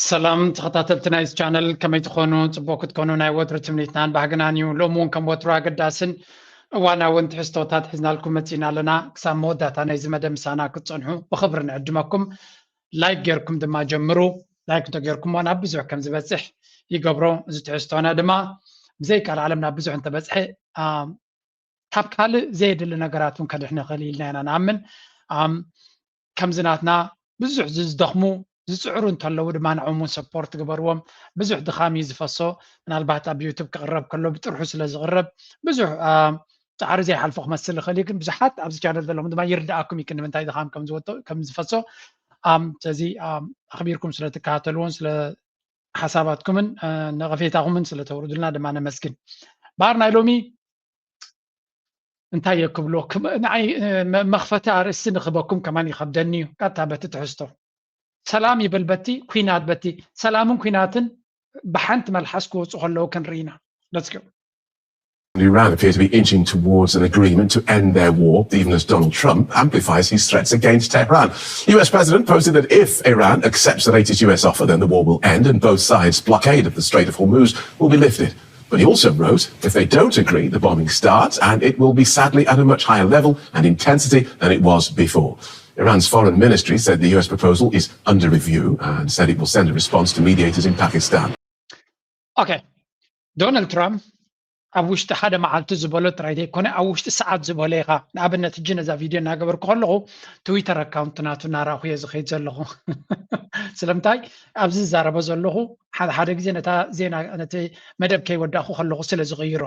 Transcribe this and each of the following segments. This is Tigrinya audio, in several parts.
ሰላም ተኸታተልቲ ናይዚ ቻነል፣ ከመይ ትኾኑ? ጽቡቕ ክትኮኑ ናይ ወትሩ ትምኒትናን ባህግናን እዩ። ሎሚ እውን ከም ወትሩ ኣገዳስን እዋናውን ትሕዝቶታት ሒዝናልኩም መጺና ኣለና። ክሳብ መወዳእታ ናይዚ መደብ ምሳና ክትጸንሑ ብኽብሪ ንዕድመኩም። ላይክ ጌርኩም ድማ ጀምሩ። ላይክ እንተጌርኩሞ ናብ ብዙሕ ከም ዝበጽሕ ይገብሮ። እዚ ትሕዝቶና ድማ ብዘይካል ዓለም ናብ ብዙሕ እንተበጽሐ፣ ኣም፣ ካብ ካልእ ዘየድሊ ነገራት እውን ከድሕን ይኽእል ኢልና ኢና ንኣምን። ኣም፣ ከምዚ ናትና ብዙሕ ዝ-፣ ዝደኽሙ፣ ዝጽዕሩ እንተለዉ ድማ ንዕኦም እውን ሰፖርት ግበርዎም። ብዙሕ ድኻም እዩ ዝፈሶ። ምናልባት ኣብ ዩቱብ ክቕረብ ከሎ ብጥርሑ ስለ ዝቕረብ ብዙሕ፣ ኣም፣ ጻዕሪ ዘይሓልፎ ክመስል ይኽእል እዩ፣ ግን ብዙሓት ኣብዚ ቻነል ዘለኹም ድማ ይርድኣኩም እዩ ክንዲ ምንታይ ድኻም ከም ዝወቶ-፣ ከም ዝፈሶ። ኣም፣ ስለዚ፣ ኣም፣ ኣኽቢርኩም ስለ ትከታተልዎን ስለ ሓሳባትኩምን፣ እ፣ ነቐፌታኹምን ስለ ተውርዱልና ድማ ነመስግን። በሃር ናይ ሎሚ እንታይ እየ ክብሎ? ክም-፣ ንዓይ፣ እ፣ መ-፣ መኽፈቲ ኣርእስቲ ንኽበኩም ከማን ይኸብደኒ እዩ። ቀጥታ በቲ ትሕዝቶ። ሰላም ይብል በቲ፣ ኲናት በቲ። ሰላምን ኲናትን ብሓንቲ መልሓስ ክወጹ ከለዉ ክንርኢ ኢና። Let's go። Iran appear to be inching towards an agreement to end their war, even as Donald Trump amplifies his threats against Tehran. U S president posted that if Iran accepts the latest U S offer, then the war will end and both sides' blockade of the Strait of Hormuz will be lifted. But he also wrote, if they don't agree, the bombing starts and it will be sadly at a much higher level and intensity than it was before. Iran's foreign ministry said the U S proposal is under review and said it will send a response to mediators in Pakistan. ኦኬ፣ ዶናልድ ትራምፕ ኣብ ውሽጢ ሓደ መዓልቲ ዝበሎ ጥራይ ዘይኮነ፣ ኣብ ውሽጢ ሰዓት ዝበሎ ኢኻ። ንኣብነት፣ ሕጂ ነዛ ቪድዮ እናገበርኩ ከለኹ ትዊተር ኣካውንት ናቱ እናረኣኹ እየ ዝኸይድ ዘለኹ። ስለምንታይ? ኣብዚ ዝዛረቦ ዘለኹ ሓደ ሓደ ግዜ ነታ ዜና፣ ነቲ መደብ ከይወዳእኩ ከለኹ ስለ ዝቕይሮ።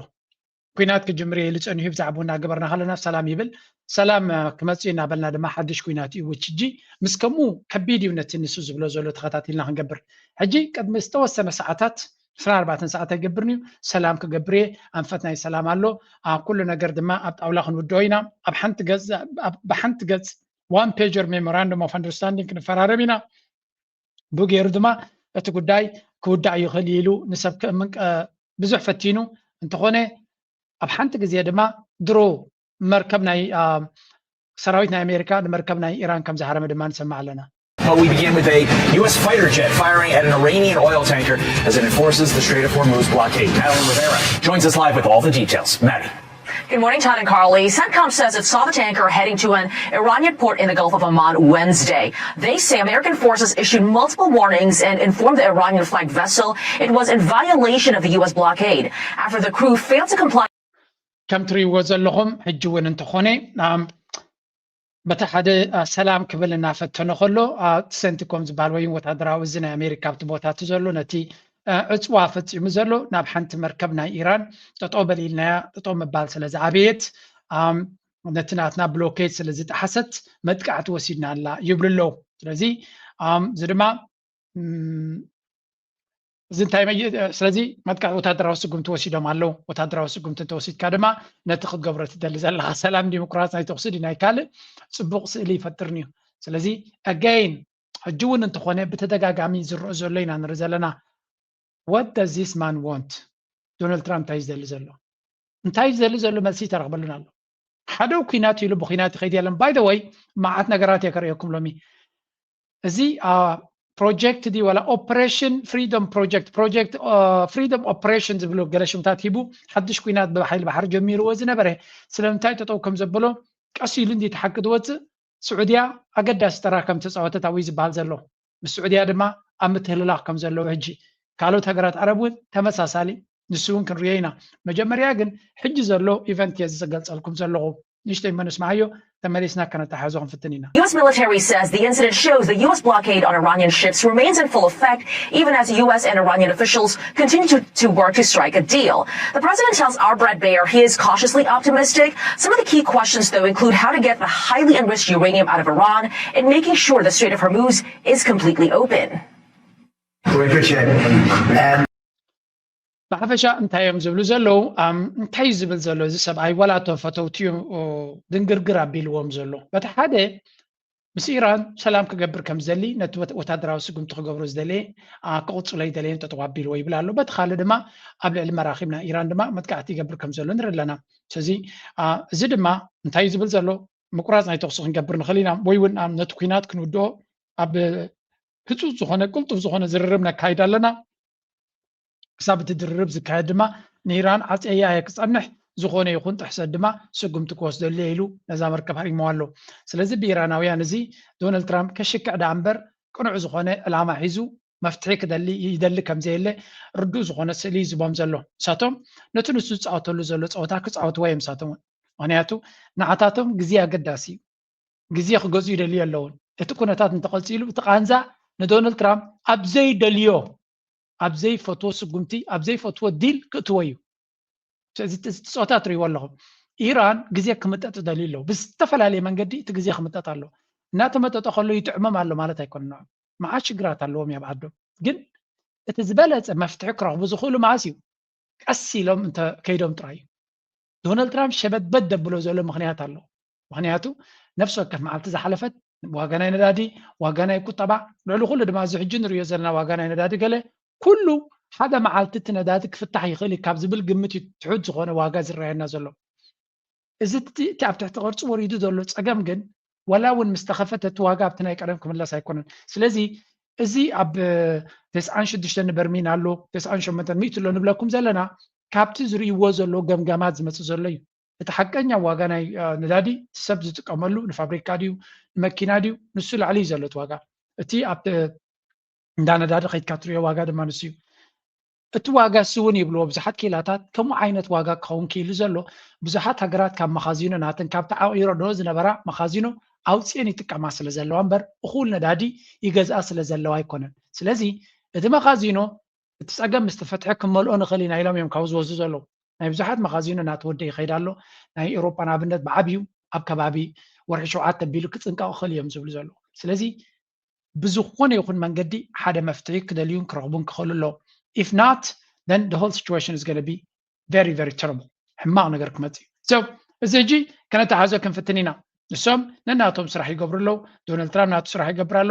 ኲናት ክጅምር እየ ኢሉ ጸኒሑ፣ ብዛዕባኡ እናገበርና ከለና ሰላም ይብል። ሰላም፣ እ፣ ክመጽእ እዩ እናበልና ድማ ሓድሽ ኲናት እዩ። ውች ሕጂ ምስ ከምኡ ከቢድ እዩ ነቲ ንሱ ዝብሎ ዘሎ ተኸታቲልና ክንገብር። ሕጂ ቅድሚ ዝተወሰነ ሰዓታት፣ ዕስራን ኣርባዕተን ሰዓት ኣይገብርን እዩ፣ ሰላም ክገብር እየ፣ ኣንፈት ናይ ሰላም ኣሎ፣ ኣ፣ ኩሉ ነገር ድማ ኣብ ጣውላ ክንውድኦ ኢና። ኣብ ሓንቲ ገጽ፣ ኣብ፣ ብሓንቲ ገጽ ዋን ፔጀር ሜሞራንደም ኦፍ ኣንደርስታንዲንግ ክንፈራረም ኢና። ብኡ ገይሩ ድማ እቲ ጉዳይ ክውዳእ ይኽእል እዩ ኢሉ ንሰብ ከእምን ቀ-፣ ብዙሕ ፈቲኑ። እንተኾነ ኣብ ሓንቲ ግዜ ድማ ድሮ መርከብ ናይ፣ ኣ፣ ሰራዊት ናይ ኣሜሪካ ንመርከብ ናይ ኢራን ከም ዝሃረመ ድማ ንሰምዕ ኣለና። But we begin with a U S fighter jet firing at an Iranian oil tanker as it enforces the Strait of Hormuz blockade. Madeline Rivera joins us live with all the details. Maddie. Good morning, Todd and Carly. CENTCOM says it saw the tanker heading to an Iranian port in the Gulf of Oman Wednesday. They say American forces issued multiple warnings and informed the Iranian-flagged vessel it was in violation of the U S blockade after the crew failed to comply. ከም ትርእይዎ ዘለኹም ሕጂ እውን እንተኾነ፣ ኣም፣ በቲ ሓደ፣ ኣ፣ ሰላም ክብል እናፈተነ ከሎ፣ ኣ፣ ሰንቲኮም ዝበሃል ወይ ወታደራዊ እዚ ናይ ኣሜሪካ ኣብቲ ቦታ እቲ ዘሎ ነቲ፣ ኣ፣ ዕፅዋ ፈፂሙ ዘሎ ናብ ሓንቲ መርከብ ናይ ኢራን ጠጠው በል ኢልናያ፣ ጠጠው ምባል ስለ ዝዓበየት፣ ኣም፣ ነቲ ናትና ብሎኬድ ስለ ዝጠሓሰት መጥቃዕቲ ወሲድና ኣላ ይብሉ ኣለዉ። ስለዚ፣ ኣም፣ እዚ ድማ፣ እም፣ እዚ እንታይ መየ-፣ ስለዚ መጥቃዕቲ ወታደራዊ ስጉምቲ ወሲዶም ኣለዉ። ወታደራዊ ስጉምቲ እንተወሲድካ ድማ ነቲ ክትገብሮ ትደሊ ዘለኻ ሰላም ዲሞክራሲ ናይ ተኹሲ ድዩ ናይ ካልእ ጽቡቕ ስእሊ ይፈጥርን እዩ። ስለዚ ኣገይን ሕጂ እውን እንተኾነ ብተደጋጋሚ ዝረአ ዘሎ ኢና ንርኢ ዘለና። What does this man want? ዶናልድ ትራምፕ እንታይ እዩ ዝደሊ ዘሎ? እንታይ እዩ ዝደሊ ዘሎ? መልሲ ይተረኽበሉን ኣሎ። ሓደ ኲናት ኢሉ ብኲናት ይኸይድ የለን። By the way፣ መዓት ነገራት እየ ከርእየኩም ሎሚ። እዚ፣ አ፣ ፕሮጀክት ድዩ ዋላ ኦፕሬሽን ፍሪደም ፕሮጀክት፣ ፕሮጀክት፣ አ፣ ፍሪደም ኦፕሬሽን ዝብሉ ገለ ሽምታት ሂቡ ሓድሽ ኲናት ብሓይሊ ባሕሪ ጀሚርዎ ዝነበረ ስለምንታይ ጠጠው ከም ዘበሎ ቀስ ኢሉ እንዲ ተሓቂ ዝወፅእ ስዑድያ ኣገዳሲ ተራ ከም ተፃወተት ኣብኡ እዩ ዝበሃል ዘሎ። ምስ ስዑድያ ድማ ኣብ ምትህልላኽ ከም ዘለዉ ሕጂ ካልኦት ሃገራት ዓረብ እውን ተመሳሳሊ ንሱ እውን ክንሪኦ ኢና። መጀመርያ ግን ሕጂ ዘሎ ኢቨንት እየ ዝገልጸልኩም ዘለኹ። ንእሽተይ እሞ ንስምዓዮ፣ ተመሊስና ከነተሓሕዞ ክንፍትን ኢና። U S military says the incident shows the U S blockade on Iranian ships remains in full effect, even as U S and Iranian officials continue to, to work to strike a deal. The president tells our Brett Baer he is cautiously optimistic. Some of the key questions, though, include how to get the highly enriched uranium out of Iran and making sure the Strait of Hormuz is completely open. We appreciate it. And ብሓፈሻ እንታይ እዮም ዝብሉ ዘለዉ? ኣም፣ እንታይ እዩ ዝብል ዘሎ እዚ ሰብኣይ? ዋላ እቶም ፈተውትኡ ድንግርግር ኣቢልዎም ዘሎ። በቲ ሓደ ምስ ኢራን ሰላም ክገብር ከም ዝደሊ፣ ነቲ ወት-፣ ወታደራዊ ስጉምቲ ክገብሩ ዝደለየ፣ ኣ፣ ክቕጽሎ ይደለየን ጠጠው ኣቢልዎ ይብል ኣሎ። በቲ ካልእ ድማ ኣብ ልዕሊ መራኺብ ናይ ኢራን ድማ መጥቃዕቲ ይገብር ከም ዘሎ ንርኢ ኣለና። ስለዚ፣ ኣ፣ እዚ ድማ እንታይ እዩ ዝብል ዘሎ? ምቁራጽ ናይ ተኹሲ ክንገብር ንኽእል ኢና፣ ወይ እውን፣ ኣ፣ ነቲ ኲናት ክንውድኦ ኣብ ህፁፅ ዝኾነ ቅልጡፍ ዝኾነ ዝርርብ ነካይድ ኣለና። ክሳብ እቲ ድርርብ ዝካየድ ድማ ንኢራን ዓፀያ እየ ክፀንሕ፣ ዝኾነ ይኹን ጥሕሰት ድማ ስጉምቲ ክወስደሉ እየ ኢሉ ነዛ መርከብ ሃሪምዋ ኣሎ። ስለዚ ብኢራናውያን እዚ ዶናልድ ትራምፕ ከሽክዕ ደኣ እምበር ቅኑዕ ዝኾነ ዕላማ ሒዙ መፍትሒ ክደሊ ይደሊ ከም ዘየለ ርዱእ ዝኾነ ስእሊ ይዝቦም ዘሎ። ንሳቶም ነቲ ንሱ ዝፃወተሉ ዘሎ ፀወታ ክፃወትዎ እዮም ንሳቶም እውን። ምክንያቱ ንዓታቶም ግዜ ኣገዳሲ እዩ። ግዜ ክገዝኡ ይደልዩ ኣለውን። እቲ ኩነታት እንተቐፂሉ እቲ ቃንዛ ንዶናልድ ትራምፕ ኣብ ዘይደልዮ ኣብ ዘይፈትዎ ስጉምቲ ኣብ ዘይፈትዎ ዲል ክእትዎ እዩ። እዚ ፆታ ትርእይዎ ኣለኹም። ኢራን ግዜ ክምጠጥ ደልዩ ኣለዉ። ብዝተፈላለየ መንገዲ እቲ ግዜ ክምጠጥ ኣለዎ። እናተመጠጠ ከሎ ይጥዕሞም ኣሎ ማለት ኣይኮነን። መዓት ሽግራት ኣለዎም ኣብ ዓዶም። ግን እቲ ዝበለፀ መፍትሒ ክረኽቡ ዝኽእሉ መዓስ እዩ? ቀስ ኢሎም እንተ ከይዶም ጥራይ እዩ። ዶናልድ ትራምፕ ሸበድበድ ደብሎ ዘሎ ምኽንያት ኣሎ። ምኽንያቱ ነፍሲ ወከፍ መዓልቲ ዝሓለፈት ዋጋ ናይ ነዳዲ፣ ዋጋ ናይ ቁጠባ፣ ልዕሊ ኩሉ ድማ እዚ ሕጂ ንሪኦ ዘለና ዋጋ ናይ ነዳዲ ገለ ኩሉ ሓደ መዓልቲ እቲ ነዳዲ ክፍታሕ ይኽእል እዩ ካብ ዝብል ግምት እዩ ትሑት ዝኾነ ዋጋ ዝረኣየና ዘሎ። እዚ እቲ እቲ ኣብ ትሕቲ ቅርፂ ወሪዱ ዘሎ ፀገም ግን ዋላ እውን ምስ ተኸፈተ እቲ ዋጋ ኣብቲ ናይ ቀደም ክምለስ ኣይኮነን። ስለዚ እዚ ኣብ ተስዓን ሽዱሽተን በርሚል ኣሎ፣ ተስዓን ሸሞንተን ሚእቲ ኣሎ ንብለኩም ዘለና ካብቲ ዝርእይዎ ዘሎ ገምጋማት ዝመፅእ ዘሎ እዩ። እቲ ሓቀኛ ዋጋ ናይ ነዳዲ እቲ ሰብ ዝጥቀመሉ ንፋብሪካ ድዩ ንመኪና ድዩ ንሱ ላዕሊ እዩ ዘሎ እቲ ዋጋ። እቲ ኣብ እንዳ ነዳዲ ከይድካ ትሪኦ ዋጋ ድማ ንሱ እዩ። እቲ ዋጋ እሱ እውን ይብልዎ ብዙሓት ኪላታት ከምኡ ዓይነት ዋጋ ክኸውን ክኢሉ ዘሎ ብዙሓት ሃገራት ካብ መኻዚኖ ናተን ካብ ተዓቂሮ ዶ ዝነበራ መኻዚኖ ኣውፅኤን ይጥቀማ ስለ ዘለዋ እምበር እኹል ነዳዲ ይገዝኣ ስለ ዘለዋ ኣይኮነን። ስለዚ እቲ መኻዚኖ እቲ ፀገም ምስ ተፈትሐ ክንመልኦ ንኽእል ኢና ኢሎም እዮም ካብኡ ዝወስዱ ዘለዉ። ናይ ብዙሓት መኻዚኖ እናተወደ ይኸይድ ኣሎ። ናይ ኤውሮጳ ንኣብነት ብዓብዩ ኣብ ከባቢ ወርሒ ሸውዓተ ኣቢሉ ክፅንቀቕ ይኽእል እዮም ዝብሉ ዘለዉ። ስለዚ ብዝኾነ ይኹን መንገዲ ሓደ መፍትሒ ክደልዩን ክረኽቡን ክኽእሉ ኣለዎም። If not, then the whole situation is going to be very, very terrible. ሕማቕ ነገር ክመፅእ እዩ። So እዚ ሕጂ ከነተሓዞ ክንፍትን ኢና። ንሶም ነናቶም ስራሕ ይገብሩ ኣለዉ። ዶናልድ ትራምፕ ናቱ ስራሕ ይገብር ኣሎ።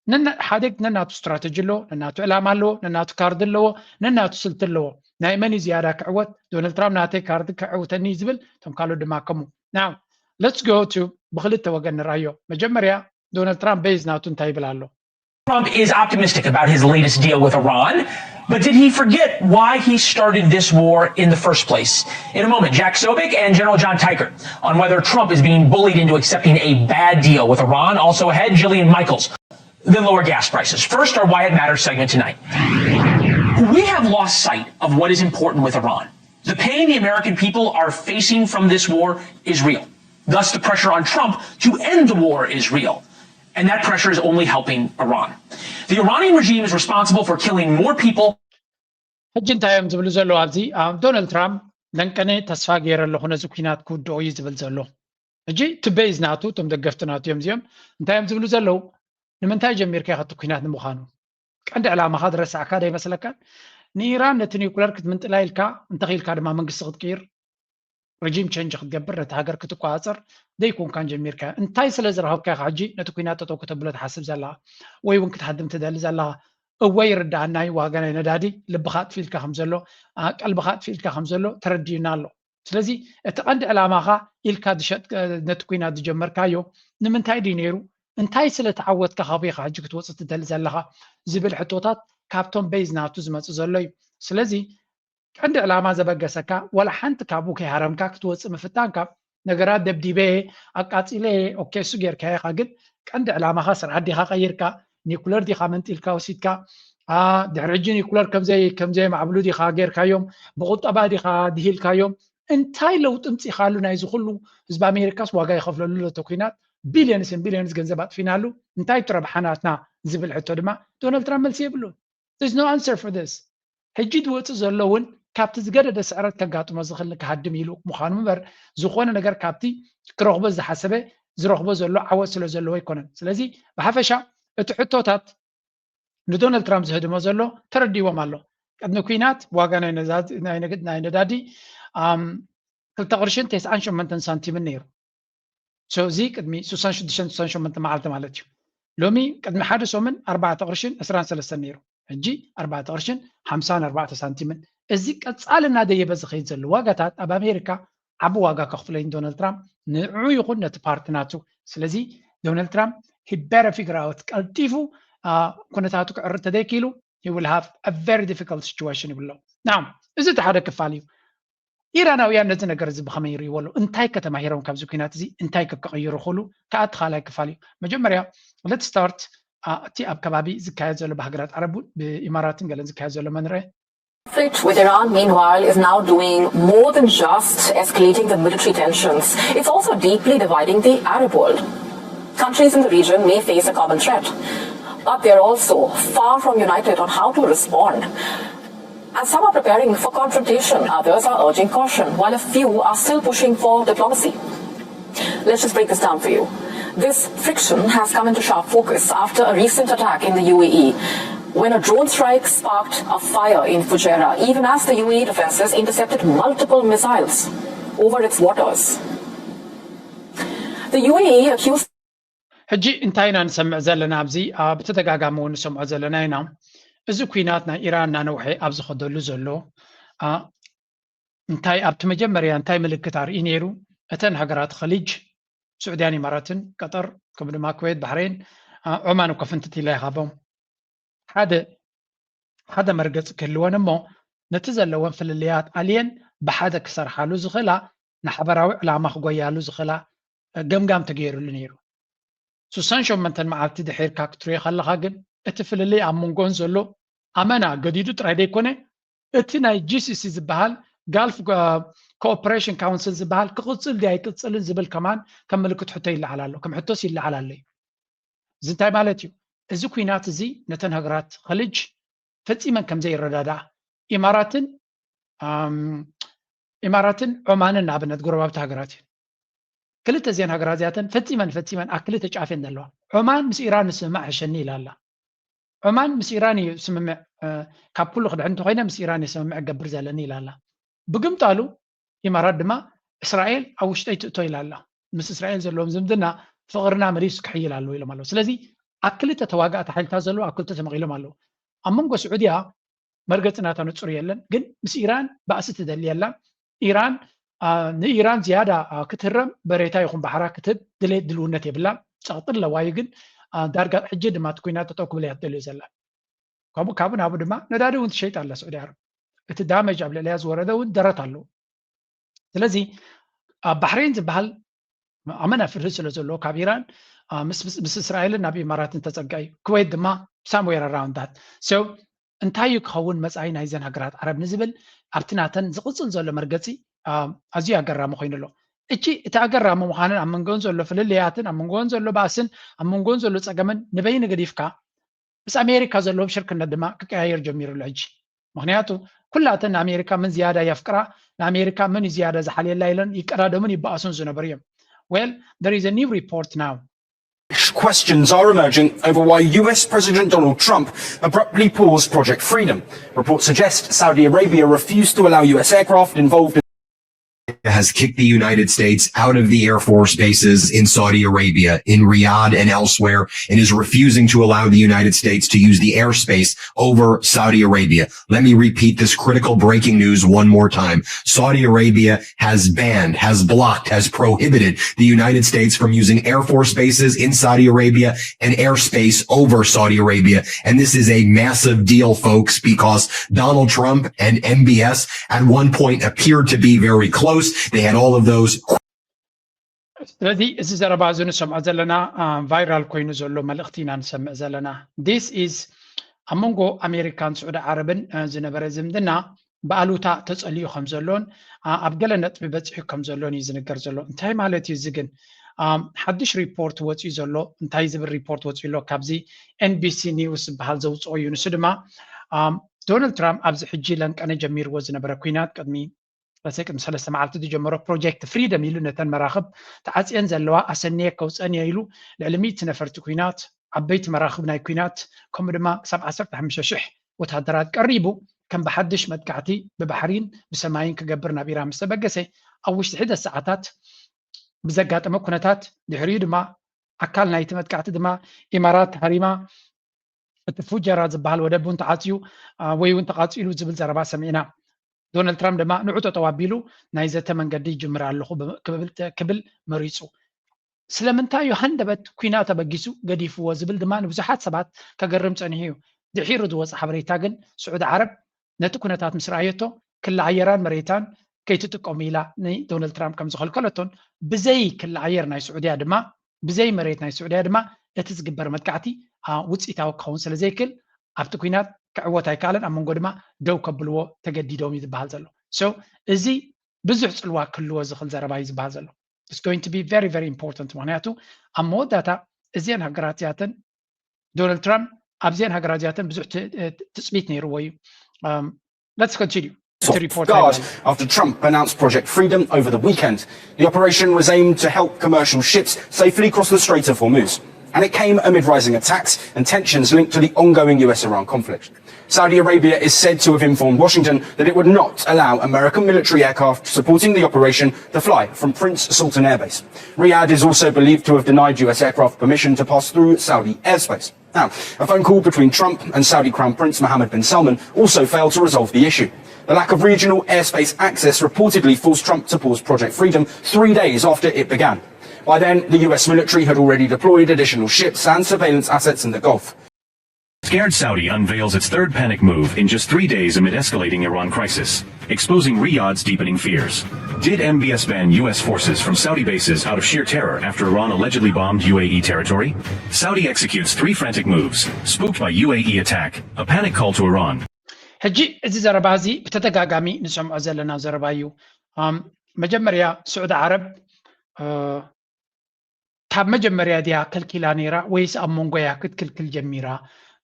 ነና- ሓደ ነናቱ ስትራተጂ ኣለዎ፣ ነናቱ ዕላማ ኣለዎ፣ ነናቱ ካርድ ኣለዎ፣ ነናቱ ስልቲ ኣለዎ። ናይ መን እዩ ዝያዳ ክዕወት? ዶናልድ ትራምፕ ናተይ ካርድ ከዕውተኒ እዩ ዝብል፣ እቶም ካልኦት ድማ ከምኡ። Now let's go to ብክልተ ወገን ንርኣዮ። መጀመርያ ዶናልድ ትራምፕ ቤዝ ናቱ እንታይ ይብል ኣሎ? Trump is optimistic about his latest deal with Iran, but did he forget why he started this war in the first place? In a moment, Jack Sobick and General John Tygart on whether Trump is being bullied into accepting a bad deal with Iran. Also ahead, Jillian Michaels. Then lower gas prices. First, our Why It Matters segment tonight. We have lost sight of what is important with Iran. The pain the American people are facing from this war is real. Thus, the pressure on Trump to end the war is real. And that pressure is only helping Iran. The Iranian regime is responsible for killing more people. ሕጂ እንታይ እዮም ዝብሉ ዘለዉ ኣብዚ? ዶናልድ ትራምፕ ለንቀነ ተስፋ ገይረ ኣለኹ ነዚ ኩናት ክውድኦ እዩ ዝብል ዘሎ። ሕጂ እቲ ቤዝ ናቱ እቶም ደገፍቲ ናቱ እዮም እዚኦም። እንታይ እዮም ዝብሉ ዘለዉ? ንምንታይ ጀሚርካ ኢኻ እቲ ኩናት ንምዃኑ? ቀንዲ ዕላማኻ ዝረሳዕካ ዶ ይመስለካ? ንኢራን ነቲ ኒውክለር ክትምንጥላ ኢልካ እንተኽኢልካ ድማ መንግስቲ ክትቅይር ረጂም ቸንጅ ክትገብር ነቲ ሃገር ክትቆፃፀር ዘይኮንካን ጀሚርካ እንታይ ስለ ዝረኸብካ ኢኻ ሕጂ ነቲ ኩናት ጠጠው ክተብሎ ትሓስብ ዘለኻ ወይ እውን ክትሃድም ትደሊ ዘለኻ? እወ ይርዳኣና እዩ ዋጋ ናይ ነዳዲ ልብኻ ኣጥፊልካ ከም ዘሎ ቀልብኻ ኣጥፊልካ ከም ዘሎ ተረዲኡና ኣሎ። ስለዚ እቲ ቀንዲ ዕላማኻ ኢልካ ዝሸጥ ነቲ ኩናት ዝጀመርካዮ ንምንታይ ድዩ ነይሩ? እንታይ ስለ ተዓወትካ ካበይ ኢኻ ሕጂ ክትወፅእ ትደሊ ዘለኻ ዝብል ሕቶታት ካብቶም ቤዝ ናቱ ዝመፅእ ዘሎ እዩ። ስለዚ ቀንዲ ዕላማ ዘበገሰካ ዋላ ሓንቲ ካብኡ ከይሃረምካ ክትወፅእ ምፍታንካ ነገራት ደብዲበ ኣቃፂለ ኦኬ እሱ ጌርካ ኢኻ ግን ቀንዲ ዕላማኻ ስርዓት ዲኻ ቀይርካ ኒኩለር ዲኻ መንጢልካ ወሲድካ ድሕሪ ሕጂ ኒኩለር ከምዘይ ከምዘይ ማዕብሉ ዲኻ ጌርካዮም ብቁጠባ ዲኻ ድሂልካዮም እንታይ ለውጢ ምፂኻሉ ናይዚ ኩሉ ህዝቢ ኣሜሪካስ ዋጋ ይኸፍለሉ ለቶ ኩናት billions and billions ገንዘብ ኣጥፊናሉ እንታይ ትረብሓ ናትና ዝብል ሕቶ ድማ ዶናልድ ትራምፕ መልሲ የብሉን። There's no answer for this። ሕጂ ዝወፅእ ዘሎ እውን ካብቲ ዝገደደ ስዕረት ከጋጥሞ ዝኽእል ክሃድም ኢሉ ምዃኑ እምበር ዝኾነ ነገር ካብቲ ክረኽቦ ዝሓሰበ ዝረኽቦ ዘሎ ዓወት ስለ ዘለዎ ኣይኮነን። ስለዚ ብሓፈሻ እቲ ሕቶታት ንዶናልድ ትራምፕ ዝህድሞ ዘሎ ተረዲዎም ኣሎ። ቅድሚ ኩናት ዋጋ ናይ ነዳዲ ክልተ ቅርሽን ተስዓን ሸሞንተን ሳንቲምን ነይሩ። እዚ ቅድሚ ስሳን ሽዱሽተን ስሳን ሸሞንተ መዓልቲ ማለት እዩ። ሎሚ ቅድሚ ሓደ ሰሙን ኣርባዕተ ቅርሽን ዕስራን ሰለስተን ነይሩ። ሕጂ ኣርባዕተ ቅርሽን ሓምሳን ኣርባዕተ ሳንቲምን። እዚ ቀፃሊ እናደየበ ዝኸይድ ዘሎ ዋጋታት ኣብ ኣሜሪካ ዓቢ ዋጋ ከኽፍሎ እዩ ዶናልድ ትራምፕ ንዕኡ ይኹን ነቲ ፓርቲ ናቱ። ስለዚ ዶናልድ ትራምፕ he better figure out ቀልጢፉ ኩነታቱ ክዕር ተደይኪሉ you will have a very difficult situation ይብሎ። ናም እዚ እቲ ሓደ ክፋል እዩ። ኢራናውያን ነዚ ነገር እዚ ብኸመይ ይርእይዎ ኣለዉ? እንታይ ከተማሂሮም ካብዚ ኩናት እዚ እንታይ ክክቕይሩ ክእሉ? ከኣ እቲ ካልኣይ ክፋል እዩ። መጀመርያ let's start እቲ ኣብ ከባቢ ዝካየድ ዘሎ ብሃገራት ዓረብ እውን ብኢማራትን ገለን ዝካየድ ዘሎ መንርአ Conflict with Iran, meanwhile, is now doing more than just escalating the military tensions. It's also deeply dividing the Arab world. Countries in the region may face a common threat, but they're also far from united on how to respond. And some are preparing for confrontation, others are urging caution, while a few are still pushing for diplomacy. Let's just break this down for you. This friction has come into sharp focus after a recent attack in the U A E, when a drone strike sparked a fire in Fujairah, even as the U A E defenses intercepted multiple missiles over its waters. The U A E accused ሕጂ እንታይ ኢና ንሰምዕ ዘለና? ኣብዚ ብተደጋጋሚ እውን ንሰምዖ ዘለና ኢና። እዚ ኩናት ናይ ኢራን እናነውሐ ኣብ ዝኸደሉ ዘሎ እንታይ ኣብቲ መጀመርያ እንታይ ምልክት ኣርኢ ነይሩ? እተን ሃገራት ኸሊጅ ስዑድያን ኢማራትን ቀጠር ከምኡ ድማ ኩዌት፣ ባሕሬን፣ ዖማን እኮ ፍንትት ኢላ ይኻቦም ሓደ ሓደ መርገፂ ክህልወን እሞ ነቲ ዘለወን ፍልልያት ኣልየን ብሓደ ክሰርሓሉ ዝኽእላ ንሓበራዊ ዕላማ ክጎያሉ ዝኽእላ ገምጋም ተገይሩሉ ነይሩ። ስሳን ሸሞንተን መዓልቲ ድሒርካ ክትሪኦ ከለኻ ግን እቲ ፍልልይ ኣብ መንጎን ዘሎ ኣመና ገዲዱ ጥራይ ዘይኮነ እቲ ናይ ጂሲሲ ዝበሃል ጋልፍ ኮኦፕሬሽን ካውንስል ዝበሃል ክቕፅል ድዩ ኣይቅፅልን ዝብል ከማን ከም ምልክት ሕቶ ይለዓል ኣሎ፣ ከም ሕቶስ ይለዓል ኣሎ እዩ። እዚ እንታይ ማለት እዩ? እዚ ኩናት እዚ ነተን ሃገራት ኸሊጅ ፈጺመን ከም ዘይረዳድኣ ኢማራትን ኢማራትን ዖማንን ንኣብነት ጎረባብቲ ሃገራት እየን። ክልተ እዚአን ሃገራት እዚኣተን ፈጺመን ፈጺመን ኣብ ክልተ ጫፍ እየን ዘለዋ። ዖማን ምስ ኢራን ንስምማዕ ሕሸኒ ኢላ ኣላ። ዖማን ምስ ኢራን እዩ ስምምዕ ካብ ኩሉ ክድሕን እንተኮይነ ምስ ኢራን እየ ስምምዕ ገብር ዘለኒ ኢላ ኣላ። ብግምጣሉ ኢማራት ድማ እስራኤል ኣብ ውሽጠይ ትእቶ ኢላ ኣላ። ምስ እስራኤል ዘለዎም ዝምድና ፍቕርና መሊሱ ክሕይል ኣለዎ ኢሎም ኣለዉ። ስለዚ ኣብ ክልተ ተዋጋእቲ ሓይልታት ዘለዉ ኣብ ክልተ ተመቒሎም ኣለዉ። ኣብ መንጎ ስዑድያ መርገፂ ናታ ንፁር የለን፣ ግን ምስ ኢራን ባእሲ ትደሊ የላን። ኢራን ንኢራን ዝያዳ ክትህረም በሬታ ይኹን ባሕራ ክትህብ ድሌት ድልውነት የብላን። ፀቕጢ ኣለዋ እዩ፣ ግን ዳርጋ ሕጂ ድማ እቲ ኩናት ጠጠው ክብል እያ ትደልዮ ዘላ። ካብኡ ካብኡ ናብኡ ድማ ነዳዲ እውን ትሸይጥ ኣላ ስዑዲ ዓረብ። እቲ ዳመጅ ኣብ ልዕሊያ ዝወረደ እውን ደረት ኣለዎ። ስለዚ ኣብ ባሕሬን ዝበሃል ኣመና ፍርሂ ስለ ዘለዎ ካብ ኢራን ምስ እስራኤልን ናብ ኢማራትን ተፀጋ እዩ። ኩዌት ድማ somewhere around that። So እንታይ እዩ ክኸውን መፃኢ ናይዘን ሃገራት ዓረብ ንዝብል ኣብቲ ናተን ዝቕፅል ዘሎ መርገፂ ኣዝዩ ኣገራሚ ኮይኑ ኣሎ። እቺ እቲ ኣገራሚ ምዃንን ኣብ መንጎን ዘሎ ፍልልያትን ኣብ መንጎን ዘሎ ባእስን ኣብ መንጎን ዘሎ ፀገምን ንበይኒ ገዲፍካ ምስ ኣሜሪካ ዘለዎም ሽርክነት ድማ ክቀያየር ጀሚሩ ኣሎ ሕጂ። ምክንያቱ ኩላተን ንኣሜሪካ መን ዝያዳ የፍቅራ፣ ንኣሜሪካ መን እዩ ዝያዳ ዝሓልየላ ኢለን ይቀዳደሙን ይበኣሱን ዝነበሩ እዮም። Well, there is a new report now. Questions are emerging over why U S President Donald Trump abruptly paused Project Freedom. Reports suggest Saudi Arabia refused to allow U S aircraft involved in has kicked the United States out of the Air Force bases in Saudi Arabia, in Riyadh and elsewhere, and is refusing to allow the United States to use the airspace over Saudi Arabia. Let me repeat this critical breaking news one more time. Saudi Arabia has banned, has blocked, has prohibited the United States from using Air Force bases in Saudi Arabia and airspace over Saudi Arabia. And this is a massive deal, folks, because Donald Trump and M B S at one point appeared to be very close. They had all of those. ስለዚ እዚ ዘረባ እዚ ንሰምዖ ዘለና ቫይራል ኮይኑ ዘሎ መልእኽቲ ኢና ንሰምዕ ዘለና። This is ኣብ መንጎ ኣሜሪካን ስዑዲ ዓረብን ዝነበረ ዝምድና ብኣሉታ ተጸልዩ ከም ዘሎን ኣብ ገለ ነጥቢ በጺሑ ከም ዘሎን እዩ ዝንገር ዘሎ። እንታይ ማለት እዩ እዚ ግን? ሓድሽ ሪፖርት ወጺኡ ዘሎ እንታይ ዝብል ሪፖርት ወጺኡ ኣሎ? ካብዚ ኤንቢሲ ኒውስ ዝበሃል ዘውፅኦ እዩ። ንሱ ድማ ዶናልድ ትራምፕ ኣብዚ ሕጂ ለንቀነ ጀሚርዎ ዝነበረ ኩናት ቅድሚ ሰለስተ ቅድሚ ሰለስተ መዓልቲ ዝጀመሮ ፕሮጀክት ፍሪደም ኢሉ ነተን መራኽብ ተዓፅየን ዘለዋ ኣሰንየ ከውፀን እየ ኢሉ ልዕሊ ሚእቲ ነፈርቲ ኩናት ዓበይቲ መራኽብ ናይ ኩናት ከምኡ ድማ ክሳብ ዓሰርተ ሓሙሽተ ሽሕ ወታደራት ቀሪቡ ከም ብሓድሽ መጥቃዕቲ ብባሕሪን ብሰማይን ክገብር ናብ ኢራን ምስ ተበገሰ ኣብ ውሽጢ ሒደት ሰዓታት ብዘጋጠመ ኩነታት ድሕሪኡ ድማ ኣካል ናይቲ መጥቃዕቲ ድማ ኢማራት ሃሪማ እቲ ፉጀራ ዝበሃል ወደብ እውን ተዓፅዩ ወይ እውን ተቓፂሉ ዝብል ዘረባ ሰሚዕና። ዶናልድ ትራምፕ ድማ ንዑ ጠጠው ኣቢሉ ናይ ዘተ መንገዲ ይጅምር ኣለኹ ክብል መሪፁ። ስለምንታይ እዩ ሃንደበት ኲናት ኣበጊሱ ገዲፍዎ ዝብል ድማ ንብዙሓት ሰባት ከገርም ጸኒሑ እዩ። ድሒሩ ዝወጸ ሓበሬታ ግን ስዑዲ ዓረብ ነቲ ኩነታት ምስ ረኣየቶ ክሊ ኣየራን መሬታን ከይትጥቀሙ ኢላ ንዶናልድ ትራምፕ ከም ዝኸልከለቶን ብዘይ ክሊ ኣየር ናይ ስዑድያ ድማ ብዘይ መሬት ናይ ስዑድያ ድማ እቲ ዝግበር መጥቃዕቲ ውፅኢታዊ ክኸውን ስለ ዘይክእል ኣብቲ ኩናት ክዕወት ኣይከኣለን። ኣብ መንጎ ድማ ደው ከብልዎ ተገዲዶም እዩ ዝበሃል ዘሎ። So እዚ ብዙሕ ፅልዋ ክህልዎ ዝኽእል ዘረባ እዩ ዝበሃል ዘሎ። It's going to be very very important ምክንያቱ ኣብ መወዳእታ እዚአን ሃገራት እዚኣተን ዶናልድ ትራምፕ ኣብዚአን ሃገራት እዚኣተን ብዙሕ ትፅቢት ነይርዎ እዩ። Let's continue. Guard after Trump announced Project Freedom over the weekend. The operation was aimed to help commercial ships safely cross the Strait of Hormuz. And it came amid rising attacks and tensions linked to the ongoing U S Iran conflict. Saudi Arabia is said to have informed Washington that it would not allow American military aircraft supporting the operation to fly from Prince Sultan Air Base. Riyadh is also believed to have denied U S aircraft permission to pass through Saudi airspace. Now, a phone call between Trump and Saudi Crown Prince Mohammed bin Salman also failed to resolve the issue. The lack of regional airspace access reportedly forced Trump to pause Project Freedom three days after it began. By then, the U S military had already deployed additional ships and surveillance assets in the Gulf. Scared Saudi unveils its third panic move in just three days amid escalating Iran crisis, exposing Riyadh's deepening fears. Did M B S ban U S forces from Saudi bases out of sheer terror after Iran allegedly bombed U A E territory? Saudi executes three frantic moves, spooked by U A E attack, a panic call to Iran. ሕጂ እዚ ዘረባ እዚ ብተደጋጋሚ ንሰምዖ ዘለና ዘረባ እዩ። መጀመርያ ስዑዲ ዓረብ ካብ መጀመርያ ድያ ከልኪላ ነይራ ወይስ ኣብ መንጎ እያ ክትክልክል ጀሚራ?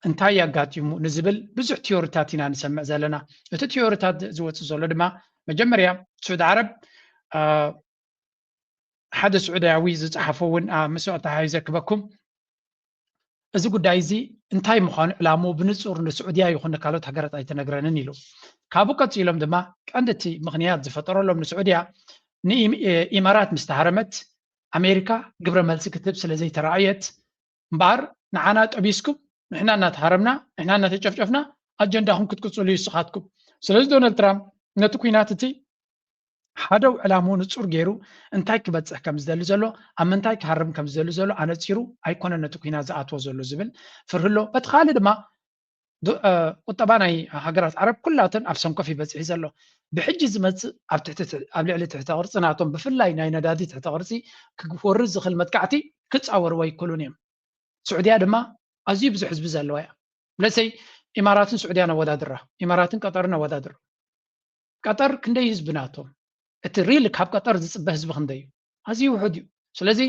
እንታይ ኣጋጢሙ ንዝብል ብዙሕ ቲዮሪታት ኢና ንሰምዕ ዘለና። እቲ ቲዮሪታት ዝወፅእ ዘሎ ድማ መጀመርያ ስዑዲ ዓረብ ሓደ ስዑዳያዊ ዝፀሓፎ እውን ምስኡ ኣተሓሒዘ ክበኩም እዚ ጉዳይ እዚ እንታይ ምዃኑ ዕላምኡ ብንፁር ንስዑድያ ይኹን ንካልኦት ሃገራት ኣይተነግረንን ኢሉ። ካብኡ ቀፂሎም ድማ ቀንዲ እቲ ምኽንያት ዝፈጠረሎም ንስዑድያ ንኢማራት ምስ ተሃረመት ኣሜሪካ ግብረ መልሲ ክትህብ ስለ ዘይተራእየት እምበኣር ንዓና ጠቢስኩም ንሕና እናተሃረምና ንሕና እናተጨፍጨፍና ኣጀንዳኹም ክትቅፅሉ እዩ ንስኻትኩም። ስለዚ ዶናልድ ትራምፕ ነቲ ኲናት እቲ ሓደው ዕላምኡ ንፁር ገይሩ እንታይ ክበፅሕ ከም ዝደሊ ዘሎ ኣብ ምንታይ ክሃርም ከም ዝደሊ ዘሎ ኣነፂሩ ኣይኮነን ነቲ ኲናት ዝኣትዎ ዘሎ ዝብል ፍርሂ ኣሎ። በቲ ካልእ ድማ ቁጠባ ናይ ሃገራት ዓረብ ኩላተን ኣብ ሰንኮፍ ይበፅሕ ዘሎ። ብሕጂ ዝመፅእ ኣብ ልዕሊ ትሕተ ቅርፂ ናቶም ብፍላይ ናይ ነዳዲ ትሕተ ቅርፂ ክወርድ ዝኽእል መጥቃዕቲ ክፃወርዎ ኣይክእሉን እዮም። ስዑድያ ድማ ኣዝዩ ብዙሕ ህዝቢ ዘለዋ እያ። ለሰይ ኢማራትን ስዑድያን ኣወዳድራ፣ ኢማራትን ቀጠርን ኣወዳድራ። ቀጠር ክንደይ ህዝቢ ናቶም? እቲ ሪል ካብ ቀጠር ዝፅበ ህዝቢ ክንደይ እዩ? ኣዝዩ ውሑድ እዩ። ስለዚ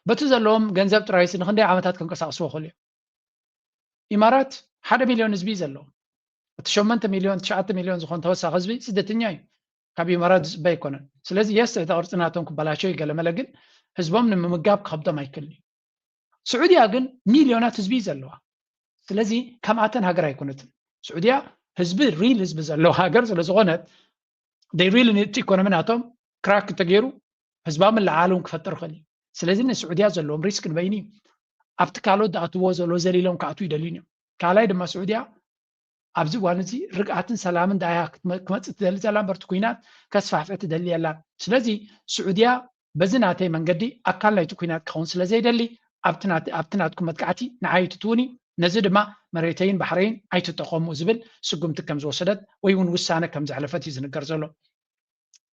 በቲ ዘለዎም ገንዘብ ጥራይሲ ንክንደይ ዓመታት ከንቀሳቕስዎ ክእሉ እዮም? ኢማራት ሓደ ሚልዮን ህዝቢ እዩ ዘለዎም። እቲ ሸሞንተ ሚልዮን ትሽዓተ ሚልዮን ዝኾን ተወሳኺ ህዝቢ ስደተኛ እዩ። ካብ ኢማራት ዝፅበ ኣይኮነን። ስለዚ የስ ትሕተ ቅርፂ ናቶም ክበላሸው እዩ ገለመለ ግን ህዝቦም ንምምጋብ ክኸብዶም ኣይክእልን እዩ። ስዑድያ ግን ሚልዮናት ህዝቢ እዩ ዘለዋ። ስለዚ ከምኣተን ሃገር ኣይኮነትን። ስዑድያ ህዝቢ ሪል ህዝቢ ዘለዋ ሃገር ስለ ዝኾነት they really need ኢኮኖሚ ናቶም ክራክ እንተገይሩ ህዝባዊ ምልዕዓል እውን ክፈጥር ይኽእል እዩ። ስለዚ ንስዑድያ ዘለዎም ሪስክ ንበይኑ እዩ። ኣብቲ ካልኦት ዝኣትዎ ዘሎ ዘሊሎም ክኣትዉ ይደልዩን እዮም። ካልኣይ ድማ ስዑድያ ኣብዚ እዋን እዚ ርግኣትን ሰላምን ዳያ ክመፅእ ትደሊ ዘላ እምበር እቲ ኩናት ከስፋሕፍሕ ትደሊ የላን። ስለዚ ስዑድያ በዚ ናተይ መንገዲ ኣካል ናይቲ ኩናት ክኸውን ስለ ዘይደሊ ኣብቲ ናትኩም መጥቃዕቲ ንዓይ ኣይትትውኒ፣ ነዚ ድማ መሬተይን ባሕረይን ኣይትጠቐሙ ዝብል ስጉምቲ ከም ዝወሰደት ወይ እውን ውሳነ ከም ዘሕለፈት እዩ ዝንገር ዘሎ።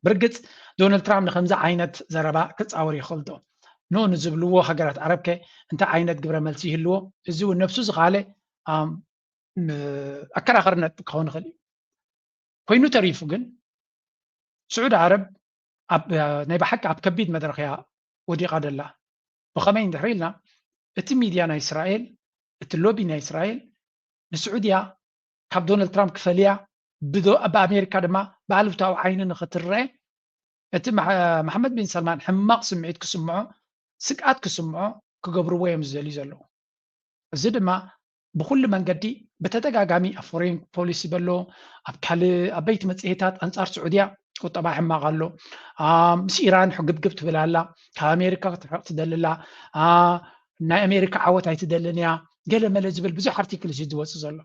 ብርግፅ ዶናልድ ትራምፕ ንከምዚ ዓይነት ዘረባ ክፃወር ይኽእል ዶ? ኖ ንዝብልዎ ሃገራት ዓረብ ከ እንታይ ዓይነት ግብረ መልሲ ይህልዎ? እዚ እውን ነብሱ ዝኻለ ኣከራኸሪ ነጥቢ ክኸውን ይኽእል እዩ። ኮይኑ ተሪፉ ግን ስዑዲ ዓረብ ናይ ብሓቂ ኣብ ከቢድ መድረኽ እያ ወዲቓ ደላ። ብኸመይ እንድሕር ኢልና እቲ ሚድያ ናይ እስራኤል እቲ ሎቢ ናይ እስራኤል ንስዑድያ ካብ ዶናልድ ትራምፕ ክፈልያ ብኣሜሪካ ድማ ብኣሉታዊ ዓይኒ ንኽትረአ እቲ መሓመድ ቢን ሰልማን ሕማቕ ስምዒት ክስምዖ ስግኣት ክስምዖ ክገብርዎ እዮም ዝደልዩ ዘለዉ። እዚ ድማ ብኩሉ መንገዲ ብተደጋጋሚ ኣብ ፎሬን ፖሊሲ በሎ ኣብ ካልእ ዓበይቲ መፅሄታት ኣንፃር ስዑድያ ቁጠባ ሕማቕ ኣሎ፣ ምስ ኢራን ሕግብግብ ትብል ኣላ፣ ካብ ኣሜሪካ ክትርሕቕ ትደሊ ኣላ፣ ናይ ኣሜሪካ ዓወት ኣይትደልን እያ ገለ መለ ዝብል ብዙሕ ኣርቲክል እዩ ዝወፅእ ዘሎ።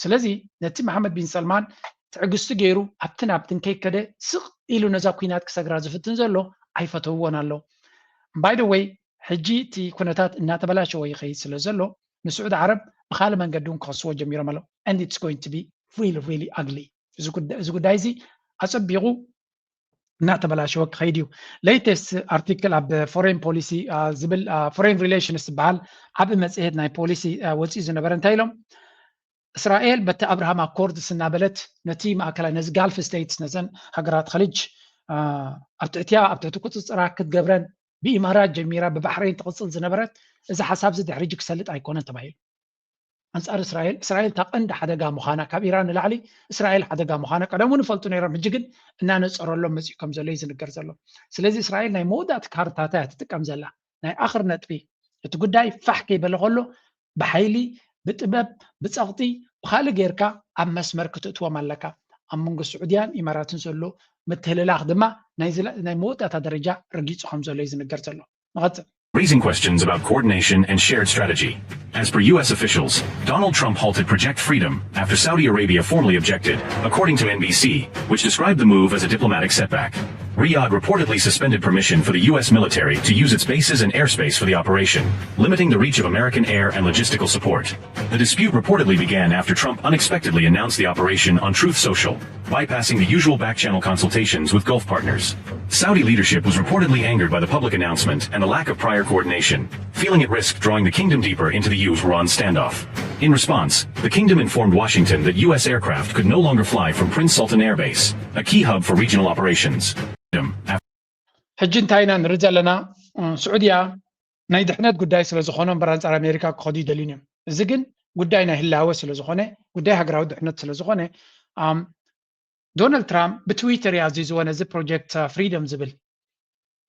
ስለዚ ነቲ መሓመድ ቢን ሰልማን ትዕግስቲ ገይሩ ኣብትን ኣብትን ከይከደ ስቕ ኢሉ ነዛ ኲናት ክሰግራ ዝፍትን ዘሎ ኣይፈተውዎን ኣሎ። ባይ ደ ወይ ሕጂ እቲ ኩነታት እናተበላሸወ ይኸይድ ስለ ዘሎ ንስዑድ ዓረብ ብካልእ መንገዲ እውን ክኸስዎ ጀሚሮም ኣለዉ። And it's going to be really really ugly። እዚ ጉዳይ እዚ ኣጸቢቑ እናተበላሸወ ክኸይድ እዩ። Latest article ኣብ foreign policy ዝብል foreign relations ዝበሃል ዓቢ መጽሔት ናይ ፖሊሲ ወፂኡ ዝነበረ እንታይ ኢሎም እስራኤል በቲ ኣብርሃም ኣኮርድስ እናበለት ነቲ ማእከላይ ነዚ ጋልፍ ስቴትስ ነዘን ሃገራት ኸሊጅ ኣብ ትሕቲያ ኣብ ትሕቲ ቁፅፅራ ክትገብረን ብኢማራት ጀሚራ ብባሕሬን ትቕፅል ዝነበረት እዚ ሓሳብ እዚ ድሕሪ ሕጂ ክሰልጥ ኣይኮነን ተባሂሉ። ኣንፃር እስራኤል እስራኤል እታ ቀንዲ ሓደጋ ምዃና ካብ ኢራን ንላዕሊ እስራኤል ሓደጋ ምዃና ቀደም እውን ይፈልጡ ነይሮም። ሕጂ ግን እናነፀረሎም መፂኡ ከም ዘሎ እዩ ዝንገር ዘሎ። ስለዚ እስራኤል ናይ መወዳእቲ ካርታታ እያ ትጥቀም ዘላ። ናይ ኣኽር ነጥቢ እቲ ጉዳይ ፋሕ ከይበለ ከሎ ብሓይሊ ብጥበብ ብፀቕጢ ብካልእ ጌርካ ኣብ መስመር ክትእትዎም ኣለካ። ኣብ መንጎ ስዑድያን ኢማራትን ዘሎ ምትህልላኽ ድማ ናይ መወዳእታ ደረጃ ረጊፁ ከም ዘሎ እዩ ዝንገር ዘሎ። ንቐፅል። Raising questions about coordination and shared strategy. As per U S officials, Donald Trump halted Project Freedom after Saudi Arabia formally objected, according to N B C, which described the move as a diplomatic setback. Riyadh reportedly suspended permission for the U S military to use its bases and airspace for the operation, limiting the reach of American air and logistical support. The dispute reportedly began after Trump unexpectedly announced the operation on Truth Social, bypassing the usual back-channel consultations with Gulf partners. Saudi leadership was reportedly angered by the public announcement and the lack of prior coordination, feeling it risked drawing the kingdom deeper into the U S-Iran standoff. In response, the kingdom informed Washington that U S aircraft could no longer fly from Prince Sultan Air Base, a key hub for regional operations. ሕጂ እንታይ ኢና ንርኢ ዘለና? ስዑድያ ናይ ድሕነት ጉዳይ ስለ ዝኾነ እምበር ኣንጻር ኣሜሪካ ክኸዱ ይደልዩን እዮም። እዚ ግን ጉዳይ ናይ ህላወ ስለ ዝኾነ፣ ጉዳይ ሃገራዊ ድሕነት ስለ ዝኾነ፣ ዶናልድ ትራምፕ ብትዊተር እዩ ኣዚዝዎ ነዚ ፕሮጀክት ፍሪደም ዝብል።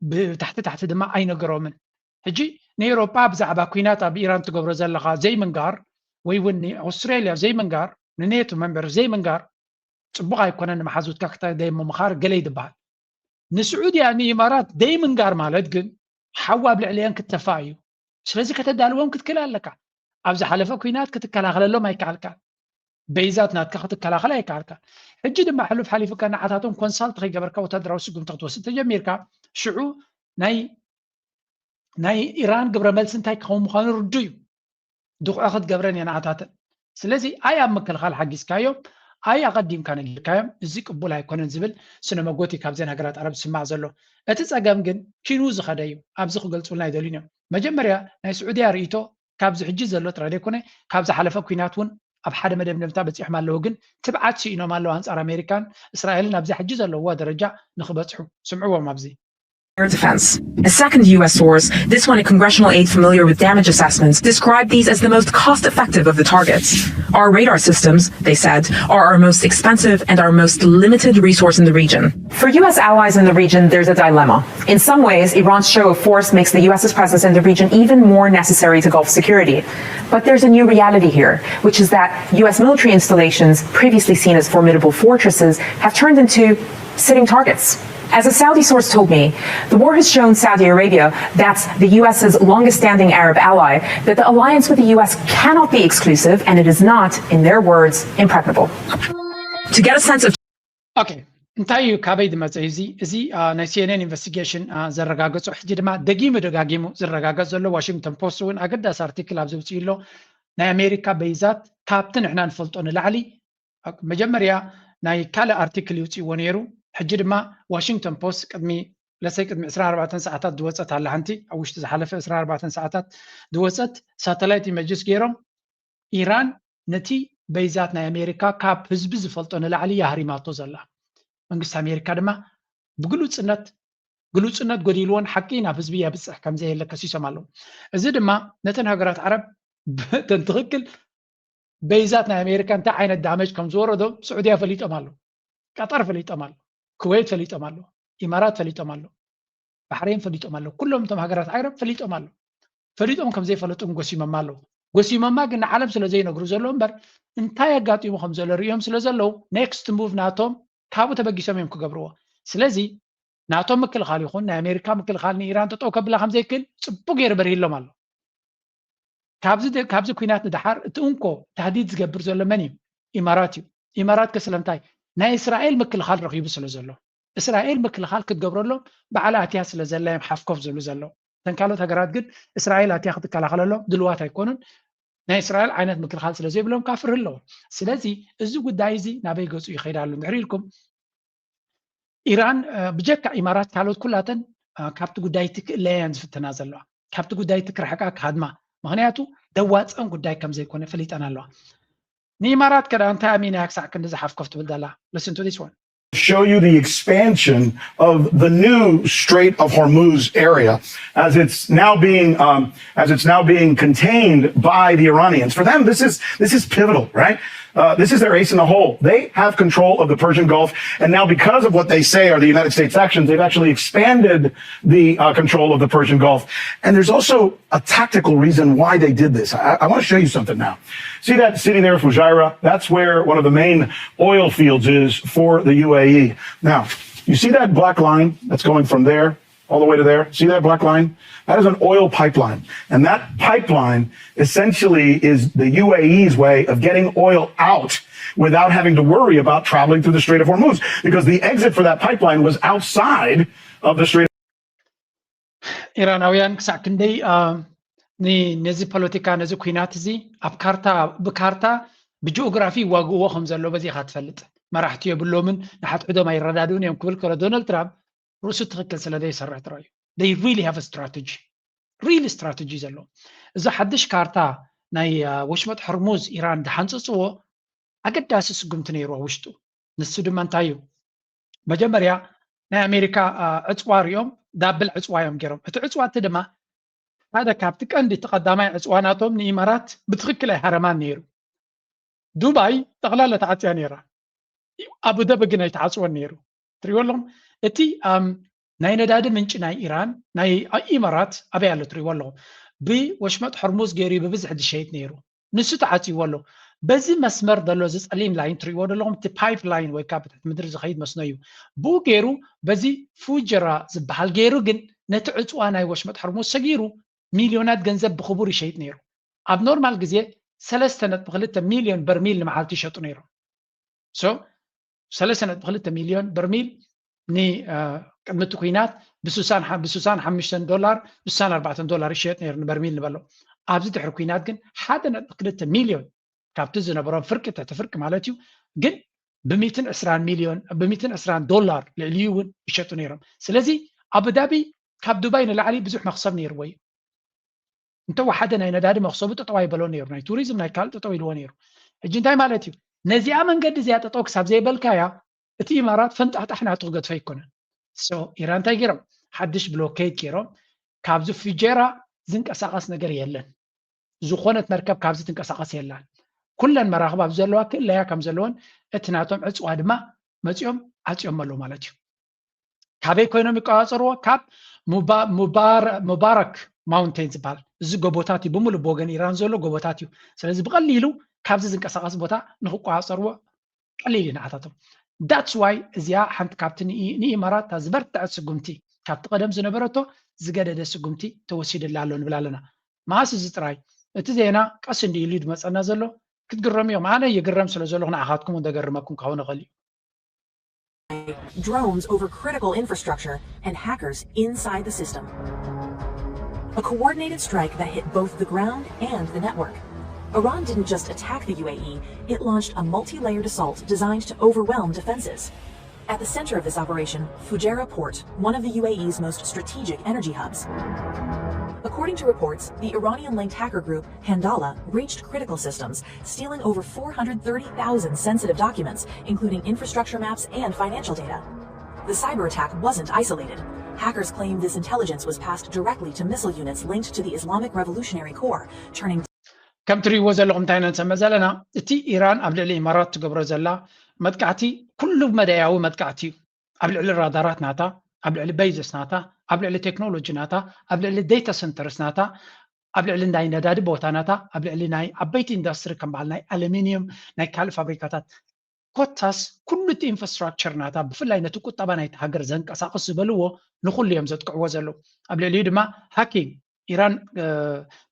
ብታሕቲ ታሕቲ ድማ ኣይነገሮምን። ሕጂ ንኤውሮጳ ብዛዕባ ኲናት ኣብ ኢራን ትገብሮ ዘለኻ ዘይምንጋር ወይ እውን ንኣውስትራልያ ዘይምንጋር፣ ንኔቶ መንበር ዘይምንጋር ጽቡቕ ኣይኮነን። ንመሓዙትካ ክተደይ ምምኻር ገለ ይድበሃል። ንስዑድያ ንኢማራት ደይ ምንጋር ማለት ግን ሓዊ ኣብ ልዕሊአን ክተፋእ እዩ። ስለዚ ከተዳልዎም ክትክእል ኣለካ። ኣብ ዝሓለፈ ኲናት ክትከላኸለሎም ኣይከኣልካን። በይዛት ናትካ ክትከላኸል ኣይከኣልካን። ሕጂ ድማ ሕሉፍ ሓሊፉካ ንዓታቶም ኮንሳልት ከይገበርካ ወታደራዊ ስጉምቲ ክትወስድ ተጀሚርካ ሽዑ ናይ ናይ ኢራን ግብረ መልሲ እንታይ ክኸውን ምዃኑ ርዱ እዩ። ድቑዐ ክትገብረን እየን ኣታተን። ስለዚ ኣይ ኣብ ምክልኻል ሓጊዝካዮም ኣይ ኣቐዲምካ ነጊርካዮም እዚ ቅቡል ኣይኮነን ዝብል ስነ መጎት እዩ ካብዘን ሃገራት ዓረብ ዝስማዕ ዘሎ። እቲ ጸገም ግን ኪኑ ዝኸደ እዩ። ኣብዚ ክገልጹልና ኣይደልዩን እዮም። መጀመርያ ናይ ስዑድያ ርእይቶ ካብዚ ሕጂ ዘሎ ጥራይ ዘይኮነ ካብ ዝሓለፈ ኲናት እውን ኣብ ሓደ መደምደምታ በጺሖም ኣለዉ፣ ግን ትብዓት ስኢኖም ኣለዉ ኣንጻር ኣሜሪካን እስራኤልን ኣብዚ ሕጂ ዘለውዋ ደረጃ ንኽበጽሑ። ስምዕዎም ኣብዚ። air defense. A second U S source, this one a congressional aide familiar with damage assessments, described these as the most cost-effective of the targets. Our radar systems, they said, are our most expensive and our most limited resource in the region. For U S allies in the region, there's a dilemma. In some ways, Iran's show of force makes the U S's presence in the region even more necessary to Gulf security. But there's a new reality here, which is that U S military installations, previously seen as formidable fortresses, have turned into sitting targets. As a Saudi source told me, the war has shown Saudi Arabia, that's the U S's longest standing Arab ally, that the alliance with the U S cannot be exclusive, and it is not, in their words, impregnable. To get a sense of ኦኬ፣ እንታይ እዩ፣ ካበይ ዝመፀ እዩ? እዚ እዚ ናይ ሲ ኤን ኤን ኢንቨስቲጌሽን ዘረጋገፆ፣ ሕጂ ድማ ደጊሙ ደጋጊሙ ዝረጋገፅ ዘሎ ዋሽንግተን ፖስት እውን ኣገዳሲ ኣርቲክል ኣብ ዘውፅኡ ኣሎ። ናይ ኣሜሪካ በይዛት ካብቲ ንሕና ንፈልጦ ንላዕሊ መጀመርያ ናይ ካልእ ኣርቲክል ይውፅእዎ ነይሩ። ሕጂ ድማ ዋሽንግተን ፖስት ቅድሚ ለሰይ ቅድሚ ዕስራን ኣርባዕተን ሰዓታት ዝወፀት ኣላ ሓንቲ ኣብ ውሽጢ ዝሓለፈ ዕስራን ኣርባዕተን ሰዓታት ዝወፀት ሳተላይት ኢመጅስ ገይሮም ኢራን ነቲ በይዛት ናይ ኣሜሪካ ካብ ህዝቢ ዝፈልጦ ንላዕሊ እያ ሃሪማቶ ዘላ። መንግስቲ ኣሜሪካ ድማ ብግሉፅነት ግሉፅነት ጎዲልዎን ሓቂ ናብ ህዝቢ የብፅሕ ከምዘየለ ከሲሶም ኣለዉ። እዚ ድማ ነተን ሃገራት ዓረብ ተን ትኽክል በይዛት ናይ ኣሜሪካ እንታይ ዓይነት ዳመጅ ከም ዝወረዶም ስዑድያ ፈሊጦም ኣለዉ፣ ቀጠር ፈሊጦም ኣለዉ፣ ኩወይት ፈሊጦም ኣለዉ፣ ኢማራት ፈሊጦም ኣለዉ፣ ባሕሬን ፈሊጦም ኣለዉ፣ ኩሎም እቶም ሃገራት ዓረብ ፈሊጦም ኣለዉ። ፈሊጦም ከም ዘይፈለጡ እውን ጎሲሞማ ኣለዉ። ጎሲሞማ ግን ንዓለም ስለ ዘይነግሩ ዘለዉ እምበር እንታይ ኣጋጢሙ ከም ዘሎ ርእዮም ስለ ዘለዉ ኔክስት ሙቭ ናቶም ካብኡ ተበጊሶም እዮም ክገብርዎ። ስለዚ ናቶም ምክልኻል ይኹን ናይ ኣሜሪካ ምክልኻል ንኢራን ጠጠው ከብላ ከም ዘይክእል ፅቡቅ ገይሩ በሪህሎም ኣሎ። ካብዚ ደ- ካብዚ ኲናት ንደሓር እቲ እንኮ ታህዲድ ዝገብር ዘሎ መን እዩ? ኢማራት እዩ። ኢማራት ከ ስለምንታይ? ናይ እስራኤል ምክልኻል ረኺቡ ስለ ዘሎ። እስራኤል ምክልኻል ክትገብረሎም ባዕላ ኣትያ ስለ ዘላ እዮም ሓፍ ኮፍ ዝብሉ ዘለዉ። እተን ካልኦት ሃገራት ግን እስራኤል ኣትያ ክትከላኸለሎም ድልዋት ኣይኮኑን። ናይ እስራኤል ዓይነት ምክልኻል ስለ ዘይብሎም ካፍር ኣለዎ። ስለዚ እዚ ጉዳይ እዚ ናበይ ገፁ ይኸይድ ኣሎ እንድሕር ኢልኩም፣ ኢራን ብጀካ ኢማራት ካልኦት ኩላተን ካብቲ ጉዳይ እቲ ክእለያን ዝፍተና ዘለዋ፣ ካብቲ ጉዳይ እቲ ክርሕቃ ክሃድማ፣ ምክንያቱ ደዋፀን ጉዳይ ከም ዘይኮነ ፈሊጠን ኣለዋ። ንኢማራት ከዳ እንታይ ኣሚና ክሳዕ ክንዲ ዝሓፍኮፍ ትብል ዘላ? Listen to this one. Show you the expansion of the new Strait of Hormuz area as it's now being um, as it's now being contained by the Iranians. For them, this is this is pivotal, right? Uh, this is their ace in the hole. They have control of the Persian Gulf, and now because of what they say are the United States' actions, they've actually expanded the uh, control of the Persian Gulf. And there's also a tactical reason why they did this. I, I want to show you something now. See that city there, Fujairah? That's where one of the main oil fields is for the U A E. Now, you see that black line that's going from there all the way to there? See that black line? That is an oil pipeline. And that pipeline essentially is the U A E's way of getting oil out without having to worry about traveling through the Strait of Hormuz, because the exit for that pipeline was outside of the Strait. ኢራናውያን ክሳዕ ክንደይ ነዚ ፖለቲካ፣ ነዚ ኩናት እዚ ኣብ ካርታ፣ ብካርታ ብጂኦግራፊ ይዋግእዎ ከም ዘሎ በዚ ኢኻ ትፈልጥ። መራሕቲ የብሎምን፣ ንሓድሕዶም ኣይረዳድኡን እዮም ክብል ከሎ ዶናልድ ትራምፕ ርእሱ ትኽክል ስለ ዘይሰርሕ ጥራይ እዩ። They really have a strategy, real strategy ዘለዎም። እዚ ሓድሽ ካርታ ናይ ወሽመጥ ሕርሙዝ ኢራን ዝሓንፀፅዎ ኣገዳሲ ስጉምቲ ነይሩ ኣብ ውሽጡ። ንሱ ድማ እንታይ እዩ? መጀመርያ ናይ ኣሜሪካ ዕፅዋ ሪኦም ዳብል ዕፅዋ እዮም ገይሮም። እቲ ዕፅዋ እቲ ድማ ሓደ ካብቲ ቀንዲ እቲ ቀዳማይ ዕፅዋ ናቶም ንኢማራት ብትኽክል ኣይሃረማን ነይሩ። ዱባይ ጠቕላላ ተዓፅያ ነይራ፣ ኣቡደቢ ግን ኣይተዓፅወን ነይሩ። ትሪእዎ ኣለኹም። እቲ ናይ ነዳዲ ምንጪ ናይ ኢራን ናይ ኢማራት ኣበይ ኣሎ ትሪእዎ ኣለኹም። ብወሽመጥ ሕርሙዝ ገይሩ ብብዝሒ ዝሸይጥ ነይሩ፣ ንሱ ተዓፅይዎ ኣሎ። በዚ መስመር ዘሎ እዚ ፀሊም ላይን ትሪእዎ ዘለኹም፣ እቲ ፓይፕ ላይን ወይ ካብ ትሕቲ ምድሪ ዝኸይድ መስኖ እዩ። ብኡ ገይሩ በዚ ፉጀራ ዝበሃል ገይሩ ግን ነቲ ዕፅዋ ናይ ወሽመጥ ሕርሙዝ ሰጊሩ ሚልዮናት ገንዘብ ብኽቡር ይሸይጥ ነይሩ። ኣብ ኖርማል ግዜ ሰለስተ ነጥቢ ክልተ ሚልዮን በርሚል ንመዓልቲ ይሸጡ ነይሮም። So ሰለስተ ነጥቢ ክልተ ሚልዮን በርሚል ንቅድሚ እቲ ኩናት ብስሳን ሓምሽተን ዶላር፣ ብስሳን ኣርባዕተን ዶላር ይሸየጥ ነይሩ ንበርሚል ንበሎ። ኣብዚ ድሕሪ ኩናት ግን ሓደ ነጥቢ ክልተ ሚልዮን ካብቲ ዝነበሮም ፍርቂ ትሕቲ ፍርቂ ማለት እዩ፣ ግን ብሚትን ዕስራን ሚልዮን ብሚትን ዕስራን ዶላር ልዕሊኡ እውን ይሸጡ ነይሮም። ስለዚ ኣቡዳቢ ካብ ዱባይ ንላዕሊ ብዙሕ መክሰብ ነይርዎ እዩ። እንተወሓደ ናይ ነዳዲ መኽሰቡ ጠጠው ኣይበሎ ነይሩ፣ ናይ ቱሪዝም ናይ ካልእ ጠጠው ኢልዎ ነይሩ። ሕጂ እንታይ ማለት እዩ? ነዚኣ መንገዲ እዚኣ ጠጠው ክሳብ ዘይበልካያ እቲ ኢማራት ፈንጣጣሕ ናቱ ክገድፎ ኣይኮነን። So ኢራን እንታይ ገይሮም? ሓድሽ ብሎኬድ ገይሮም። ካብዚ ፉጀራ ዝንቀሳቐስ ነገር የለን። ዝኾነት መርከብ ካብዚ ትንቀሳቐስ የላን። ኩለን መራኽብ ኣብዚ ዘለዋ ክእለያ ከም ዘለወን እቲ ናቶም ዕፅዋ ድማ መፂኦም ዓፅዮም ኣለዉ ማለት እዩ። ካበይ ኮይኖም ይቆፃፀርዎ? ካብ ሙባረክ ማውንቴን ዝበሃል እዚ ጎቦታት እዩ። ብምሉእ ብወገን ኢራን ዘሎ ጎቦታት እዩ። ስለዚ ብቐሊሉ ካብዚ ዝንቀሳቐስ ቦታ ንክቆፃፀርዎ ቀሊል እዩ ንዓታቶም። That's why እዚኣ ሓንቲ ካብቲ ንኢማራት እታ ዝበርትዐት ስጉምቲ፣ ካብቲ ቀደም ዝነበረቶ ዝገደደ ስጉምቲ ተወሲድላ ኣሎ ንብል ኣለና። መዓስ እዚ ጥራይ? እቲ ዜና ቀስ እንዲ ኢሉ ድመፀና ዘሎ። ክትግረሙ እዮም። ኣነ ይግረም ስለ ዘለኹ ንዓኻትኩም እውን ደገርመኩም ክኸውን ይኽእል እዩ። Drones over critical infrastructure and hackers inside the system. A coordinated strike that hit both the ground and the network. Iran didn't just attack the U A E, it launched a multi-layered assault designed to overwhelm defenses. At the center of this operation, Fujairah port, one of the U A E's most strategic energy hubs. According to reports, the Iranian-linked hacker group Handala breached critical systems, stealing over four hundred thirty thousand sensitive documents, including infrastructure maps and financial data. The cyber attack wasn't isolated. Hackers claim this intelligence was passed directly to missile units linked to the Islamic Revolutionary Corps, turning ከም ትሪእዎ ዘለኹም እንታይ ኢና ንሰምዕ ዘለና? እቲ ኢራን ኣብ ልዕሊ ኢማራት ትገብሮ ዘላ መጥቃዕቲ ኩሉ መዳያዊ መጥቃዕቲ እዩ። ኣብ ልዕሊ ራዳራት ናታ፣ ኣብ ልዕሊ በይዘስ ናታ፣ ኣብ ልዕሊ ቴክኖሎጂ ናታ፣ ኣብ ልዕሊ ዴታ ሰንተርስ ናታ፣ ኣብ ልዕሊ ናይ ነዳዲ ቦታ ናታ፣ ኣብ ልዕሊ ናይ ዓበይቲ ኢንዳስትሪ ከም በዓል ናይ ኣሉሚኒየም፣ ናይ ካልእ ፋብሪካታት፣ ኮታስ ኩሉ እቲ ኢንፍራስትራክቸር ናታ፣ ብፍላይ ነቲ ቁጠባ ናይቲ ሃገር ዘንቀሳቕስ ዝበልዎ ንኹሉ እዮም ዘጥቅዕዎ ዘለዉ። ኣብ ልዕሊኡ ድማ ሃኪንግ ኢራን፣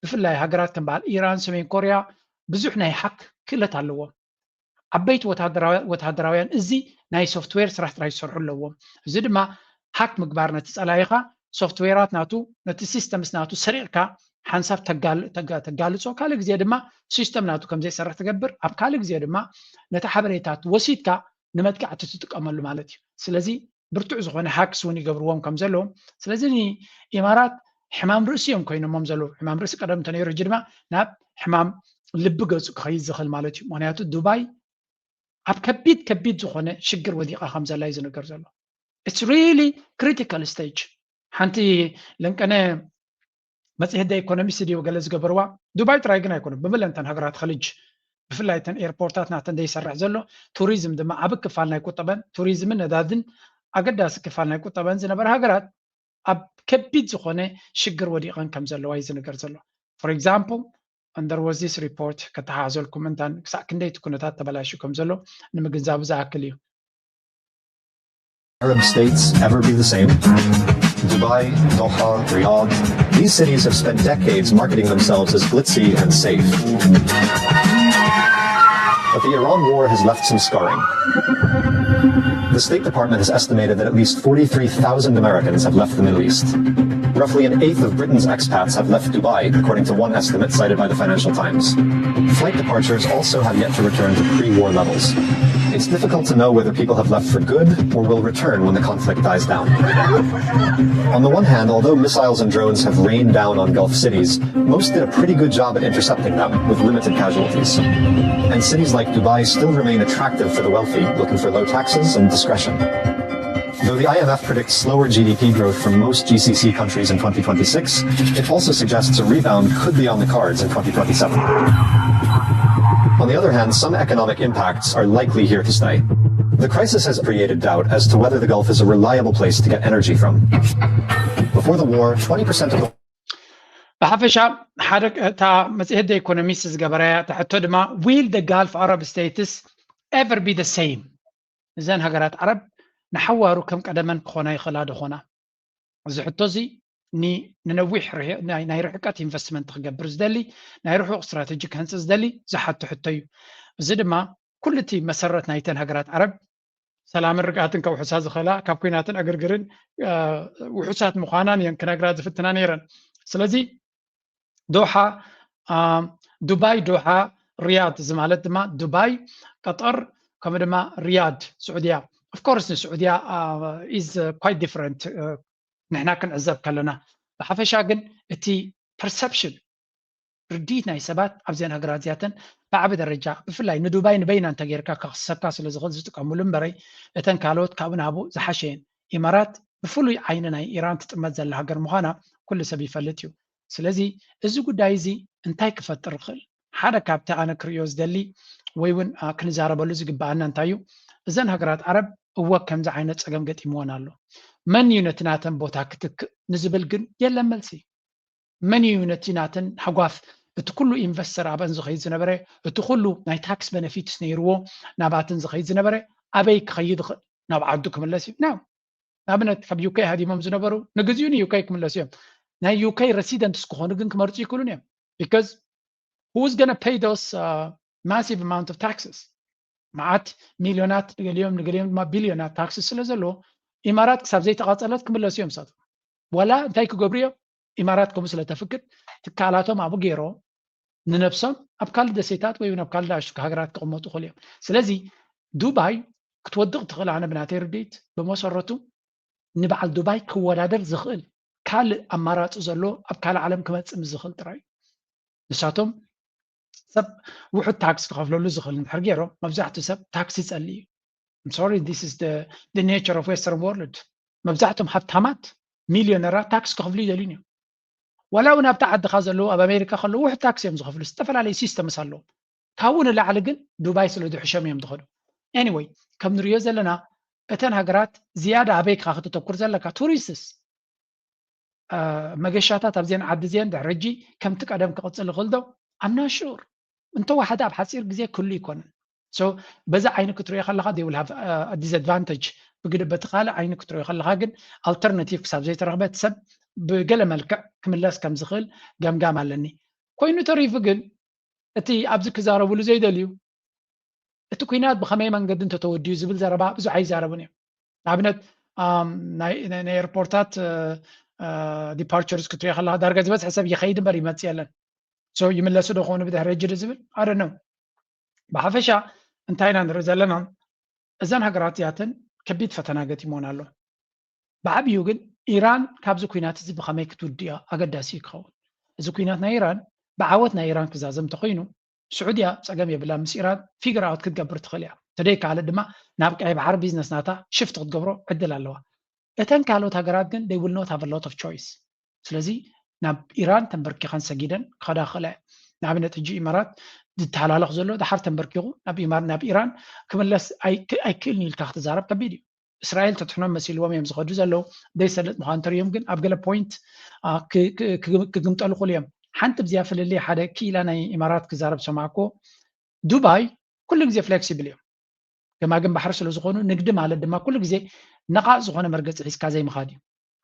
ብፍላይ ሃገራት ከም በዓል ኢራን፣ ሰሜን ኮርያ ብዙሕ ናይ ሃክ ክእለት ኣለዎም። ዓበይቲ ወተሃደራውያን እዚ ናይ ሶፍትዌር ስራሕ ጥራይ ዝሰርሑ ኣለዎም። እዚ ድማ ሃክ ምግባር ነቲ ጸላኢኻ ሶፍትዌራት ናቱ ነቲ ሲስተምስ ናቱ ሰሪቕካ ሓንሳብ ተጋልጾ፣ ካልእ ግዜ ድማ ሲስተም ናቱ ከም ዘይሰርሕ ትገብር፣ ኣብ ካልእ ግዜ ድማ ነቲ ሓበሬታት ወሲድካ ንመጥቃዕቲ ትጥቀመሉ ማለት እዩ። ስለዚ ብርቱዕ ዝኾነ ሃክስ እውን ይገብርዎም ከም ዘለዉ። ስለዚ ንኢማራት ሕማም ርእሲ እዮም ኮይኖሞም ዘለዉ። ሕማም ርእሲ ቀደም እንተነይሩ፣ ሕጂ ድማ ናብ ሕማም ልቢ ገጹ ክኸይድ ዝኽእል ማለት እዩ። ምክንያቱ ዱባይ ኣብ ከቢድ ከቢድ ዝኾነ ሽግር ወዲቓ ከም ዘላ እዩ ዝነገር ዘሎ። It's really critical stage። ሓንቲ ለንቀነ መጽሔት ደ ኢኮኖሚስት ድዩ ገለ ዝገበርዋ፣ ዱባይ ጥራይ ግን ኣይኮነ፣ ብምለን እተን ሃገራት ኸሊጅ፣ ብፍላይ እተን ኤርፖርታት ናተን ዘይሰርሕ ዘሎ፣ ቱሪዝም ድማ ዓቢ ክፋል ናይ ቁጠበን፣ ቱሪዝምን ነዳድን ኣገዳሲ ክፋል ናይ ቁጠበን ዝነበረ ሃገራት ኣብ ከቢድ ዝኾነ ሽግር ወዲቐን ከም ዘለዋ እዩ ዝነገር ዘሎ። For example, and there was this report፣ ከተሓዘልኩም እንታን ክሳዕ ክንደይ እቲ ኩነታት ተበላሽዩ ከም ዘሎ ንምግንዛቡ ዝኣክል እዩ። Arab states ever be the same? Dubai, Doha, Riyadh, these cities have spent decades marketing themselves as glitzy and safe. But the Iran war has left some scarring. The State Department has estimated that at least forty-three thousand Americans have left the Middle East. Roughly an eighth of Britain's expats have left Dubai, according to one estimate cited by the Financial Times. Flight departures also have yet to return to pre-war levels. It's difficult to know whether people have left for good or will return when the conflict dies down. On the one hand, although missiles and drones have rained down on Gulf cities, most did a pretty good job at intercepting them with limited casualties. And cities like Dubai still remain attractive for the wealthy looking for low taxes and discretion. Though the I M F predicts slower G D P growth from most G C C countries in twenty twenty-six, it also suggests a rebound could be on the cards in twenty twenty-seven. On the other hand, some economic impacts are likely here to stay. The crisis has created doubt as to whether the Gulf is a reliable place to get energy from. Before the war, twenty percent of the ብሓፈሻ ሓደ እታ መጽሔት ደ ኢኮኖሚስት ዝገበረያ እታ ሕቶ ድማ፣ will the Gulf Arab states ever be the same? እዘን ሃገራት ዓረብ ንሓዋሩ ከም ቀደመን ክኾና ይኽእላ ዶ ኾና? እዚ ሕቶ እዚ ንነዊሕ ናይ ርሕቀት ኢንቨስትመንት ክገብር ዝደሊ፣ ናይ ርሑቕ ስትራተጂ ክህንጽ ዝደሊ ዝሓቶ ሕቶ እዩ። እዚ ድማ ኩሉ እቲ መሰረት ናይተን ሃገራት ዓረብ ሰላምን ርግኣትን ከውሕሳ ዝኽእላ፣ ካብ ኩናትን ዕግርግርን ውሑሳት ምዃናን እየን ክነግራ ዝፍትና ነይረን። ስለዚ ዶሓ፣ ዱባይ፣ ዶሓ፣ ሪያድ፣ እዚ ማለት ድማ ዱባይ፣ ቀጠር፣ ከምኡ ድማ ሪያድ፣ ስዑድያ። Of course ንስዑድያ is quite different ንሕና ክንዕዘብ ከለና። ብሓፈሻ ግን እቲ ፐርሰፕሽን፣ ርድኢት ናይ ሰባት ኣብዘን ሃገራት እዚኣተን ብዓቢ ደረጃ፣ ብፍላይ ንዱባይ ንበይና እንተጌርካ ከኽስሰካ ስለ ዝኽእል ዝጥቀምሉ እምበረይ፣ እተን ካልኦት ካብኡ ናብኡ ዝሓሸ እየን። ኢማራት ብፍሉይ ዓይኒ ናይ ኢራን ትጥመት ዘላ ሃገር ምዃና ኩሉ ሰብ ይፈልጥ እዩ። ስለዚ እዚ ጉዳይ እዚ እንታይ ክፈጥር ይኽእል? ሓደ ካብቲ ኣነ ክርእዮ ዝደሊ ወይ እውን ክንዛረበሉ ዝግብኣና እንታይ እዩ? እዘን ሃገራት ዓረብ እወ ከምዚ ዓይነት ጸገም ገጢምወን ኣሎ። መን እዩ ነቲ ናተን ቦታ ክትክእ ንዝብል ግን የለን መልሲ። መን እዩ ነቲ ናተን ሃጓፍ፣ እቲ ኩሉ ኢንቨስተር ኣብአን ዝኸይድ ዝነበረ፣ እቲ ኩሉ ናይ ታክስ በነፊትስ ነይርዎ ናባትን ዝኸይድ ዝነበረ ኣበይ ክኸይድ ይኽእል? ናብ ዓዱ ክምለስ እዩ? ናብ ንኣብነት ካብ ዩኬ ሃዲሞም ዝነበሩ ንግዚኡ ንዩኬ ክምለሱ እዮም። ናይ ዩኬ ሬሲደንትስ ክኾኑ ግን ክመርፁ ይክእሉን እዮም። Because who's gonna pay those massive amount of taxes? መዓት ሚልዮናት፣ ንገሊኦም ንገሊኦም ድማ ቢልዮናት ታክስ ስለ ዘለዎ ኢማራት ክሳብ ዘይተቓፀለት ክምለሱ እዮም። ሳቶም ዋላ እንታይ ክገብሩ እዮም? ኢማራት ከምኡ ስለ ተፍቅድ ትካላቶም ኣብኡ ገይሮም ንነብሶም ኣብ ካልእ ደሴታት ወይ እውን ኣብ ካልእ ንኣሽቱ ሃገራት ክቕመጡ ይኽእሉ እዮም። ስለዚ ዱባይ ክትወድቕ ትኽእል፣ ኣነ ብናተይ ርድኢት ብመሰረቱ ንበዓል ዱባይ ክወዳደር ዝኽእል ካልእ ኣማራፂ ዘሎ ኣብ ካልእ ዓለም ክመፅእ ምስ ዝኽእል ጥራይ እዩ። ንሳቶም ሰብ ውሑድ ታክስ ክኸፍለሉ ዝኽእል እንድሕር ገይሮም፣ መብዛሕትኡ ሰብ ታክስ ይጸሊ እዩ። I'm sorry, this is the, the nature of Western world. መብዛሕትኦም ሃብታማት ሚልዮነራት ታክስ ክኸፍሉ ይደልዩን እዮም። ዋላ እውን ኣብቲ ዓድኻ ዘለዉ ኣብ ኣሜሪካ ከለዉ ውሑድ ታክስ እዮም ዝኸፍሉ፣ ዝተፈላለዩ ሲስተምስ ኣለዎም። ካብኡ ንላዕሊ ግን ዱባይ ስለ ዝሕሸም እዮም ዝኸዱ። Anyway፣ ከም ንሪኦ ዘለና እተን ሃገራት ዝያዳ ኣበይ ኢኻ ክተተኩር ዘለካ? ቱሪስትስ መገሻታት ኣብዘን ዓዲ እዚአን ድሕሪ ሕጂ ከምቲ ቀደም ክቕፅል ይኽእል ዶ? I'm not sure። እንተወሓደ ኣብ ሓፂር ግዜ ክህሉ ይኮንን። So በዛ ዓይኒ ክትሪኦ ከለኻ they will have a disadvantage። ብግደ በቲ ካልእ ዓይኒ ክትሪኦ ከለኻ ግን ኣልተርናቲቭ ክሳብ ዘይተረኽበ እቲ ሰብ ብገለ መልክዕ ክምለስ ከም ዝኽእል ገምጋም ኣለኒ። ኮይኑ ተሪፉ ግን እቲ ኣብዚ ክዛረብሉ ዘይደልዩ እቲ ኩናት ብኸመይ መንገዲ እንተተወዲኡ ዝብል ዘረባ ብዙሕ ኣይዛረቡን እዮም። ንኣብነት ናይ ኤርፖርታት departures ክትሪኦ ከለካ ዳርጋ ዝበዝሐ ሰብ ይኸይድ እምበር ይመጽእ የለን። So ይምለሱ ዶ ኾኑ ብድሕሪ ሕጂ ዝብል ኣደ ነው። ብሓፈሻ እንታይ ኢና ንርኢ ዘለና? እዘን ሃገራት እዚኣተን ከቢድ ፈተና ገጢሞን ኣሎ። ብዓብዩ ግን ኢራን ካብዚ ኩናት እዚ ብኸመይ ክትውድእያ ኣገዳሲ እዩ ክኸውን። እዚ ኩናት ናይ ኢራን ብዓወት ናይ ኢራን ክዛዘም እንተኾይኑ፣ ስዑድያ ጸገም የብላ፣ ምስ ኢራን figure out ክትገብር ትኽእል እያ። ተደይከኣለ ድማ ናብ ቀይ ባሕሪ ቢዝነስ ናታ ሽፍት ክትገብሮ ዕድል ኣለዋ። እተን ካልኦት ሃገራት ግን they will not have a lot of choice። ስለዚ ናብ ኢራን ተንበርኪኸን ሰጊደን ክኸዳ ክኽእላ እየን። ንኣብነት ሕጂ ኢማራት ዝተሃላለኽ ዘሎ ድሓር ተንበርኪኹ ናብ ኢማር ናብ ኢራን ክምለስ ኣይክ- ኣይክእልን ኢልካ ክትዛረብ ከቢድ እዩ። እስራኤል ተትሕኖም መሲልዎም እዮም ዝኸዱ ዘለዉ። ዘይሰልጥ ምዃን እንተሪኦም ግን ኣብ ገለ ፖይንት ክግምጠሉ ክእሉ እዮም። ሓንቲ ብዚያ ፍልልይ ሓደ ክኢላ ናይ ኢማራት ክዛረብ ዝሰማዕኩዎ፣ ዱባይ ኩሉ ግዜ ፍሌክሲብል እዮም። ገማግም ባሕሪ ስለ ዝኾኑ፣ ንግዲ ማለት ድማ ኩሉ ግዜ ነቓጽ ዝኾነ መርገጺ ሒዝካ ዘይምኻድ እዩ።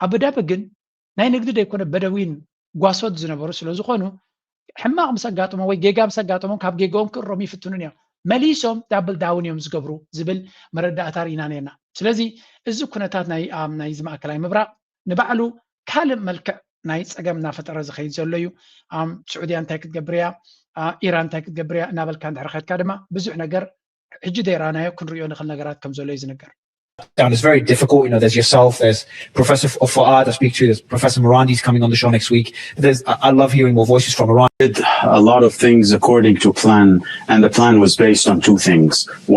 ኣቡዳቢ ግን ናይ ንግዲ ዘይኮነ በደዊን ጓሶት ዝነበሩ ስለ ዝኾኑ፣ ሕማቕ ምስ ኣጋጠሞም ወይ ጌጋ ምስ ኣጋጠሞም ካብ ጌጋኦም ክእረሙ ይፍትኑን እዮም። መሊሶም ዳብል ዳውን እዮም ዝገብሩ ዝብል መረዳእታ ርኢና ነርና። ስለዚ እዚ ኩነታት ናይ ኣም፣ ናይዚ ማእከላይ ምብራቕ ንባዕሉ ካልእ መልክዕ ናይ ጸገም እናፈጠረ ዝኸይድ ዘሎ እዩ። ኣም፣ ስዑድያ እንታይ ክትገብር እያ፣ ኣ፣ ኢራን እንታይ ክትገብር እያ እናበልካ እንድሕር ኸድካ ድማ ብዙሕ ነገር ሕጂ ዘይረኣናዮ ክንሪኦ ንኽእል ነገራት ከም ዘሎ እዩ ዝንገር። Down is very difficult. You know, there's yourself, there's Professor F- Fuad I speak to, there's Professor Morandi is coming on the show next week. There's, I I love hearing more voices from Iran. A lot of things according to plan, and the plan was based on two things.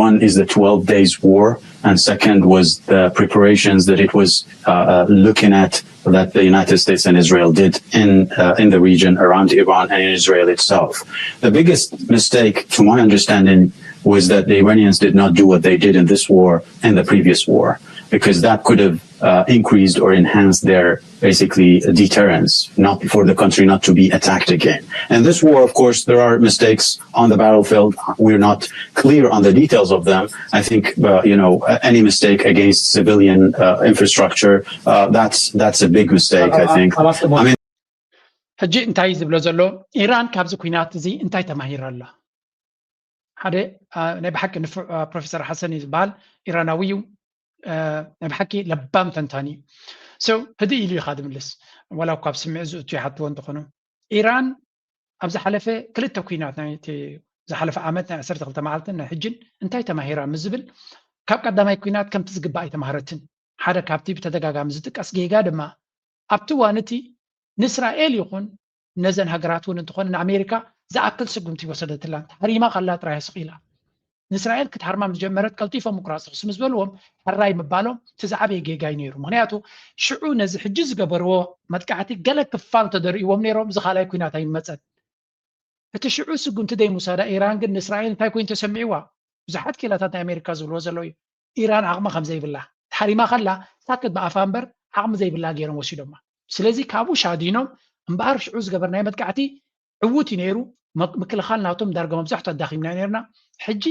One is the twelve days war, and second was the preparations that it was uh, uh, looking at that the United States and Israel did in uh, in the region around Iran and in Israel itself. The biggest mistake, to my understanding, was that the Iranians did not do what they did in this war in the previous war, because that could have uh, increased or enhanced their basically deterrence, not for the country not to be attacked again. And this war, of course, there are mistakes on the battlefield. We're not clear on the details of them. I think, uh, you know, any mistake against civilian uh, infrastructure, uh, that's that's a big mistake. I think. I mean, ሕጂ እንታይ እዩ ዝብሎ ዘሎ? ኢራን ካብዚ ኩናት እዚ እንታይ ተማሂራ ኣላ? ሓደ ናይ ብሓቂ ንፉዕ ፕሮፌሰር ሓሰን እዩ ዝበሃል፣ ኢራናዊ እዩ። ናይ ብሓቂ ለባም ተንታኒ እዩ። So ህድእ ኢሉ እዩ ዝምልስ፣ ዋላ እኳ ኣብ ስምዒት ዝእቱ ይሓትዎ እንተኾኑ። ኢራን ኣብ ዝሓለፈ ክልተ ኩናት፣ ናይ ዝሓለፈ ዓመት ናይ ዓሰርተ ክልተ መዓልትን ናይ ሕጅን እንታይ ተማሂራ ምስ ዝብል፣ ካብ ቀዳማይ ኩናት ከምቲ ዝግባእ ኣይተማህረትን። ሓደ ካብቲ ብተደጋጋሚ ዝጥቀስ ጌጋ ድማ ኣብቲ እዋን እቲ ንእስራኤል ይኹን ነዘን ሃገራት እውን እንተኾነ ንኣሜሪካ ዝኣክል ስጉምቲ ይወሰደትላን፣ ተሃሪማ ከላ ጥራይ ስቕ ኢላ። ንእስራኤል ክትሃርማ ምስ ጀመረት ቀልጢፎም ምቁራፅ ተኹሲ ምስ በልዎም ሕራይ ምባሎም እቲ ዝዓበየ ጌጋ እዩ ነይሩ። ምክንያቱ ሽዑ ነዚ ሕጂ ዝገበርዎ መጥቃዕቲ ገለ ክፋል እንተደርእዎም ነይሮም እዚ ካልኣይ ኩናት ኣይመፀን። እቲ ሽዑ ስጉምቲ ደይ ምውሳዳ ኢራን ግን ንእስራኤል እንታይ ኮይኑ ተሰሚዕዋ? ብዙሓት ክኢላታት ናይ ኣሜሪካ ዝብልዎ ዘለዉ እዩ። ኢራን ዓቕሚ ከም ዘይብላ፣ ተሓሪማ ከላ ሳክት ብኣፋ እምበር ዓቕሚ ዘይብላ ገይሮም ወሲዶማ። ስለዚ ካብኡ ሻዲኖም እምበኣር ሽዑ ዝገበርናዮ መጥቃዕቲ ዕዉት እዩ ነይሩ። ምክልኻል ናቶም ዳርጋ መብዛሕቱ ኣዳኺምናዮ ነርና። ሕጂ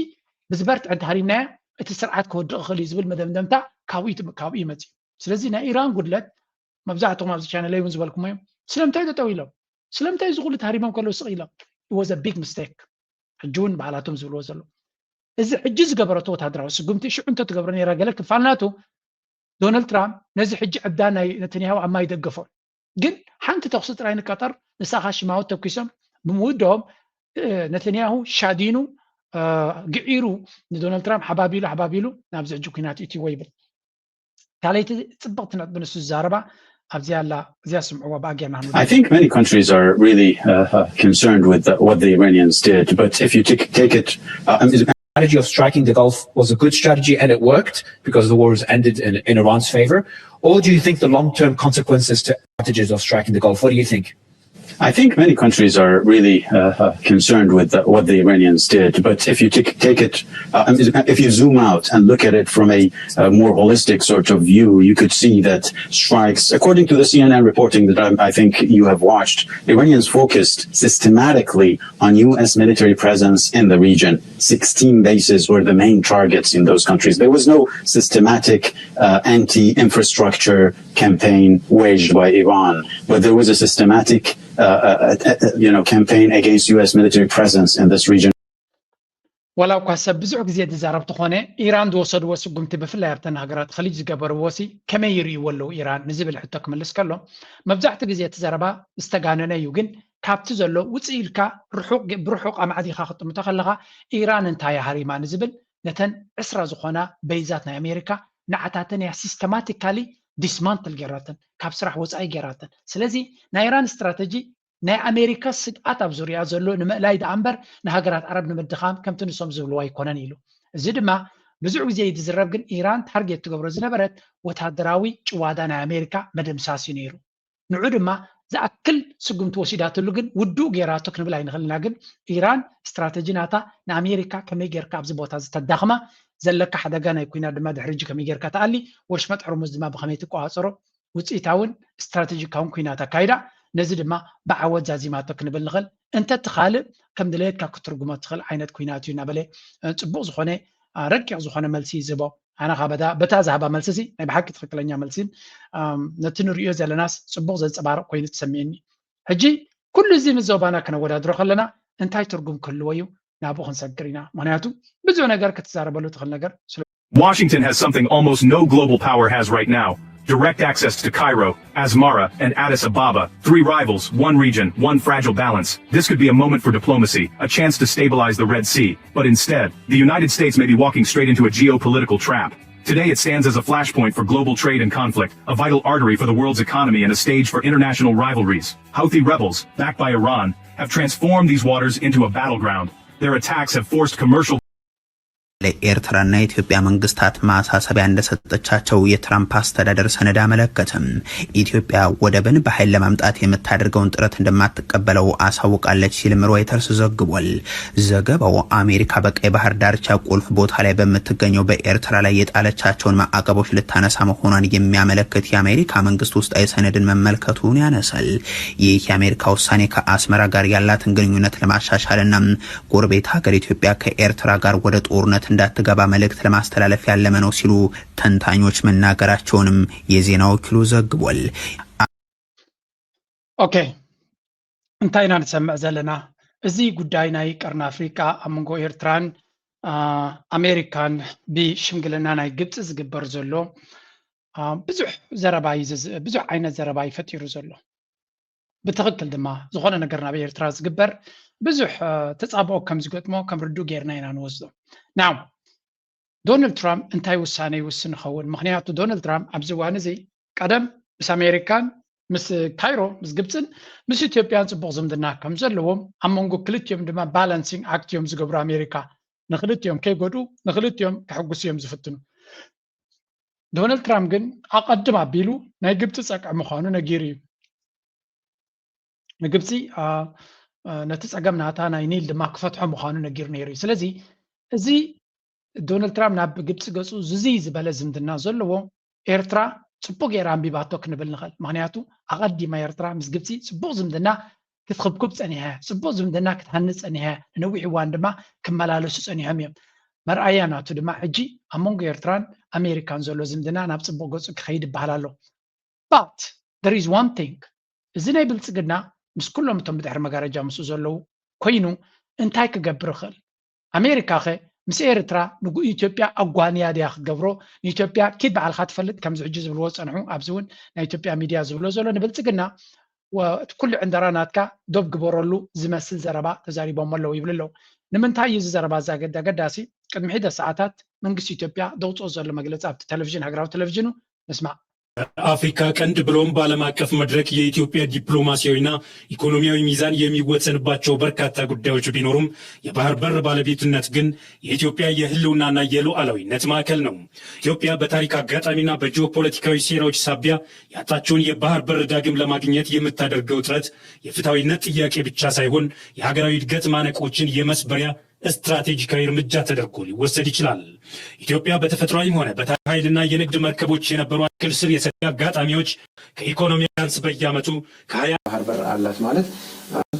ብዝበርትዐ እንተሃሪምናያ እቲ ስርዓት ክወድቕ ይኽእል እዩ ዝብል መደምደምታ ካብኡ ይመፅእ። ስለዚ ናይ ኢራን ጉድለት መብዛሕትኹም ኣብዚ ቻነለይ እውን ዝበልኩሞ እዮም። ስለምንታይ ጠጠው ኢሎም? ስለምንታይ እዚ ኩሉ ተሃሪሞም ከለዉ ስቕ ኢሎም? It was a big mistake። ሕጂ እውን ባዕላቶም ዝብልዎ ዘለዉ እዚ ሕጂ ዝገበረቶ ወታደራዊ ስጉምቲ ሽዑ እንተትገብሮ ነይራ ገለ ክፋል ናቱ ዶናልድ ትራምፕ ነዚ ሕጂ ዕብዳ ናይ ነተንያሁ ኣብ ማይ ደገፎ። ግን ሓንቲ ተኹሲ ጥራይ ንቀጠር ንሳኻ ሽማውት ተኩሶም ብምውድኦም ነተንያሁ ሻዲኑ ግዒሩ ንዶናልድ ትራምፕ ሓባቢሉ ሓባቢሉ ናብዚ ሕጂ ኩናት እትዎ ይብል። ካልኣይቲ ጽብቕቲ ነጥቢ ንሱ ዝዛረባ ኣብዚኣ ኣላ፣ እዚኣ ስምዕዋ ብኣ ጌርና ክንውድእ። I think many countries are really uh, uh, concerned with the, what the Iranians did, but if you take, take it, uh, strategy of striking the Gulf was a good strategy and it worked because the war has ended in, in Iran's favor? Or do you think the long term consequences to strategies of striking the Gulf? What do you think? I think many countries are really uh, uh, concerned with the, what the Iranians did. But if you take, take it, uh, if you zoom out and look at it from a, a, more holistic sort of view, you could see that strikes, according to the C N N reporting that I, I think you have watched, Iranians focused systematically on U S military presence in the region. sixteen bases were the main targets in those countries. There was no systematic uh, anti-infrastructure campaign waged by Iran, but there was a systematic, uh, uh, uh, you know, campaign against U S military presence in this region. ዋላ እኳ ሰብ ብዙሕ ግዜ ዝዛረብ ተኾነ፣ ኢራን ዝወሰድዎ ስጉምቲ፣ ብፍላይ ኣብተን ሃገራት ኸሊጅ ዝገበርዎ ሲ ከመይ ይርእይዎ ኣለዉ ኢራን ንዝብል ሕቶ ክምልስ ከሎ፣ መብዛሕትኡ ግዜ እቲ ዘረባ ዝተጋነነ እዩ። ግን ካብቲ ዘሎ ውፅእ ኢልካ ርሑቕ ጌ- ብርሑቕ ኣማዕዲኻ ክጥምቶ ከለኻ፣ ኢራን እንታይ ሃሪማ ንዝብል፣ ነተን ዕስራ ዝኾና በይዛት ናይ ኣሜሪካ ንዓታተን እያ ሲስተማቲካሊ ዲስማንትል ጌራተን፣ ካብ ስራሕ ወፃኢ ጌራተን። ስለዚ ናይ ኢራን ስትራተጂ ናይ ኣሜሪካ ስግኣት ኣብ ዙርያ ዘሎ ንምእላይ ደኣ እምበር ንሃገራት ዓረብ ንምድኻም ከምቲ ንሶም ዝብልዎ ኣይኮነን ኢሉ። እዚ ድማ ብዙሕ ግዜ እዩ ዝዝረብ፣ ግን ኢራን ታርጌት ትገብሮ ዝነበረት ወታደራዊ ጭዋዳ ናይ ኣሜሪካ መደምሳስ እዩ ነይሩ። ንዑ ድማ ዝኣክል ስጉምቲ ወሲዳትሉ፣ ግን ውዱእ ጌራቶ ክንብል ኣይንኽእልና። ግን ኢራን ስትራተጂ ናታ ንኣሜሪካ ከመይ ጌርካ ኣብዚ ቦታ ዝተዳኽማ፣ ዘለካ ሓደጋ ናይ ኩናት ድማ ድሕሪ ሕጂ ከመይ ጌርካ ትኣሊ፣ ወሽመጥ ሕርሙዝ ድማ ብኸመይ ትቆፃፀሮ፣ ውፅኢታውን ስትራቴጂካውን ኩናት ኣካይዳ። ነዚ ድማ ብዓወት ዛዚማቶ ክንብል ንኽእል። እንተ እቲ ካልእ ከም ድሌትካ ክትርጉሞ ትኽእል ዓይነት ኩናት እዩ እናበለ፣ እ፣ ፅቡቕ ዝኾነ፣ እ፣ ረቂቕ ዝኾነ መልሲ እዩ ዝህቦ። ኣነ ኸዓ በታ በታ ዝሃባ መልሲ እዚ ናይ ብሓቂ ትኽክለኛ መልሲን፣ እም፣ ነቲ ንርእዮ ዘለናስ ጽቡቕ ዘንጸባርቕ ኮይኑ ተሰሚዕኒ። ሕጂ ኩሉ እዚ ምስ ዞባና ክነወዳድሮ ከለና እንታይ ትርጉም ክህልዎ እዩ? ናብኡ ክንሰግር ኢና። ምኽንያቱ ብዙሕ ነገር ክትዛረበሉ ትኽእል ነገር ስለ Washington has something almost no global power has right now: direct access to Cairo, Asmara, and Addis Ababa, three rivals, one region, one fragile balance. This could be a moment for diplomacy, a chance to stabilize the Red Sea. But instead, the United States may be walking straight into a geopolitical trap. Today, it stands as a flashpoint for global trade and conflict, a vital artery for the world's economy and a stage for international rivalries. Houthi rebels, backed by Iran, have transformed these waters into a battleground. Their attacks have forced commercial ለኤርትራና የኢትዮጵያ መንግስታት ማሳሰቢያ እንደሰጠቻቸው የትራምፕ አስተዳደር ሰነድ አመለከተ። ኢትዮጵያ ወደብን በኃይል ለማምጣት የምታደርገውን ጥረት እንደማትቀበለው አሳውቃለች ሲልም ሮይተርስ ዘግቧል። ዘገባው አሜሪካ በቀይ ባህር ዳርቻ ቁልፍ ቦታ ላይ በምትገኘው በኤርትራ ላይ የጣለቻቸውን ማዕቀቦች ልታነሳ መሆኗን የሚያመለክት የአሜሪካ መንግስት ውስጣዊ ሰነድን መመልከቱን ያነሳል። ይህ የአሜሪካ ውሳኔ ከአስመራ ጋር ያላትን ግንኙነት ለማሻሻልና ጎረቤት ሀገር ኢትዮጵያ ከኤርትራ ጋር ወደ ጦርነት እንዳትገባ መልእክት ለማስተላለፍ ያለመ ነው ሲሉ ተንታኞች መናገራቸውንም የዜና ወኪሉ ዘግቧል። ኦኬ፣ እንታይ ኢና ንሰምዕ ዘለና? እዚ ጉዳይ ናይ ቀርኒ ኣፍሪቃ ኣብ መንጎ ኤርትራን፣ አ፣ ኣሜሪካን ብሽምግልና ናይ ግብፂ ዝግበር ዘሎ፣ አ፣ ብዙሕ ዘረባ እዩ ዝዝ-፣ ብዙሕ ዓይነት ዘረባ እዩ ፈጢሩ ዘሎ። ብትኽክል ድማ ዝኾነ ነገር ናብ ኤርትራ ዝግበር ብዙሕ፣ አ፣ ተጻብኦ ከም ዝገጥሞ ከም ርዱእ ጌርና ኢና ንወስዶ። ናው ዶናልድ ትራምፕ እንታይ ውሳነ ይውስን ይኸውን? ምኽንያቱ ዶናልድ ትራምፕ ኣብዚ እዋን እዚ ቀደም ምስ ኣሜሪካን ምስ ካይሮ ምስ ግብፅን ምስ ኢትዮጵያን ፅቡቕ ዝምድና ከም ዘለዎም ኣብ መንጎ ክልቲኦም ድማ ባላንሲንግ ኣክት እዮም ዝገብሩ። ኣሜሪካ ንክልቲኦም ከይጎድኡ ንክልቲኦም ከሕጉሱ እዮም ዝፍትኑ። ዶናልድ ትራምፕ ግን ኣቐድም ኣቢሉ ናይ ግብፂ ፀቅዒ ምዃኑ ነጊሩ እዩ። ንግብፂ፣ አ፣ አ፣ ነቲ ፀገም ናታ ናይ ኒል ድማ ክፈትሖ ምዃኑ ነጊሩ ነይሩ እዩ። ስለዚ እዚ ዶናልድ ትራምፕ ናብ ግብፂ ገፁ ዝዝይ ዝበለ ዝምድና ዘለዎ ኤርትራ ፅቡቅ ገይራ ኣንቢባቶ ክንብል ንኽእል። ምኽንያቱ ኣቐዲማ ኤርትራ ምስ ግብፂ ፅቡቅ ዝምድና ክትኽብኩብ ፀኒሐ፣ ፅቡቅ ዝምድና ክትሃንፅ ፀኒሐ፣ ንነዊሕ እዋን ድማ ክመላለሱ ፀኒሖም እዮም። መርኣያ ናቱ ድማ ሕጂ ኣብ መንጎ ኤርትራን ኣሜሪካን ዘሎ ዝምድና ናብ ፅቡቅ ገፁ ክኸይድ ይበሃል ኣሎ። But there is one thing፣ እዚ ናይ ብልፅግና ምስ ኩሎም እቶም ብድሕሪ መጋረጃ ምስኡ ዘለዉ ኮይኑ እንታይ ክገብር ይኽእል? ኣሜሪካ ኸ ምስ ኤርትራ ንጉ ኢትዮጵያ ኣጓንያ ድያ ክትገብሮ? ንኢትዮጵያ ኪድ ባዕልኻ ትፈልጥ ከምዚ ሕጂ ዝብልዎ ዝጸንሑ፣ ኣብዚ እውን ናይ ኢትዮጵያ ሚድያ ዝብሎ ዘሎ ንብልፅግና ወ-፣ እቲ ኩሉ ዕንደራ ናትካ ዶብ ግበረሉ ዝመስል ዘረባ ተዛሪቦም ኣለዉ ይብሉ ኣለዉ። ንምንታይ እዩ እዚ ዘረባ እዚ ኣገዳ-፣ ኣገዳሲ? ቅድሚ ሒደት ሰዓታት መንግስቲ ኢትዮጵያ ዘውፅኦ ዘሎ መግለፂ ኣብቲ ቴሌቪዥን፣ ሃገራዊ ቴሌቪዥኑ ንስማዕ። በአፍሪካ ቀንድ ብሎም በዓለም አቀፍ መድረክ የኢትዮጵያ ዲፕሎማሲያዊና ኢኮኖሚያዊ ሚዛን የሚወሰንባቸው በርካታ ጉዳዮች ቢኖሩም የባህር በር ባለቤትነት ግን የኢትዮጵያ የህልውናና የሉዓላዊነት ማዕከል ነው። ኢትዮጵያ በታሪክ አጋጣሚና በጂኦፖለቲካዊ ሴራዎች ሳቢያ ያጣችውን የባህር በር ዳግም ለማግኘት የምታደርገው ጥረት የፍትሐዊነት ጥያቄ ብቻ ሳይሆን የሀገራዊ እድገት ማነቆችን የመስበሪያ ስትራቴጂካዊ እርምጃ ተደርጎ ሊወሰድ ይችላል። ኢትዮጵያ በተፈጥሯዊም ሆነ በታሪክ ኃይልና የንግድ መርከቦች የነበሯት ክል ስር የሰደዱ አጋጣሚዎች ከኢኮኖሚ አንስ በየዓመቱ ከ20 ባህር በር አላት ማለት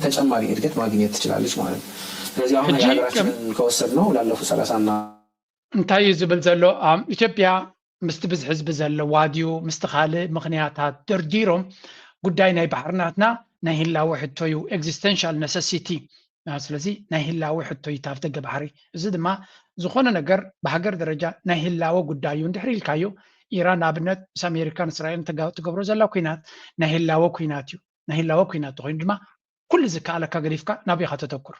ተጨማሪ እድገት ማግኘት ትችላለች ማለት ነው። ስለዚህ አሁን ሕጂ የሀገራችንን ከወሰድነው ላለፉት ሰላሳ እና እንታይ እዩ ዝብል ዘሎ? ኣም፣ ኢትዮጵያ ምስቲ ብዝሒ ህዝቢ ዘለዋ ድዩ ምስቲ ካልእ ምኽንያታት ደርዲሮም ጉዳይ ናይ ባሕሪ ናትና ናይ ህላወ ሕቶ እዩ፣ ኤግዚስተንሻል ነሰሲቲ። ስለዚ ናይ ህላወ ሕቶ እዩ እቲ ኣፍደገ ባሕሪ። እዚ ድማ ዝኾነ ነገር ብሃገር ደረጃ ናይ ህላወ ጉዳይ እዩ። እንድሕር ኢልካዮ፣ ኢራን ንኣብነት ምስ ኣሜሪካን እስራኤልን ተጋ- ትገብሮ ዘላ ኩናት ናይ ህላወ ኩናት እዩ። ናይ ህላወ ኩናት ተኾይኑ ድማ ኩሉ ዝከኣለካ ገዲፍካ ናበይ ኢኻ ተተኩር?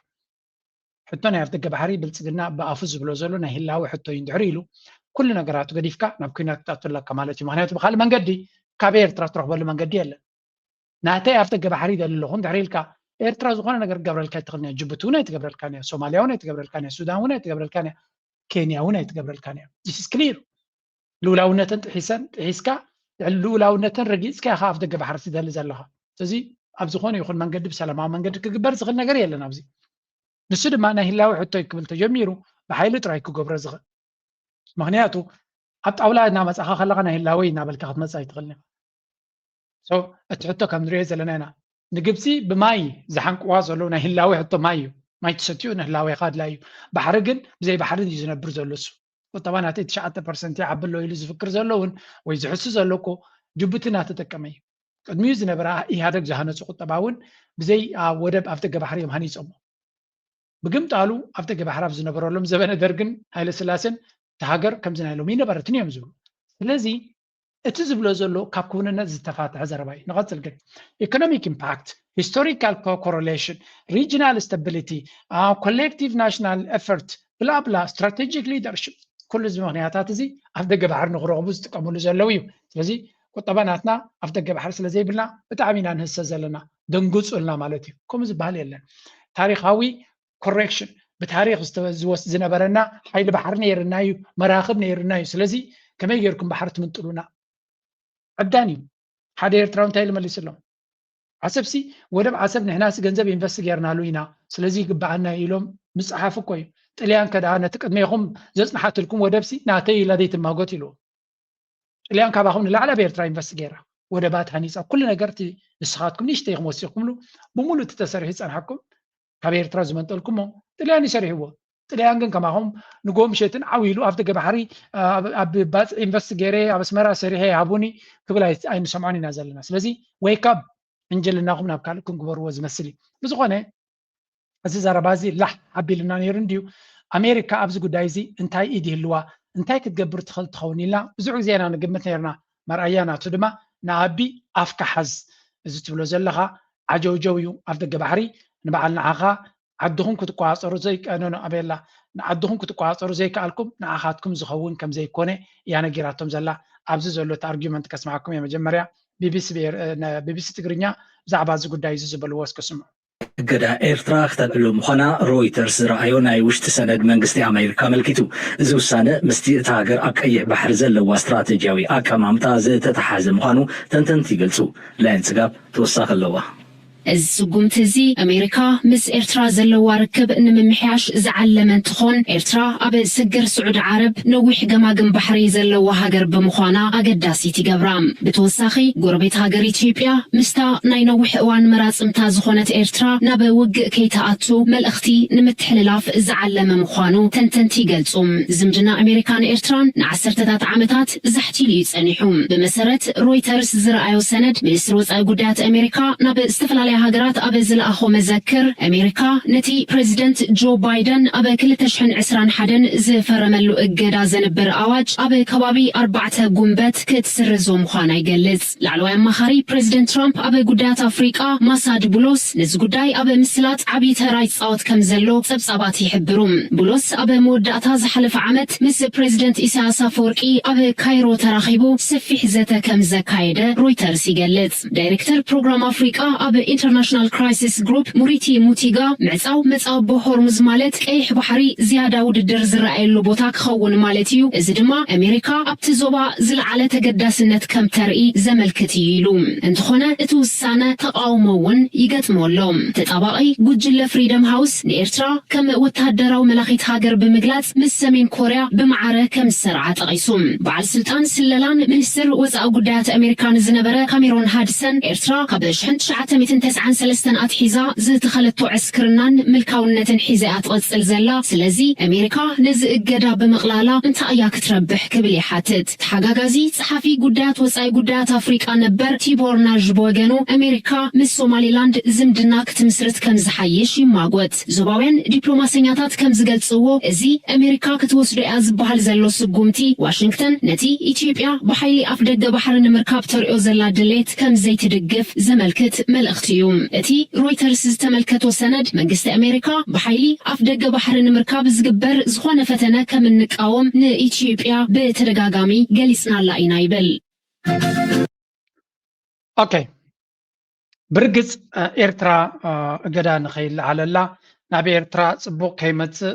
ሕቶ ናይ ኣፍደገ ባሕሪ ብልፅግና ብኣፉ ዝብሎ ዘሎ ናይ ህላወ ሕቶ እዩ እንድሕር ኢሉ፣ ኩሉ ነገራቱ ገዲፍካ ናብ ኩናት ክትኣቱ ኣለካ ማለት እዩ። ምክንያቱ ብካልእ መንገዲ ካብ ኤርትራ ትረኽበሉ መንገዲ የለን። ናተይ ኣፍደገ ባሕሪ ይደሊ ኣለኹ እንድሕር ኢልካ፣ ኤርትራ ዝኾነ ነገር ክገብረልካ ኣይትኽእልን እያ። ጅቡቲ እውን ኣይትገብረልካን እያ፣ ሶማልያ እውን ኣይትገብረልካን እያ፣ ሱዳን እውን ኣይትገብረልካን እያ፣ ኬንያ እውን ኣይትገብረልካን እያ። This is clear። ልኡላውነተን ጥሒሰን ጥሒስካ ልኡላውነተን ረጊፅካ ኢኻ ኣፍደገ ባሕሪ ትደሊ ዘለኻ። ስለዚ ኣብ ዝኾነ ይኹን መንገዲ ብሰላማዊ መንገዲ ክግበር ዝኽእል ነገር የለን ኣብዚ። ንሱ ድማ ናይ ህላዊ ሕቶ እዩ ክብል ተጀሚሩ ብሓይሊ ጥራይ ክገብሮ ዝኽእል። ምክንያቱ ኣብ ጣውላ እናመፃኻ ከለካ ናይ ህላወ እናበልካ ክትመፅእ ኣይትኽእልን ኢኻ። So እቲ ሕቶ ከም ንሪኦ ዘለና ኢና። ንግብፂ ብማይ ዝሓንቅዋ ዘለዉ ናይ ህላዊ ሕቶ ማይ እዩ። ማይ ትሰትዮ ንህላዌኻ ኣድላይ እዩ። ባሕሪ ግን ብዘይ ባሕሪ እዩ ዝነብር ዘሎ እሱ። ቁጠባ ናተይ ትሽዓተ ፐርሰንት ይዓቢ ኣሎ ኢሉ ዝፍክር ዘሎ እውን ወይ ዝሕሱ ዘሎ እኮ ጅቡቲ እናተጠቀመ እዩ። ቅድሚኡ ዝነበረ ኢህኣደግ ዝሃነፁ ቁጠባ እውን ብዘይ ወደብ ኣፍደገ ባሕሪ እዮም ሃኒፆሞ። ብግምጣሉ ኣፍደገ ባሕሪ ኣብ ዝነበረሎም ዘበነ ደርግን ሃይለስላሴን እቲ ሃገር ከምዚ ናይ ሎሚ ይነበረትን እዮም ዝብሉ። ስለዚ እቲ ዝብሎ ዘሎ ካብ ክውንነት ዝተፋትሐ ዘረባ እዩ። ንቐፅል ግን economic impact, historical correlation, regional stability, collective national effort, ብላብላ strategic leadership ኩሉ እዚ ምክንያታት እዚ ኣፍደገ ባሕሪ ንክረኽቡ ዝጥቀምሉ ዘለዉ እዩ። ስለዚ ቁጠባ ናትና ኣፍደገ ባሕሪ ስለዘይብልና ብጣዕሚ ኢና ንህሰ ዘለና፣ ደንግፁልና ማለት እዩ። ከምኡ ዝበሃል የለን። ታሪካዊ correction ብታሪክ ዝተወ- ዝወስ- ዝነበረና ሓይሊ ባሕሪ ነይርና እዩ፣ መራክብ ነይርና እዩ። ስለዚ ከመይ ጌርኩም ባሕሪ ትምንጥሉና? ዕብዳን እዩ። ሓደ ኤርትራዊ እንታይ ኢሉ መሊስሎም? ዓሰብሲ ወደብ ዓሰብ ንሕናሲ ገንዘብ ኢንቨስት ጌርናሉ ኢና፣ ስለዚ ይግበኣና እዩ ኢሎም ምፅሓፍ እኮ እዩ። ጥልያን ከደኣ ነቲ ቅድሜኹም ዘፅንሓትልኩም ወደብሲ ናተይ ኢላ ዘይትማጎት ኢልዎ። ጥልያን ካባኹም ንላዕሊ ኣብ ኤርትራ ኢንቨስት ገይራ፣ ወደባት ሃኒፃ፣ ኩሉ ነገር እቲ ንስኻትኩም ንእሽተይኹም ወሲኹምሉ ብምሉእ እቲ ተሰሪሑ ዝፀንሓኩም ካብ ኤርትራ ዝመንጠልኩሞ ጥልያን ይሰሪሕዎ። ጥልያን ግን ከማኹም ንጎ ምሸትን ዓው ኢሉ ኣብ ደገ ባሕሪ ኣብ ባፅዕ ኢንቨስት ገይረ ኣብ ኣስመራ ሰሪሐ ሃቡኒ ክብል ኣይንሰምዖን ኢና ዘለና። ስለዚ wake up እንጀልናኹም ናብ ካልእ ክንግበርዎ ዝመስል እዩ። ብዝኾነ እዚ ዘረባ እዚ ላሕ ኣቢልና ነይሩ እንድዩ። ኣሜሪካ ኣብዚ ጉዳይ እዚ እንታይ ኢድ ይህልዋ፣ እንታይ ክትገብር ትኽእል ትኸውን ኢልና ብዙሕ ግዜ ኢና ንግምት ነይርና። መርኣያ ናቱ ድማ ንኣቢ ኣፍካ ሓዝ። እዚ ትብሎ ዘለኻ ዓጀውጀው እዩ። ኣብ ደገ ባሕሪ ንበዓል ንዓኻ ዓድኹም ክትቆፃፀሩ ዘይከኣልኩም ኣበየላ ንዓድኹም ክትቆፃፀሩ ዘይከኣልኩም ንዓኻትኩም ዝኸውን ከም ዘይኮነ እያ ነጊራቶም ዘላ። ኣብዚ ዘሎ እቲ ኣርጊመንት ከስምዓኩም እየ። መጀመርያ ቢቢሲ ትግርኛ ብዛዕባ እዚ ጉዳይ እዚ ዝበልዎ እስከ ስምዑ። እገዳ ኤርትራ ክተልዕሎ ምዃና ሮይተርስ ዝረኣዮ ናይ ውሽጢ ሰነድ መንግስቲ ኣሜሪካ ኣመልኪቱ። እዚ ውሳነ ምስቲ እታ ሃገር ኣብ ቀይሕ ባሕሪ ዘለዋ ስትራተጂያዊ ኣቀማምጣ ዝተተሓሓዘ ምዃኑ ተንተንቲ ይገልጹ። ላይን ጽጋብ ተወሳኺ ኣለዋ። እዚ ስጉምቲ እዚ ኣሜሪካ ምስ ኤርትራ ዘለዋ ርክብ ንምምሕያሽ ዝዓለመ እንትኾን ኤርትራ ኣብ ስግር ስዑዲ ዓረብ ነዊሕ ገማግም ባሕሪ ዘለዋ ሃገር ብምዃና ኣገዳሲት ይገብራ። ብተወሳኺ ጎረቤት ሃገር ኢትዮጵያ ምስታ ናይ ነዊሕ እዋን መራፅምታ ዝኾነት ኤርትራ ናብ ውግእ ከይትኣቱ መልእኽቲ ንምትሕልላፍ ዝዓለመ ምዃኑ ተንተንቲ ይገልፁ። ዝምድና ኣሜሪካን ኤርትራን ንዓሰርተታት ዓመታት ዛሕቲሉ እዩ ፀኒሑ። ብመሰረት ሮይተርስ ዝረኣዮ ሰነድ ሚኒስትሪ ወፃኢ ጉዳያት ኣሜሪካ ናብ ዝተፈላለያ ሃገራት ኣብ ዝለኣኾ መዘክር ኣሜሪካ ነቲ ፕሬዚደንት ጆ ባይደን ኣብ ክልተ ሽሕን ዕስራን ሓደን ዝፈረመሉ እገዳ ዘንብር ኣዋጅ ኣብ ከባቢ ኣርባዕተ ጉንበት ክትስርዞ ምዃና ይገልጽ። ላዕለዋይ ኣማኻሪ ፕሬዚደንት ትራምፕ ኣብ ጉዳያት ኣፍሪቃ ማሳድ ቡሎስ ነዚ ጉዳይ ኣብ ምስላጥ ዓብዪ ተራ ይፃወት ከም ዘሎ ጸብጻባት ይሕብሩ። ቡሎስ ኣብ መወዳእታ ዝሓለፈ ዓመት ምስ ፕሬዚደንት ኢሳያስ ኣፈወርቂ ኣብ ካይሮ ተራኺቡ ሰፊሕ ዘተ ከም ዘካየደ ሮይተርስ ይገልጽ። ዳይሬክተር ፕሮግራም ኣፍሪቃ ኣብ ኢንተርናሽናል ክራይሲስ ግሩፕ ሙሪቲ ሙቲጋ ምዕጻው መጻቦ ሆርሙዝ ማለት ቀይሕ ባሕሪ ዝያዳ ውድድር ዝረኣየሉ ቦታ ክኸውን ማለት እዩ። እዚ ድማ ኣሜሪካ ኣብቲ ዞባ ዝለዓለ ተገዳስነት ከም ተርኢ ዘመልክት እዩ ኢሉ። እንተኾነ እቲ ውሳነ ተቓውሞ እውን ይገጥሞ ኣሎ። ተጣባቒ ጉጅለ ፍሪደም ሃውስ ንኤርትራ ከም ወተሃደራዊ መላኺት ሃገር ብምግላጽ ምስ ሰሜን ኮርያ ብማዕረ ከም ዝሰርዓ ጠቒሱ። በዓል ስልጣን ስለላን ሚኒስትር ወፃኢ ጉዳያት ኣሜሪካን ዝነበረ ካሜሮን ሃድሰን ኤርትራ ካብ ሽሕን ትሽዓተ ሚእትን ተስዓን ሰለስተን ኣትሒዛ ዝተኸለቶ ዕስክርናን ምልካውነትን ሒዛ እያ ትቐጽል ዘላ። ስለዚ ኣሜሪካ ነዚ እገዳ ብምቕላላ እንታይ እያ ክትረብሕ ክብል ይሓትት። ተሓጋጋዚ ጸሓፊ ጉዳያት ወጻኢ ጉዳያት ኣፍሪቃ ነበር ቲቦር ናዥ ብወገኑ ኣሜሪካ ምስ ሶማሊላንድ ዝምድና ክትምስርት ከም ዝሓይሽ ይማጎት። ዞባውያን ዲፕሎማሰኛታት ከም ዝገልጽዎ፣ እዚ ኣሜሪካ ክትወስዶ እያ ዝበሃል ዘሎ ስጉምቲ፣ ዋሽንግተን ነቲ ኢትዮጵያ ብሓይሊ ኣፍ ደገ ባሕሪ ንምርካብ ተርእዮ ዘላ ድሌት ከም ዘይትድግፍ ዘመልክት መልእኽቲ እዩ። እቲ ሮይተርስ ዝተመልከቶ ሰነድ፣ መንግስቲ ኣሜሪካ ብሓይሊ ኣፍ ደገ ባሕሪ ንምርካብ ዝግበር ዝኾነ ፈተነ ከም እንቃወም ንኢትዮጵያ ብተደጋጋሚ ገሊጽናላ ኢና ይብል። ኦኬ፣ ብርግጽ ኤርትራ እገዳ ንኸይለዓለላ፣ ናብ ኤርትራ ጽቡቕ ከይመጽእ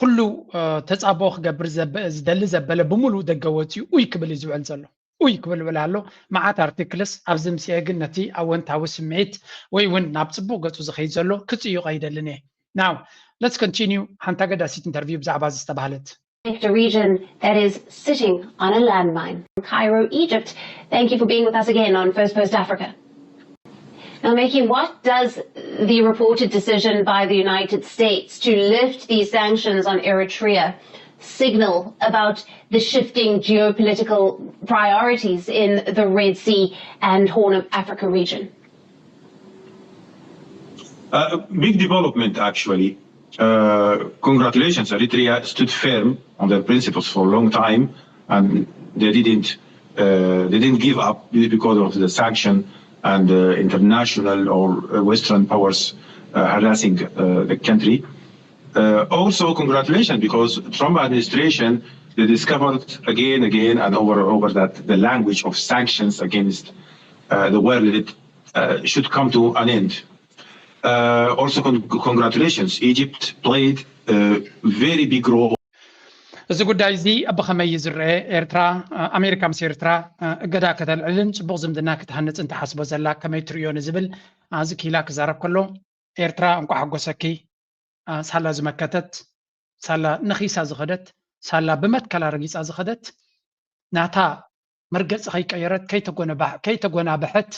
ኩሉ ተጻብኦ ክገብር ዝደሊ ዘበለ ብምሉእ ደገ ወጺኡ ኡይ ክብል እዩ ዝውዕል ዘሎ። ኡይ ክብል ውዕል ኣሎ። መዓት ኣርቲክልስ ኣብዚ ምስኤ ግን ነቲ ኣወንታዊ ስምዒት ወይ እውን ናብ ጽቡቕ ገጹ ዝኸይድ ዘሎ ክጽይቆ ኣይደልን እየ። Now let's continue። ሓንቲ ኣገዳሲት ኢንተርቪው ብዛዕባ እዚ ዝተባህለት A region that is sitting on a landmine. Cairo, Egypt. Thank you for being with us again on First Post Africa. Now, Meki, what does the reported decision by the United States to lift these sanctions on Eritrea signal about the shifting geopolitical priorities in the Red Sea and Horn of Africa region? Uh, big development, actually. Uh, congratulations, Eritrea stood firm on their principles for a long time, and they didn't uh, they didn't give up because of the sanction and uh, international or uh, Western powers uh, harassing uh, the country. Uh, also, congratulations, because Trump administration, they discovered again, again, and over and over that the language of sanctions against uh, the world uh, should come to an end. Uh, also, con- congratulations. Egypt played a very big role. እዚ ጉዳይ እዚ ብኸመይ እዩ ዝረአ? ኤርትራ ኣሜሪካ ምስ ኤርትራ እገዳ ከተልዕልን ጽቡቕ ዝምድና ክትሃንጽን ትሓስቦ ዘላ ከመይ ትርእዮ ንዝብል ኣዚ ኪላ ክዛረብ ከሎ፣ ኤርትራ እንኳ ሓጎሰኪ። ሳላ ዝመከተት፣ ሳላ ነኺሳ ዝኸደት፣ ሳላ ብመትከላ ረጊጻ ዝኸደት፣ ናታ መርገጺ ከይቀየረት፣ ከይተጎናበሐት፣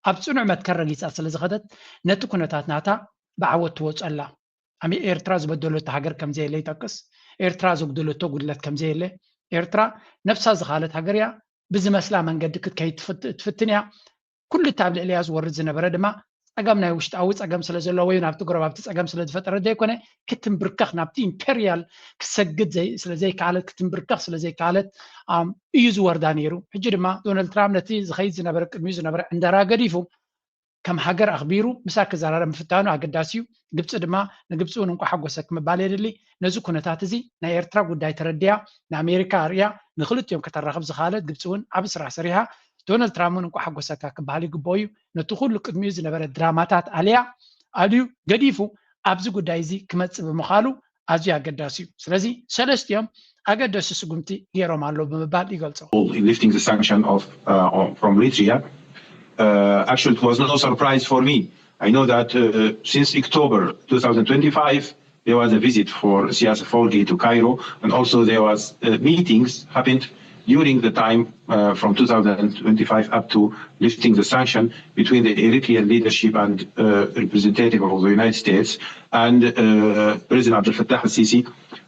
ኣብ ጽኑዕ መትከል ረጊጻ ስለ ዝኸደት፣ ነቲ ኩነታት ናታ ብዓወት ትወጾ ኣላ። ኣሜ ኤርትራ ዝበደለቶ ሃገር ከም ዘየለ ይጠቅስ። ኤርትራ ዘጉደለቶ ጉድለት ከም ዘየለ፣ ኤርትራ ነብሳ ዝኸኣለት ሃገር እያ። ብዝመስላ መንገዲ ክትከይድ ትፍት- ትፍትን እያ። ኩሉ እቲ ኣብ ልዕሊያ ዝወርድ ዝነበረ ድማ ጸገም ናይ ውሽጣዊ ጸገም ስለ ዘለዎ ወይ ናብቲ ጎረባብቲ ጸገም ስለ ዝፈጠረ ዘይኮነ፣ ክትንብርከኽ ናብቲ ኢምፔርያል ክሰግድ ዘይ- ስለ ዘይከኣለት፣ ክትንብርከኽ ስለ ዘይከኣለት ኣም፣ እዩ ዝወርዳ ነይሩ። ሕጂ ድማ ዶናልድ ትራምፕ ነቲ ዝኸይድ ዝነበረ ቅድሚኡ ዝነበረ ዕንደራ ገዲፉ ከም ሃገር ኣኽቢሩ ምሳ ክዘራረብ ምፍታኑ ኣገዳሲ እዩ። ግብፂ ድማ ንግብፂ እውን እንኳ ሓጎሰክ ምባል የድሊ። ነዚ ኩነታት እዚ ናይ ኤርትራ ጉዳይ ተረዲያ ንኣሜሪካ ኣርእያ ንክልቲኦም ከተራኽብ ዝኸኣለት ግብፂ እውን ዓቢ ስራሕ ሰሪሓ። ዶናልድ ትራምፕ እውን እንኳ ሓጎሰካ ክበሃል ይግብኦ እዩ። ነቲ ኩሉ ቅድሚኡ ዝነበረ ድራማታት ኣልያ ኣልዩ ገዲፉ ኣብዚ ጉዳይ እዚ ክመፅእ ብምኻሉ ኣዝዩ ኣገዳሲ እዩ። ስለዚ ሰለስቲኦም ኣገደስቲ ስጉምቲ ገይሮም ኣለዉ ብምባል ይገልጾ። in lifting the sanction of uh, from Eritrea. Uh, actually, it was no surprise for me. I know that uh, since October two thousand twenty-five, there was a visit for Sias Forgi to Cairo, and also there was uh, meetings happened during the time uh, from two thousand twenty-five up to lifting the sanction between the Eritrean leadership and uh, representative of the United States and uh, President Abdel Fattah al-Sisi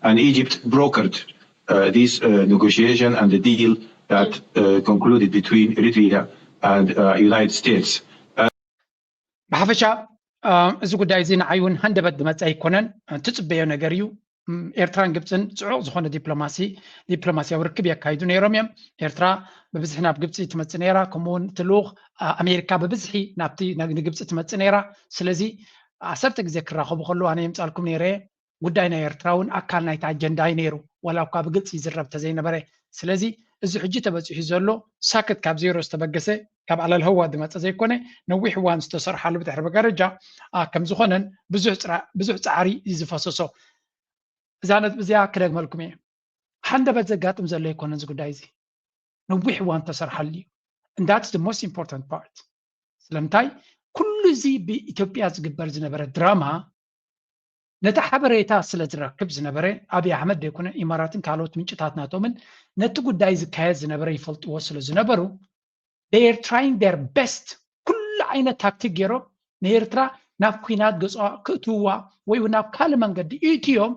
and Egypt brokered uh, this uh, negotiation and the deal that uh, concluded between Eritrea and uh, United States. ብሓፈሻ እዚ ጉዳይ እዚ ንዓይ እውን ሃንደበት ዝመፀ ኣይኮነን፣ ትፅበዮ ነገር እዩ። ኤርትራን ግብፅን ፅዑቕ ዝኾነ ዲፕሎማሲ ዲፕሎማሲያዊ ርክብ የካይዱ ነይሮም እዮም። ኤርትራ ብብዝሒ ናብ ግብፂ ትመፅእ ነይራ፣ ከምኡ እውን እቲ ልኡኽ ኣሜሪካ ብብዝሒ ናብቲ ንግብፂ ትመፅእ ነይራ። ስለዚ ዓሰርተ ግዜ ክራኸቡ ከለዉ ኣነ የምፃልኩም ነይረ። ጉዳይ ናይ ኤርትራ እውን ኣካል ናይቲ ኣጀንዳ እዩ ነይሩ፣ ዋላ እኳ ብግልፂ ይዝረብ ተዘይነበረ። ስለዚ እዚ ሕጂ ተበፂሑ ዘሎ ሳክት ካብ ዜሮ ዝተበገሰ ካብ ዓለል ህዋ ዝመፀ ዘይኮነ፣ ነዊሕ እዋን ዝተሰርሓሉ ብድሕሪ መጋረጃ ከም ዝኾነን ብዙሕ ፃዕሪ እዩ ዝፈሰሶ። እዛ ነጥቢ እዚኣ ክደግመልኩም እየ። ሃንደበት ዘጋጥም ዘሎ ኣይኮነን እዚ ጉዳይ እዚ፣ ነዊሕ እዋን ዝተሰርሓሉ እዩ። And that's the most important part። ስለምንታይ ኩሉ እዚ ብኢትዮጵያ ዝግበር ዝነበረ ድራማ ነቲ ሓበሬታ ስለ ዝረክብ ዝነበረ፣ ኣብይ ኣሕመድ ዘይኮነ ኢማራትን ካልኦት ምንጭታት ናቶምን ነቲ ጉዳይ ዝካየድ ዝነበረ ይፈልጥዎ ስለ ዝነበሩ፣ they are trying their best ኩሉ ዓይነት ታክቲክ ገይሮም ንኤርትራ ናብ ኩናት ገጽዋ ክእትውዋ ወይ እውን ናብ ካልእ መንገዲ እእትዮም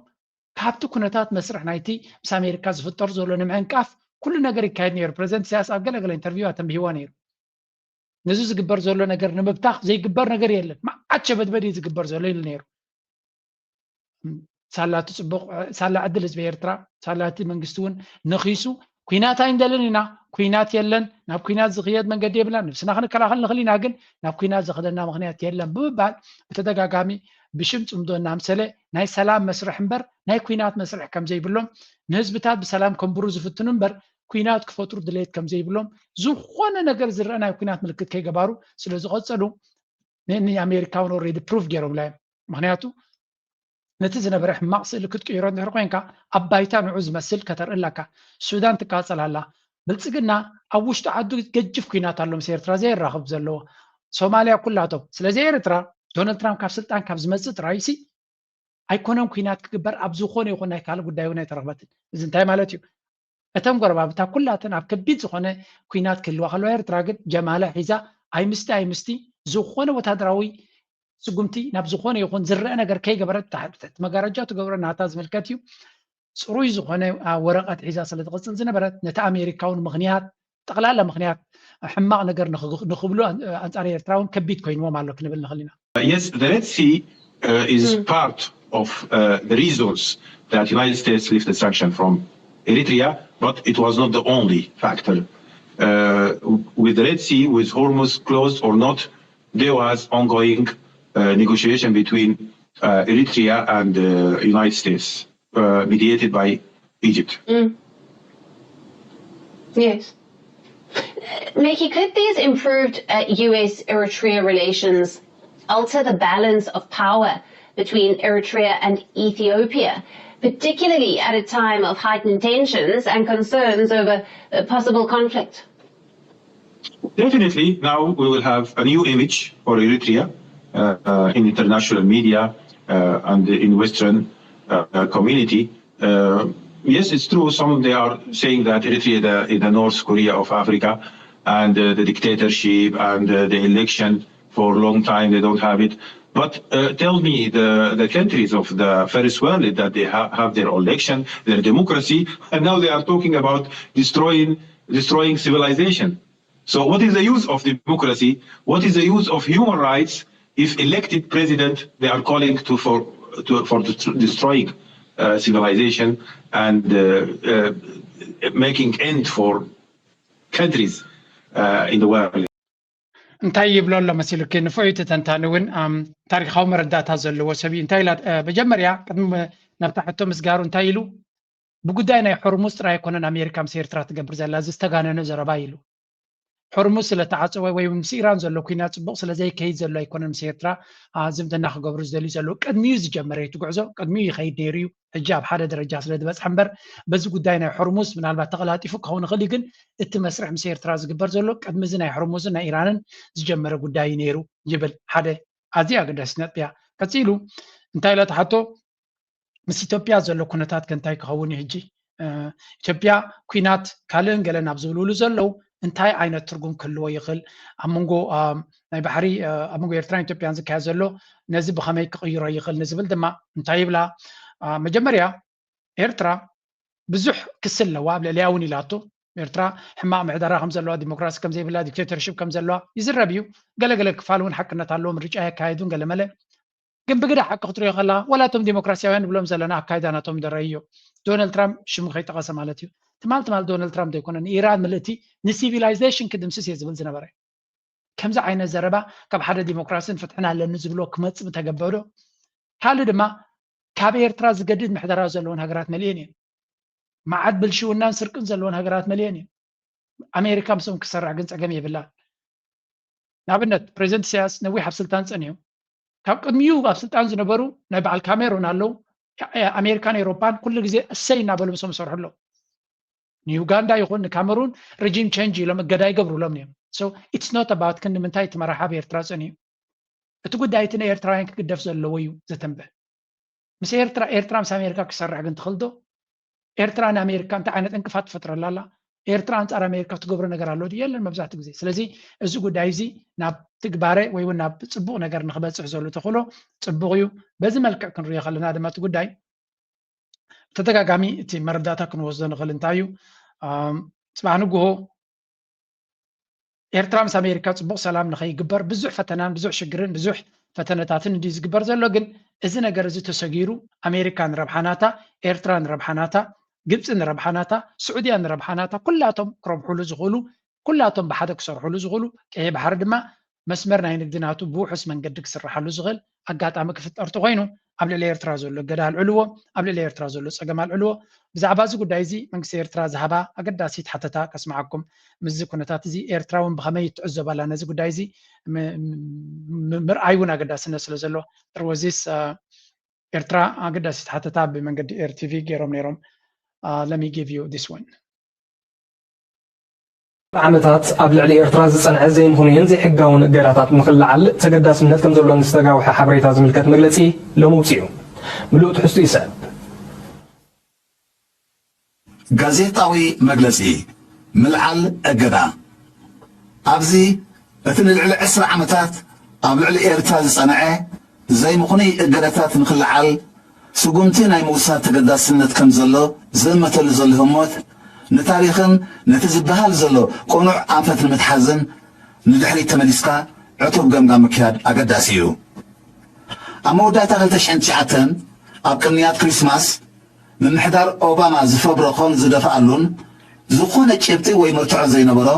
ካብቲ ኩነታት መስርሕ ናይቲ ምስ ኣሜሪካ ዝፍጠር ዘሎ ንምዕንቃፍ ኩሉ ነገር ይካየድ ነይሩ። ፕረዚደንት ኢሳያስ ኣብ ገለገለ ኢንተርቪው ኣተንቢህዋ ነይሩ። ነዚ ዝግበር ዘሎ ነገር ንምብታኽ ዘይግበር ነገር የለን፣ መዓት ሸበድበድ እዩ ዝግበር ዘሎ ኢሉ ነይሩ። ሳላ እቲ ፅቡቕ ሳላ ዕድል ህዝቢ ኤርትራ ሳላ እቲ መንግስቲ እውን ነኺሱ ኩናት ኣይንደልን ኢና፣ ኩናት የለን፣ ናብ ኩናት ዝኽየድ መንገዲ የብላን፣ ንብስና ክንከላኸል ንኽእል ኢና፣ ግን ናብ ኩናት ዘኽደና ምኽንያት የለን ብምባል ብተደጋጋሚ ብሽም ፅምዶ እናምሰለ ናይ ሰላም መስርሕ እምበር ናይ ኩናት መስርሕ ከም ዘይብሎም ንህዝብታት ብሰላም ከንብሩ ዝፍትኑ እምበር ኩናት ክፈጥሩ ድሌት ከም ዘይብሎም ዝኾነ ነገር ዝረአ ናይ ኩናት ምልክት ከይገባሩ ስለ ዝቐጸሉ ንኣሜሪካ እውን ኦልሬዲ ፕሩፍ ገይሮምላ እዮም። ምክንያቱ ነቲ ዝነበረ ሕማቕ ስእሊ ክትቅይሮ እንድሕር ኮይንካ ኣብ ባይታ ንዑ ዝመስል ከተርኢ ኣለካ። ሱዳን ትቃጸል ኣላ። ብልጽግና ኣብ ውሽጢ ዓዱ ገጅፍ ኩናት ኣሎ ምስ ኤርትራ ዘየራኽብ ዘለዎ። ሶማልያ ኩላቶም። ስለዚ ኤርትራ ዶናልድ ትራምፕ ካብ ስልጣን ካብ ዝመጽእ ጥራይ ሲ ኣይኮነን ኩናት ክግበር ኣብ ዝኾነ ይኹን ናይ ካልእ ጉዳይ እውን ኣይተረኽበትን። እዚ እንታይ ማለት እዩ? እተን ጎረባብታ ኩላተን ኣብ ከቢድ ዝኾነ ኩናት ክህልዋ ከለዋ ኤርትራ ግን ጀማላ ሒዛ ኣይምስቲ ኣይምስቲ ዝኾነ ወታደራዊ ስጉምቲ ናብ ዝኾነ ይኹን ዝረአ ነገር ከይገበረት ታሕተት መጋረጃ ትገብሮ ናታ ዝምልከት እዩ። ፅሩይ ዝኾነ ወረቐት ሒዛ ስለ ትቕፅል ዝነበረት ነቲ ኣሜሪካ እውን ምኽንያት ጠቕላላ ምኽንያት ሕማቕ ነገር ንኽብሉ ኣንፃር ኤርትራ እውን ከቢድ ኮይንዎም ኣሎ ክንብል ንኽእል ኢና። Yes, the Red Sea uh, is mm. part of uh, the reasons that United States lifted sanction from Eritrea, but it was not the only factor. Uh, with the Red Sea, with Hormuz closed or not, there was ongoing uh, negotiation between uh, Eritrea and the United States, uh, mediated by Egypt. Mm. Yes. Mickey, could these improved uh, U S Eritrea relations alter the balance of power between Eritrea and Ethiopia, particularly at a time of heightened tensions and concerns over uh, possible conflict? Definitely, now we will have a new image for Eritrea uh, uh, in international media uh, and in Western uh, uh, community. Uh, yes, it's true. Some they are saying that Eritrea is the, is the North Korea of Africa, and uh, the dictatorship and uh, the election for a long time they don't have it. But uh, tell me the, the countries of the first world that they ha- have their election, their democracy, and now they are talking about destroying destroying civilization. So what is the use of democracy? What is the use of human rights if elected president they are calling to for to, for destroying uh, civilization and uh, uh, making end for countries uh, in the world? እንታይ ይብሎ ኣሎ መሲሉኪ? ንፉዕ እዩ ተንታኒ እውን ታሪካዊ መረዳእታ ዘለዎ ሰብ እዩ። እንታይ ኢላ መጀመርያ ቅድሚ ናብታ ሕቶ ምስጋሩ እንታይ ኢሉ? ብጉዳይ ናይ ሆርሙዝ ጥራይ ኣይኮነን ኣሜሪካ ምስ ኤርትራ ትገብር ዘላ፣ እዚ ዝተጋነነ ዘረባ ኢሉ። ሆርሙዝ ስለ ተዓጸወ ወይ ምስ ኢራን ዘሎ ኩናት ጽቡቕ ስለ ዘይከይድ ዘሎ ኣይኮነን ምስ ኤርትራ ዝምድና ክገብሩ ዝደልዩ ዘለዉ። ቅድሚኡ ዝጀመረ እዩ እቲ ጉዕዞ፣ ቅድሚኡ ይኸይድ ነይሩ እዩ። ሕጂ ኣብ ሓደ ደረጃ ስለ ዝበጽሐ እምበር በዚ ጉዳይ ናይ ሆርሙዝ ምናልባት ተቐላጢፉ ክኸውን ይኽእል እዩ፣ ግን እቲ መስርሕ ምስ ኤርትራ ዝግበር ዘሎ ቅድሚ እዚ ናይ ሆርሙዝን ናይ ኢራንን ዝጀመረ ጉዳይ እዩ ነይሩ ይብል። ሓደ ኣዝያ ኣገዳሲት ነጥቢ እያ። ቀጺሉ እንታይ ኢለ ትሓቶ? ምስ ኢትዮጵያ ዘሎ ኩነታት ከ እንታይ ክኸውን እዩ ሕጂ? ኢትዮጵያ ኩናት ካልእን ገለን ኣብ ዝብልሉ ዘለዉ እንታይ ዓይነት ትርጉም ክህልዎ ይኽእል? ኣብ መንጎ ናይ ባሕሪ ኣብ መንጎ ኤርትራን ኢትዮጵያን ዝካየድ ዘሎ ነዚ ብኸመይ ክቕይሮ ይኽእል ንዝብል ድማ እንታይ ይብላ? መጀመርያ ኤርትራ ብዙሕ ክሲ ኣለዋ ኣብ ልዕሊያ እውን ኢላቶ። ኤርትራ ሕማቕ ምሕደራ ከም ዘለዋ፣ ዲሞክራሲ ከም ዘይብላ፣ ዲክቴተርሽፕ ከም ዘለዋ ይዝረብ እዩ። ገለገለ ክፋል እውን ሓቅነት ኣለዎ፣ ምርጫ የካየዱን ገለመለ ግን ብግዳ ሓቂ ክትሪኦ ከላ ዋላ እቶም ዲሞክራሲያውያን ንብሎም ዘለና ኣካይዳ ናቶም ደረይዮ ዶናልድ ትራምፕ ሽሙ ከይጠቐሰ ማለት እዩ። ትማል ትማል ዶናልድ ትራምፕ ዘይኮነ ንኢራን ምልእቲ ንሲቪላይዜሽን ክድምስስ እየ ዝብል ዝነበረ። ከምዚ ዓይነት ዘረባ ካብ ሓደ ዲሞክራሲን ፍትሕን ኣለኒ ዝብሎ ክመፅእ ምተገበኦ ዶ? ካልእ ድማ ካብ ኤርትራ ዝገድድ ምሕደራ ዘለዎን ሃገራት መሊኤን እየን። መዓት ብልሽውናን ስርቅን ዘለዎን ሃገራት መሊኤን እየን። ኣሜሪካ ምስኦም ክሰርሕ ግን ፀገም የብላን። ንኣብነት ፕሬዚደንት ኢሳያስ ነዊሕ ኣብ ስልጣን ፀኒሑ ካብ ቅድሚኡ ኣብ ስልጣን ዝነበሩ ናይ በዓል ካሜሩን ኣለዉ። ኣሜሪካን ኤውሮፓን ኩሉ ግዜ እሰይ እናበሉ ምስኦም ይሰርሑ ኣለዉ። ንዩጋንዳ ይኹን ንካሜሩን ሪጂም ቸንጅ ኢሎም እገዳ ይገብሩሎም እዮም። So it's not about ክንዲ ምንታይ እቲ መራሒ ኣብ ኤርትራ ፀኒሑ። እቲ ጉዳይ እቲ ንኤርትራውያን ክግደፍ ዘለዎ እዩ ዘተንብህ። ምስ ኤርትራ ኤርትራ ምስ ኣሜሪካ ክሰርሕ ግን ትኽእል ዶ? ኤርትራ ንኣሜሪካ እንታይ ዓይነት ዕንቅፋት ትፈጥረላ ኣላ? ኤርትራ ኣንጻር ኣሜሪካ ትገብሮ ነገር ኣሎ ድዩ? የለን መብዛሕትኡ ግዜ። ስለዚ እዚ ጉዳይ እዚ ናብ ትግባረ ወይ እውን ናብ ጽቡቕ ነገር ንክበጽሕ ዘሎ ተኽእሎ ጽቡቕ እዩ። በዚ መልክዕ ክንሪኦ ከለና ድማ እቲ ጉዳይ ብተደጋጋሚ እቲ መረዳእታ ክንወስዶ ንኽእል እንታይ እዩ? ኣም፣ ጽባሕ ንግሆ ኤርትራ ምስ ኣሜሪካ ጽቡቕ ሰላም ንኸይግበር ብዙሕ ፈተናን ብዙሕ ሽግርን ብዙሕ ፈተነታትን እንዲ ዝግበር ዘሎ። ግን እዚ ነገር እዚ ተሰጊሩ ኣሜሪካ ንረብሓናታ፣ ኤርትራ ንረብሓናታ፣ ግብፂ ንረብሓናታ፣ ስዑድያ ንረብሓናታ፣ ኩላቶም ክረብሑሉ ዝኽእሉ፣ ኩላቶም ብሓደ ክሰርሑሉ ዝኽእሉ፣ ቀይሕ ባሕሪ ድማ መስመር ናይ ንግዲ ናቱ ብውሑስ መንገዲ ክስርሓሉ ዝኽእል ኣጋጣሚ ክፍጠር ተኾይኑ ኣብ ልዕሊ ኤርትራ ዘሎ እገዳ ኣልዕልዎ፣ ኣብ ልዕሊ ኤርትራ ዘሎ ጸገም ኣልዕልዎ። ብዛዕባ እዚ ጉዳይ እዚ መንግስቲ ኤርትራ ዝሃባ ኣገዳሲት ሓተታ ከስምዓኩም። ምስዚ ኩነታት እዚ ኤርትራ እውን ብኸመይ ትዕዘብ ኣላ ነዚ ጉዳይ እዚ ም- ም- ምርኣይ እውን ኣገዳስነት ስለ ዘለዎ። There was this ኤርትራ ኣገዳሲት ሓተታ ብመንገዲ ኤር ቲቪ ገይሮም ነይሮም። Let me give you this one. ዓመታት ኣብ ልዕሊ ኤርትራ ዝጸንዐ ዘይምኽኑይን ዘይሕጋውን እገዳታት ንኽልዓል ተገዳስነት ከም ዘሎ ንዝተጋውሐ ሓበሬታ ዝምልከት መግለጺ ሎሚ ውጺኡ። ምሉእ ትሕዝቱ ይስዕብ። ጋዜጣዊ መግለጺ ምልዓል እገዳ። ኣብዚ እቲ ንልዕሊ ዕስራ ዓመታት ኣብ ልዕሊ ኤርትራ ዝጸንዐ ዘይምኽኑይ እገዳታት ንኽልዓል ስጉምቲ ናይ ምውሳድ ተገዳስነት ከም ዘሎ ዝእመተሉ ዘሎ ህሞት ንታሪኽን ነቲ ዝበሃል ዘሎ ቅኑዕ ኣንፈት ንምትሓዝን ንድሕሪት ተመሊስካ ዕቱብ ገምጋም ምክያድ ኣገዳሲ እዩ። ኣብ መወዳእታ ክልተ ሽሕን ትሽዓተን ኣብ ቅንያት ክሪስማስ ምምሕዳር ኦባማ ዝፈብረኾን ዝደፍኣሉን ዝኾነ ጭብጢ ወይ መርትዖ ዘይነበሮ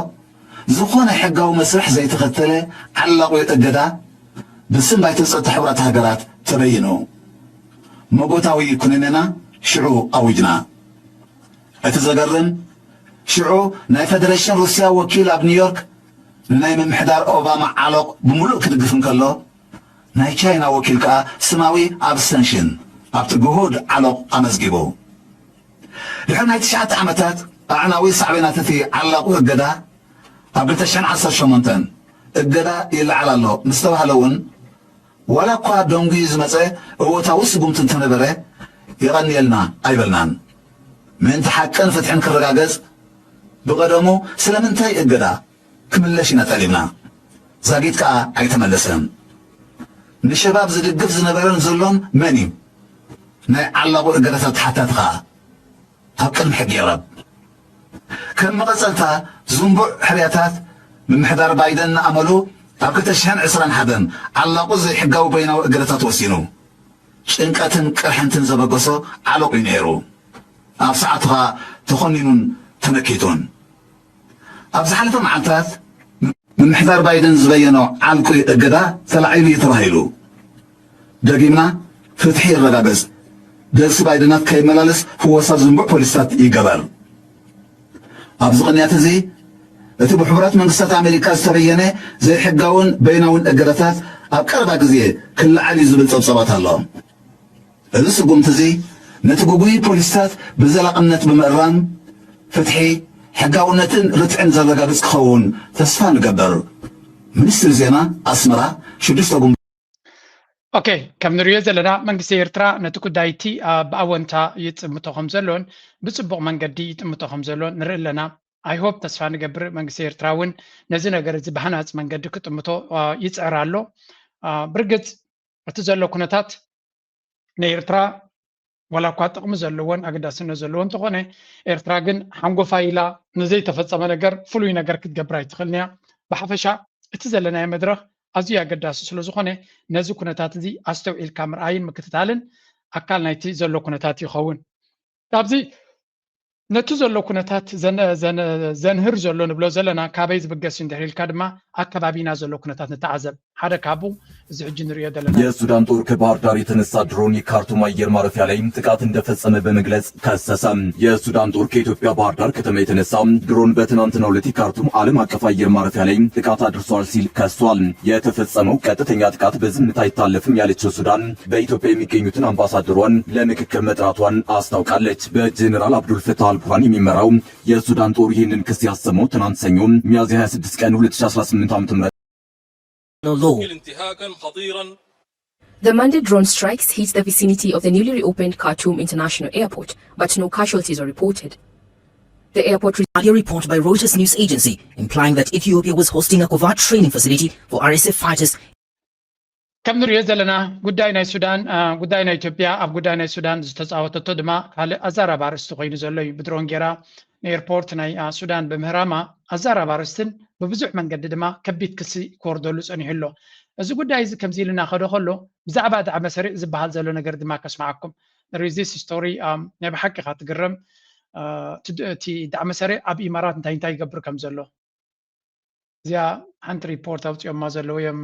ዝኾነ ሕጋዊ መስርሕ ዘይተኸተለ ዓላቑ እገዳ ብስም ባይቶ ጸጥታ ሕቡራት ሃገራት ተበይኑ። መጎታዊ ኩነኔና ሽዑ ኣዊጅና። እቲ ዘገርም ሽዑ ናይ ፈደረሽን ሩስያ ወኪል ኣብ ኒውዮርክ ንናይ ምምሕዳር ኦባማ ዓሎቕ ብምሉእ ክድግፍ እንከሎ ናይ ቻይና ወኪል ከኣ ስማዊ ኣብስተንሽን ኣብቲ ግሁድ ዓሎቕ ኣመዝጊቡ። ድሕሪ ናይ ትሽዓተ ዓመታት ኣዕናዊ ሳዕቤናት እቲ ዓላቑ እገዳ ኣብ ክልተ ሽሕን ዓሰርተ ሸሞንተን እገዳ ይለዓል ኣሎ ምስ ተባህለ እውን ዋላ እኳ ደንጉዩ ዝመጸ እወታዊ ስጉምቲ እንተነበረ የቐንየልና ኣይበልናን። ምእንቲ ሓቅን ፍትሕን ክረጋገጽ ብቐደሙ ስለምንታይ እገዳ ክምለሽ ኢና ጠሊብና። ዛጊት ከኣ ኣይተመለሰን። ንሸባብ ዝድግፍ ዝነበረን ዘሎን መን እዩ? ናይ ዓላቑ እገዳታት ተሓታቲ ከኣ ኣብ ቅድሚ ሕጊ ይቕረብ። ከም መቐጸልታ ዝንቡዕ ሕርያታት ምምሕዳር ባይደን ንኣመሉ ኣብ ክልተ ሽሕን ዕስራን ሓደን ዓላቑ ዘይሕጋዊ በይናዊ እገዳታት ወሲኑ። ጭንቀትን ቅርሕንትን ዘበገሶ ዓለቑ እዩ ነይሩ። ኣብ ሰዓቱ ኸኣ ተኾኒኑን ተመኪቱን። ኣብ ዝሓለፈ መዓልታት ምምሕዳር ባይደን ዝበየኖ ዓልቁ እገዳ ተላዒሉ እዩ ተባሂሉ። ደጊምና ፍትሒ ይረጋገጽ፣ ደርሲ ባይደናት ከይመላለስ ፍወሳ ዝንቡዕ ፖሊስታት ይገበር። ኣብዚ ቅንያት እዚ እቲ ብሕቡራት መንግስታት ኣሜሪካ ዝተበየነ ዘይሕጋውን በይናውን እገዳታት ኣብ ቀረባ ግዜ ክለዓል እዩ ዝብል ጸብጸባት ኣሎ። እዚ ስጉምቲ እዚ ነቲ ግጉይ ፖሊስታት ብዘላቕነት ብምእራም ፍትሒ፣ ሕጋውነትን ርትዕን ዘረጋግጽ ክኸውን ተስፋ ንገብር። ሚኒስትሪ ዜና ኣስመራ ሽዱሽተ ጉንበ ኦኬ ከም ንሪኦ ዘለና መንግስቲ ኤርትራ ነቲ ጉዳይ እቲ ብኣወንታ ይጥምቶ ከም ዘሎን ብፅቡቕ መንገዲ ይጥምቶ ከም ዘሎን ንርኢ ኣለና። I hope ተስፋ ንገብር መንግስቲ ኤርትራ እውን ነዚ ነገር እዚ ብሃናፂ መንገዲ ክጥምቶ ይፅዕር ኣሎ። ብርግፅ እቲ ዘሎ ኩነታት ንኤርትራ ዋላ እኳ ጥቕሚ ዘለዎን ኣገዳስነት ዘለዎ እንተኾነ ኤርትራ ግን ሓንጎፋይ ኢላ ንዘይተፈፀመ ነገር ፍሉይ ነገር ክትገብር ኣይትኽእልን እያ። ብሓፈሻ እቲ ዘለናዮ መድረኽ ኣዝዩ ኣገዳሲ ስለዝኾነ ነዚ ኩነታት እዚ ኣስተውዒልካ ምርኣይን ምክትታልን ኣካል ናይቲ ዘሎ ኩነታት ይኸውን። ካብዚ ነቲ ዘሎ ኩነታት ዘንህር ዘሎ ንብሎ ዘለና ካበይ ዝብገስ እዩ እንድሕር ኢልካ ድማ ኣብ ከባቢና ዘሎ ኩነታት ንተዓዘብ። ሓደ ካብኡ እዚ ሕጂ ንሪኦ ዘለና። የሱዳን ጦር ከባህር ዳር የተነሳ ድሮን የካርቱም አየር ማረፊያ ላይ ጥቃት እንደፈጸመ በመግለጽ ከሰሰ። የሱዳን ጦር ከኢትዮጵያ ባህር ዳር ከተማ የተነሳ ድሮን በትናንትናው ዕለት የካርቱም ዓለም አቀፍ አየር ማረፊያ ላይ ጥቃት አድርሷል ሲል ከሷል። የተፈጸመው ቀጥተኛ ጥቃት በዝምታ አይታለፍም ያለችው ሱዳን በኢትዮጵያ የሚገኙትን አምባሳደሯን ለምክክር መጥራቷን አስታውቃለች። በጀኔራል አብዱል ፈታህ አልቡርሃን የሚመራው የሱዳን ጦር ይህንን ክስ ያሰማው ትናንት ሰኞ ሚያዝያ ሃያ ስድስት ቀን ሁለት ሺ አስራ ስምንት ዓመተ ምህረት The Monday drone strikes hit the vicinity of the newly reopened Khartoum International Airport, but no casualties are reported. The airport re- audio report by Reuters news agency implying that Ethiopia was hosting a covert training facility for R S F fighters. ከም ንሪኦ ዘለና ጉዳይ ናይ ሱዳን ጉዳይ ናይ ኢትዮጵያ ኣብ ጉዳይ ናይ ሱዳን ዝተፃወተቶ ድማ ካልእ ኣዛራቢ ኣርእስቲ ኮይኑ ዘሎ እዩ። ብድሮን ጌራ ንኤርፖርት ናይ ሱዳን ብምህራማ ኣዛራቢ ኣርእስትን ብብዙሕ መንገዲ ድማ ከቢድ ክሲ ክወርደሉ ፀኒሑ ኣሎ። እዚ ጉዳይ እዚ ከምዚ ኢልና ከዶ ከሎ ብዛዕባ ዳዕመ ሰሪዕ ዝበሃል ዘሎ ነገር ድማ ከስምዓኩም። There is this story ናይ ብሓቂ ኢኻ ትግረም። እቲ ዳዕመ ሰሪዕ ኣብ ኢማራት እንታይ እንታይ ይገብር ከም ዘሎ እዚኣ ሓንቲ ሪፖርት ኣውፂኦማ ዘለዉ እዮም።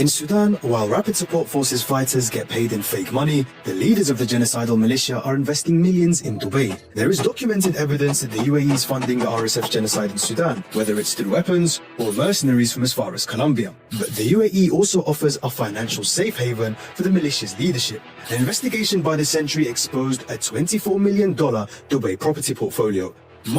In Sudan, while Rapid Support Forces fighters get paid in fake money, the leaders of the genocidal militia are investing millions in Dubai. There is documented evidence that the U A E is funding the R S F's genocide in Sudan, whether it's through weapons or mercenaries from as far as Colombia. But the U A E also offers a financial safe haven for the militia's leadership. An investigation by the Sentry exposed a twenty-four million dollar Dubai property portfolio.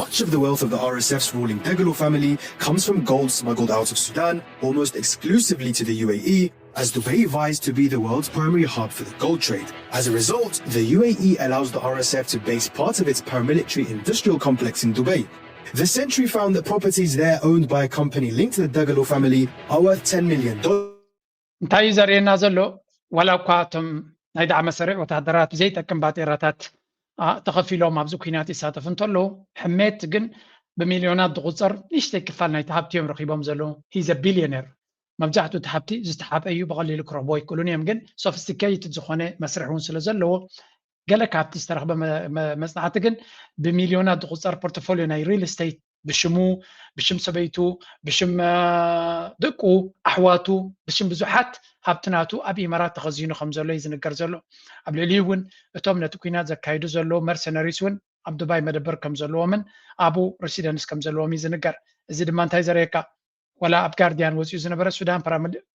Much of the wealth of the R S F's ruling Dagalo family comes from gold smuggled out of Sudan, almost exclusively to the U A E, as Dubai vies to be the world's primary hub for the gold trade. As a result, the U A E allows the R S F to base part of its paramilitary industrial complex in Dubai. The Sentry found that properties there owned by a company linked to the Dagalo family are worth ten million dollars. እንታይ እዩ ዘርእየና ዘሎ? ዋላ እኳ እቶም ናይ ዳዕመ ሰሪዕ ወታደራት ብዘይጠቅም ባጤራታት ተኸፊሎም ኣብዚ ኩናት ይሳተፉ እንተለዉ፣ ሕሜት ግን ብሚልዮናት ዝቑፀር ንእሽተይ ክፋል ናይቲ ሃብቲ እዮም ረኺቦም ዘለዉ። He's a billionaire። መብዛሕትኡ እቲ ሃብቲ ዝተሓበ እዩ፣ ብቐሊሉ ክረኽቦ ኣይክእሉን እዮም። ግን sophisticated ዝኾነ መስርሕ እውን ስለ ዘለዎ፣ ገለ ካብቲ ዝተረኽበ መፅናዕቲ ግን ብሚልዮናት ዝቑፀር ፖርትፎሊዮ ናይ ሪል ስቴት ብሽሙ፣ ብሽም ሰበይቱ፣ ብሽም ደቁ፣ ኣሕዋቱ፣ ብሽም ብዙሓት ሃብቲ ናቱ ኣብ ኢማራት ተኸዚኑ ከም ዘሎ እዩ ዝንገር ዘሎ። ኣብ ልዕሊኡ እውን እቶም ነቲ ኩናት ዘካይዱ ዘለዉ መርሰነሪስ እውን ኣብ ዱባይ መደበር ከም ዘለዎምን ኣብኡ ሬሲደንስ ከም ዘለዎም እዩ ዝንገር። እዚ ድማ እንታይ ዘርእየካ? ዋላ ኣብ ጋርዲያን ወፂኡ ዝነበረ ሱዳን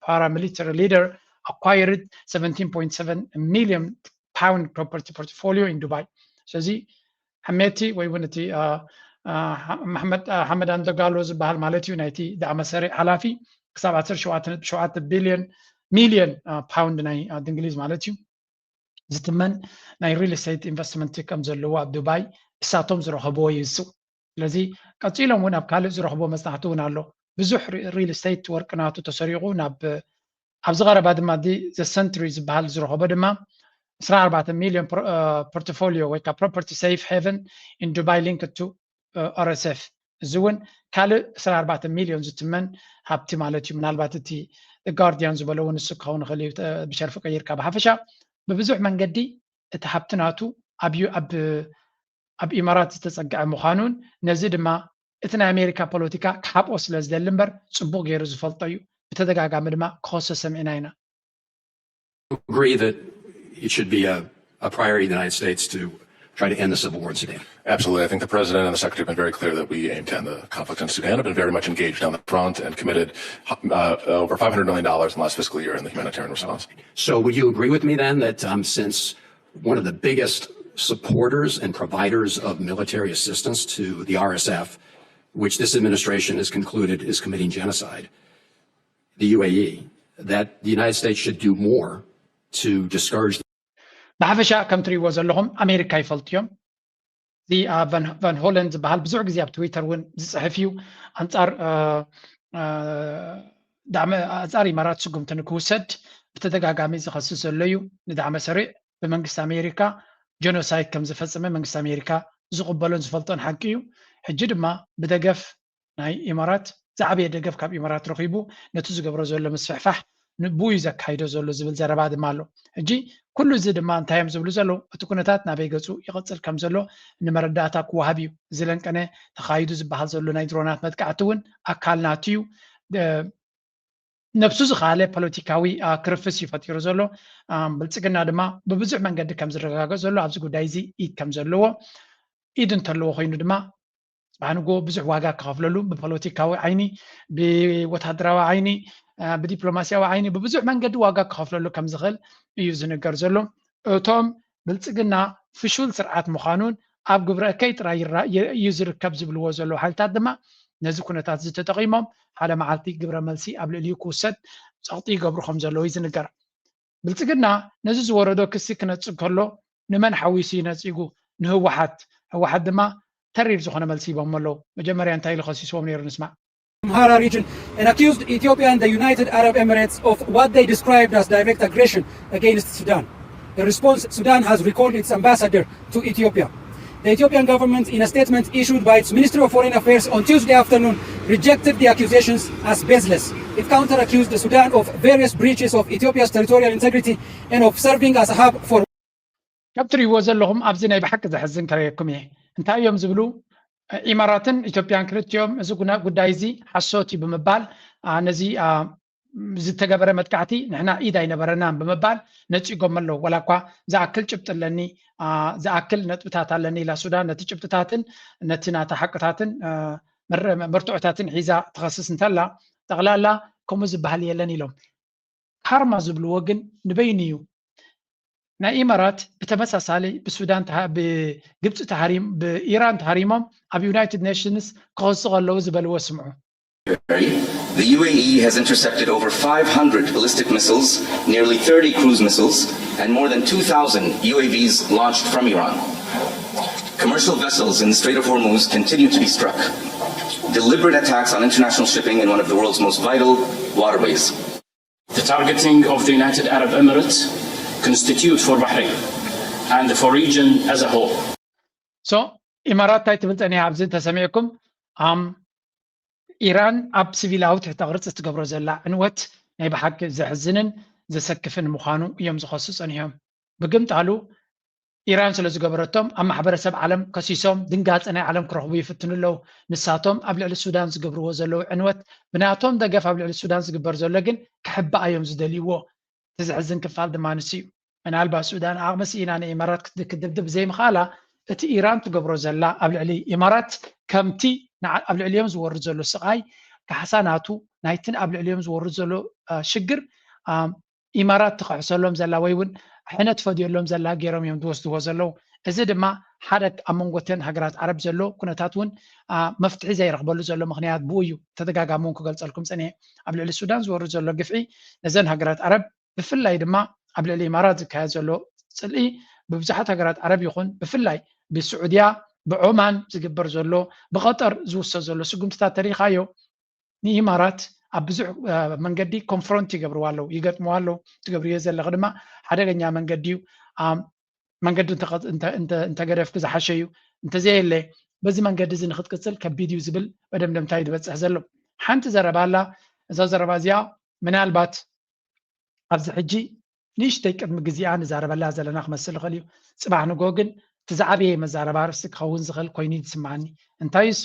paramilitary leader acquired seventeen point seven million pound property portfolio in Dubai። ስለዚ ሕሜቲ ወይ እውን እቲ መሐመድ ሓመዳን ደጋሎ ዝበሃል ማለት እዩ ናይቲ ዳዕመ ሰሪዕ ሓላፊ ክሳብ ዓሰርተ ሸውዓተ ነጥቢ ሸውዓተ ቢልዮን ሚልዮን ፓውንድ ናይ እንግሊዝ ማለት እዩ ዝትመን ናይ ሪል ስቴት ኢንቨስትመንት ከም ዘለዎ ኣብ ዱባይ እሳቶም ዝረኸብዎ ይዝው። ስለዚ ቀፂሎም እውን ኣብ ካልእ ዝረኽቦ መፅናዕቲ እውን ኣሎ። ብዙሕ ሪል ስቴት ወርቂ ናቱ ተሰሪቑ ናብ ኣብዚ ቀረባ ድማ ዘ ሰንትሪ ዝበሃል ዝረኸቦ ድማ ዕስራን ኣርባዕተን ሚልዮን ፖርትፎሊዮ ወይ ከዓ property safe haven in Dubai linked to R S F። እዚ እውን ካልእ ዕስራን ኣርባዕተን ሚልዮን ዝትመን ሃብቲ ማለት እዩ። ምናልባት እቲ ጋርዲያን ዝበሎ እውን ንሱ ክኸውን ይኽእል እዩ ብሸርፊ ቀይርካ። ብሓፈሻ ብብዙሕ መንገዲ እቲ ሃብቲ ናቱ ኣብ ኣብ ኢማራት ዝተፀግዐ ምዃኑን ነዚ ድማ እቲ ናይ ኣሜሪካ ፖለቲካ ክሓብኦ ስለ ዝደሊ እምበር ፅቡቕ ገይሩ ዝፈልጦ እዩ። ብተደጋጋሚ ድማ ክኸሶ ሰሚዕና ኢና። Agree that it should be a, a priority of the United States to try to end the civil war in Sudan. Absolutely. I think the president and the secretary have been very clear that we aim to end the conflict in Sudan, have been very much engaged on the front and committed uh, over five hundred million dollars in the last fiscal year in the humanitarian response. So would you agree with me then that um, since one of the biggest supporters and providers of military assistance to the R S F, which this administration has concluded is committing genocide, the U A E, that the United States should do more to discourage ብሓፈሻ ከም ትሪእዎ ዘለኹም ኣሜሪካ ይፈልጡ እዮም። እዚ ቫን ሆለን ዝበሃል ብዙሕ ግዜ ኣብ ትዊተር እውን ዝፅሕፍ እዩ። ኣንፃር ዳዕመ ኣንፃር ኢማራት ስጉምቲ ንክውሰድ ብተደጋጋሚ ዝኸስስ ዘሎ እዩ። ንዳዕመ ሰሪዕ ብመንግስቲ ኣሜሪካ ጀኖሳይድ ከም ዝፈፀመ መንግስቲ ኣሜሪካ ዝቕበሎን ዝፈልጦን ሓቂ እዩ። ሕጂ ድማ ብደገፍ ናይ ኢማራት ዝዓበየ ደገፍ ካብ ኢማራት ረኺቡ ነቲ ዝገብሮ ዘሎ ምስፍሕፋሕ ንብኡ እዩ ዘካይዶ ዘሎ ዝብል ዘረባ ድማ ኣሎ። ሕጂ ኩሉ እዚ ድማ እንታይ እዮም ዝብሉ ዘለዉ? እቲ ኩነታት ናበይ ገፁ ይቕፅል ከም ዘሎ ንመረዳእታ ክወሃብ እዩ። እዚ ለንቀነ ተኻይዱ ዝበሃል ዘሎ ናይ ድሮናት መጥቃዕቲ እውን ኣካል ናቱ እዩ። ነብሱ ዝኸኣለ ፖለቲካዊ ክርፍስ እዩ ፈጢሩ ዘሎ። ብልፅግና ድማ ብብዙሕ መንገዲ ከም ዝረጋገፅ ዘሎ ኣብዚ ጉዳይ እዚ ኢድ ከም ዘለዎ ኢድ እንተለዎ ኮይኑ ድማ ፅባሕ ንጎ ብዙሕ ዋጋ ክኸፍለሉ ብፖለቲካዊ ዓይኒ ብወታደራዊ ዓይኒ ብዲፕሎማሲያዊ ዓይኒ ብብዙሕ መንገዲ ዋጋ ክኸፍለሉ ከም ዝኽእል እዩ ዝንገር ዘሎ። እቶም ብልፅግና ፍሹል ስርዓት ምዃኑን ኣብ ግብረ እከይ ጥራይ እዩ ዝርከብ ዝብልዎ ዘለዉ ሓይልታት ድማ ነዚ ኩነታት እዚ ተጠቒሞም ሓደ መዓልቲ ግብረ መልሲ ኣብ ልዕሊኡ ክውሰድ ፀቕጢ ይገብሩ ከም ዘለዉ እዩ ዝንገር። ብልፅግና ነዚ ዝወረዶ ክሲ ክነፅግ ከሎ ንመን ሓዊሱ እዩ ነፂጉ? ንህወሓት። ህወሓት ድማ ተሪር ዝኾነ መልሲ ሂቦም ኣለዉ። መጀመርያ እንታይ ኢሉ ከሲስዎም ነይሩ ንስማዕ። Amhara region and accused Ethiopia and the United Arab Emirates of what they described as direct aggression against Sudan. In response, Sudan has recalled its ambassador to Ethiopia. The Ethiopian government, in a statement issued by its Ministry of Foreign Affairs on Tuesday afternoon, rejected the accusations as baseless. It counter-accused Sudan of various breaches of Ethiopia's territorial integrity and of serving as a hub for ከም ትሪእዎ ዘለኹም ኣብዚ ናይ ብሓቂ ዘሕዝን ከርእየኩም እየ። እንታይ እዮም ዝብሉ? ኢማራትን ኢትዮጵያን ክልቲኦም እዚ ጉዳይ እዚ ሓሶት እዩ ብምባል ነዚ ዝተገበረ መጥቃዕቲ ንሕና ኢድ ኣይነበረናን ብምባል ነፂጎም ኣለዉ። ዋላ እኳ ዝኣክል ጭብጢ ኣለኒ፣ ዝኣክል ነጥብታት ኣለኒ ኢላ ሱዳን ነቲ ጭብጥታትን ነቲ ናታ ሓቅታትን መርትዖታትን ሒዛ ትኸስስ እንተላ፣ ጠቕላላ ከምኡ ዝበሃል የለን ኢሎም። ካርማ ዝብልዎ ግን ንበይኑ እዩ። ናይ ኢማራት ብተመሳሳሊ ብሱዳን ብግብፂ ብኢራን ተሃሪሞም ኣብ ዩናይትድ ኔሽንስ ክኸሱ ከለዉ ዝበልዎ ስምዑ። The U A E has intercepted over five hundred ballistic missiles, nearly thirty cruise missiles, and more than two thousand U A Vs launched from Iran. Commercial vessels in the Strait of Hormuz continue to be struck. Deliberate attacks on international shipping in one of the world's most vital waterways. The targeting of the United Arab Emirates constitute for Bahrain and for region as a whole. So ኢማራት እንታይ ትብል ጸኒሓ ኣብዚ ተሰሚዕኩም? ኣም ኢራን ኣብ ሲቪላዊ ትሕተ ቅርጺ ትገብሮ ዘላ ዕንወት ናይ ብሓቂ ዘሕዝንን ዘሰክፍን ምዃኑ እዮም ዝኸሱ ጸኒሖም። ብግምጣሉ ኢራን ስለ ዝገበረቶም ኣብ ማሕበረሰብ ዓለም ከሲሶም ድንጋጸ ናይ ዓለም ክረኽቡ ይፍትኑ ኣለዉ። ንሳቶም ኣብ ልዕሊ ሱዳን ዝገብርዎ ዘለዉ ዕንወት ብናቶም ደገፍ ኣብ ልዕሊ ሱዳን ዝግበር ዘሎ ግን ክሕባእ እዮም ዝደልይዎ። እቲ ዘሕዝን ክፋል ድማ ንሱ እዩ። ምናልባት ሱዳን ዓቕሚ ስኢና ንኢማራት ክትድብድብ ብዘይምኽኣላ እቲ ኢራን ትገብሮ ዘላ ኣብ ልዕሊ ኢማራት ከምቲ ኣብ ልዕሊኦም ዝወርድ ዘሎ ስቓይ ካሕሳ ናቱ ናይትን ኣብ ልዕሊኦም ዝወርድ ዘሎ ሽግር ኢማራት ትኽሕሰሎም ዘላ ወይ እውን ሕነ ትፈድየሎም ዘላ ገይሮም እዮም ዝወስድዎ ዘለዉ። እዚ ድማ ሓደ ኣብ መንጎተን ሃገራት ዓረብ ዘሎ ኩነታት እውን መፍትሒ ዘይረኽበሉ ዘሎ ምኽንያት ብኡ እዩ። ተደጋጋሚ እውን ክገልፀልኩም ፀኒሐ ኣብ ልዕሊ ሱዳን ዝወርድ ዘሎ ግፍዒ ነዘን ሃገራት ዓረብ ብፍላይ ድማ ኣብ ልዕሊ ኢማራት ዝካየድ ዘሎ ፅልኢ ብብዙሓት ሃገራት ዓረብ ይኹን ብፍላይ ብስዑድያ ብዖማን ዝግበር ዘሎ ብቐጠር ዝውሰድ ዘሎ ስጉምትታት ተሪኢኻዮ ንኢማራት ኣብ ብዙሕ መንገዲ ኮንፍሮንት ይገብርዋ ኣለዉ ይገጥምዋ ኣለዉ። ትገብርዮ ዘለኺ ድማ ሓደገኛ መንገዲ እዩ። መንገዲ እንተገደፍኪ ዝሓሸ እዩ። እንተዘየለ በዚ መንገዲ እዚ ንክትቅፅል ከቢድ እዩ ዝብል መደምደምታ እዩ ዝበፅሕ ዘሎ። ሓንቲ ዘረባ ኣላ። እዛ ዘረባ እዚኣ ምናልባት ኣብዚ ሕጂ ንእሽተይ ቅድሚ ግዜኣ ንዛረበላ ዘለና ክመስል ይኽእል እዩ። ፅባሕ ንጎ ግን እቲ ዝዓበየ መዛረባ ርእሲ ክኸውን ዝኽእል ኮይኑ እዩ ዝስምዓኒ። እንታይ እሱ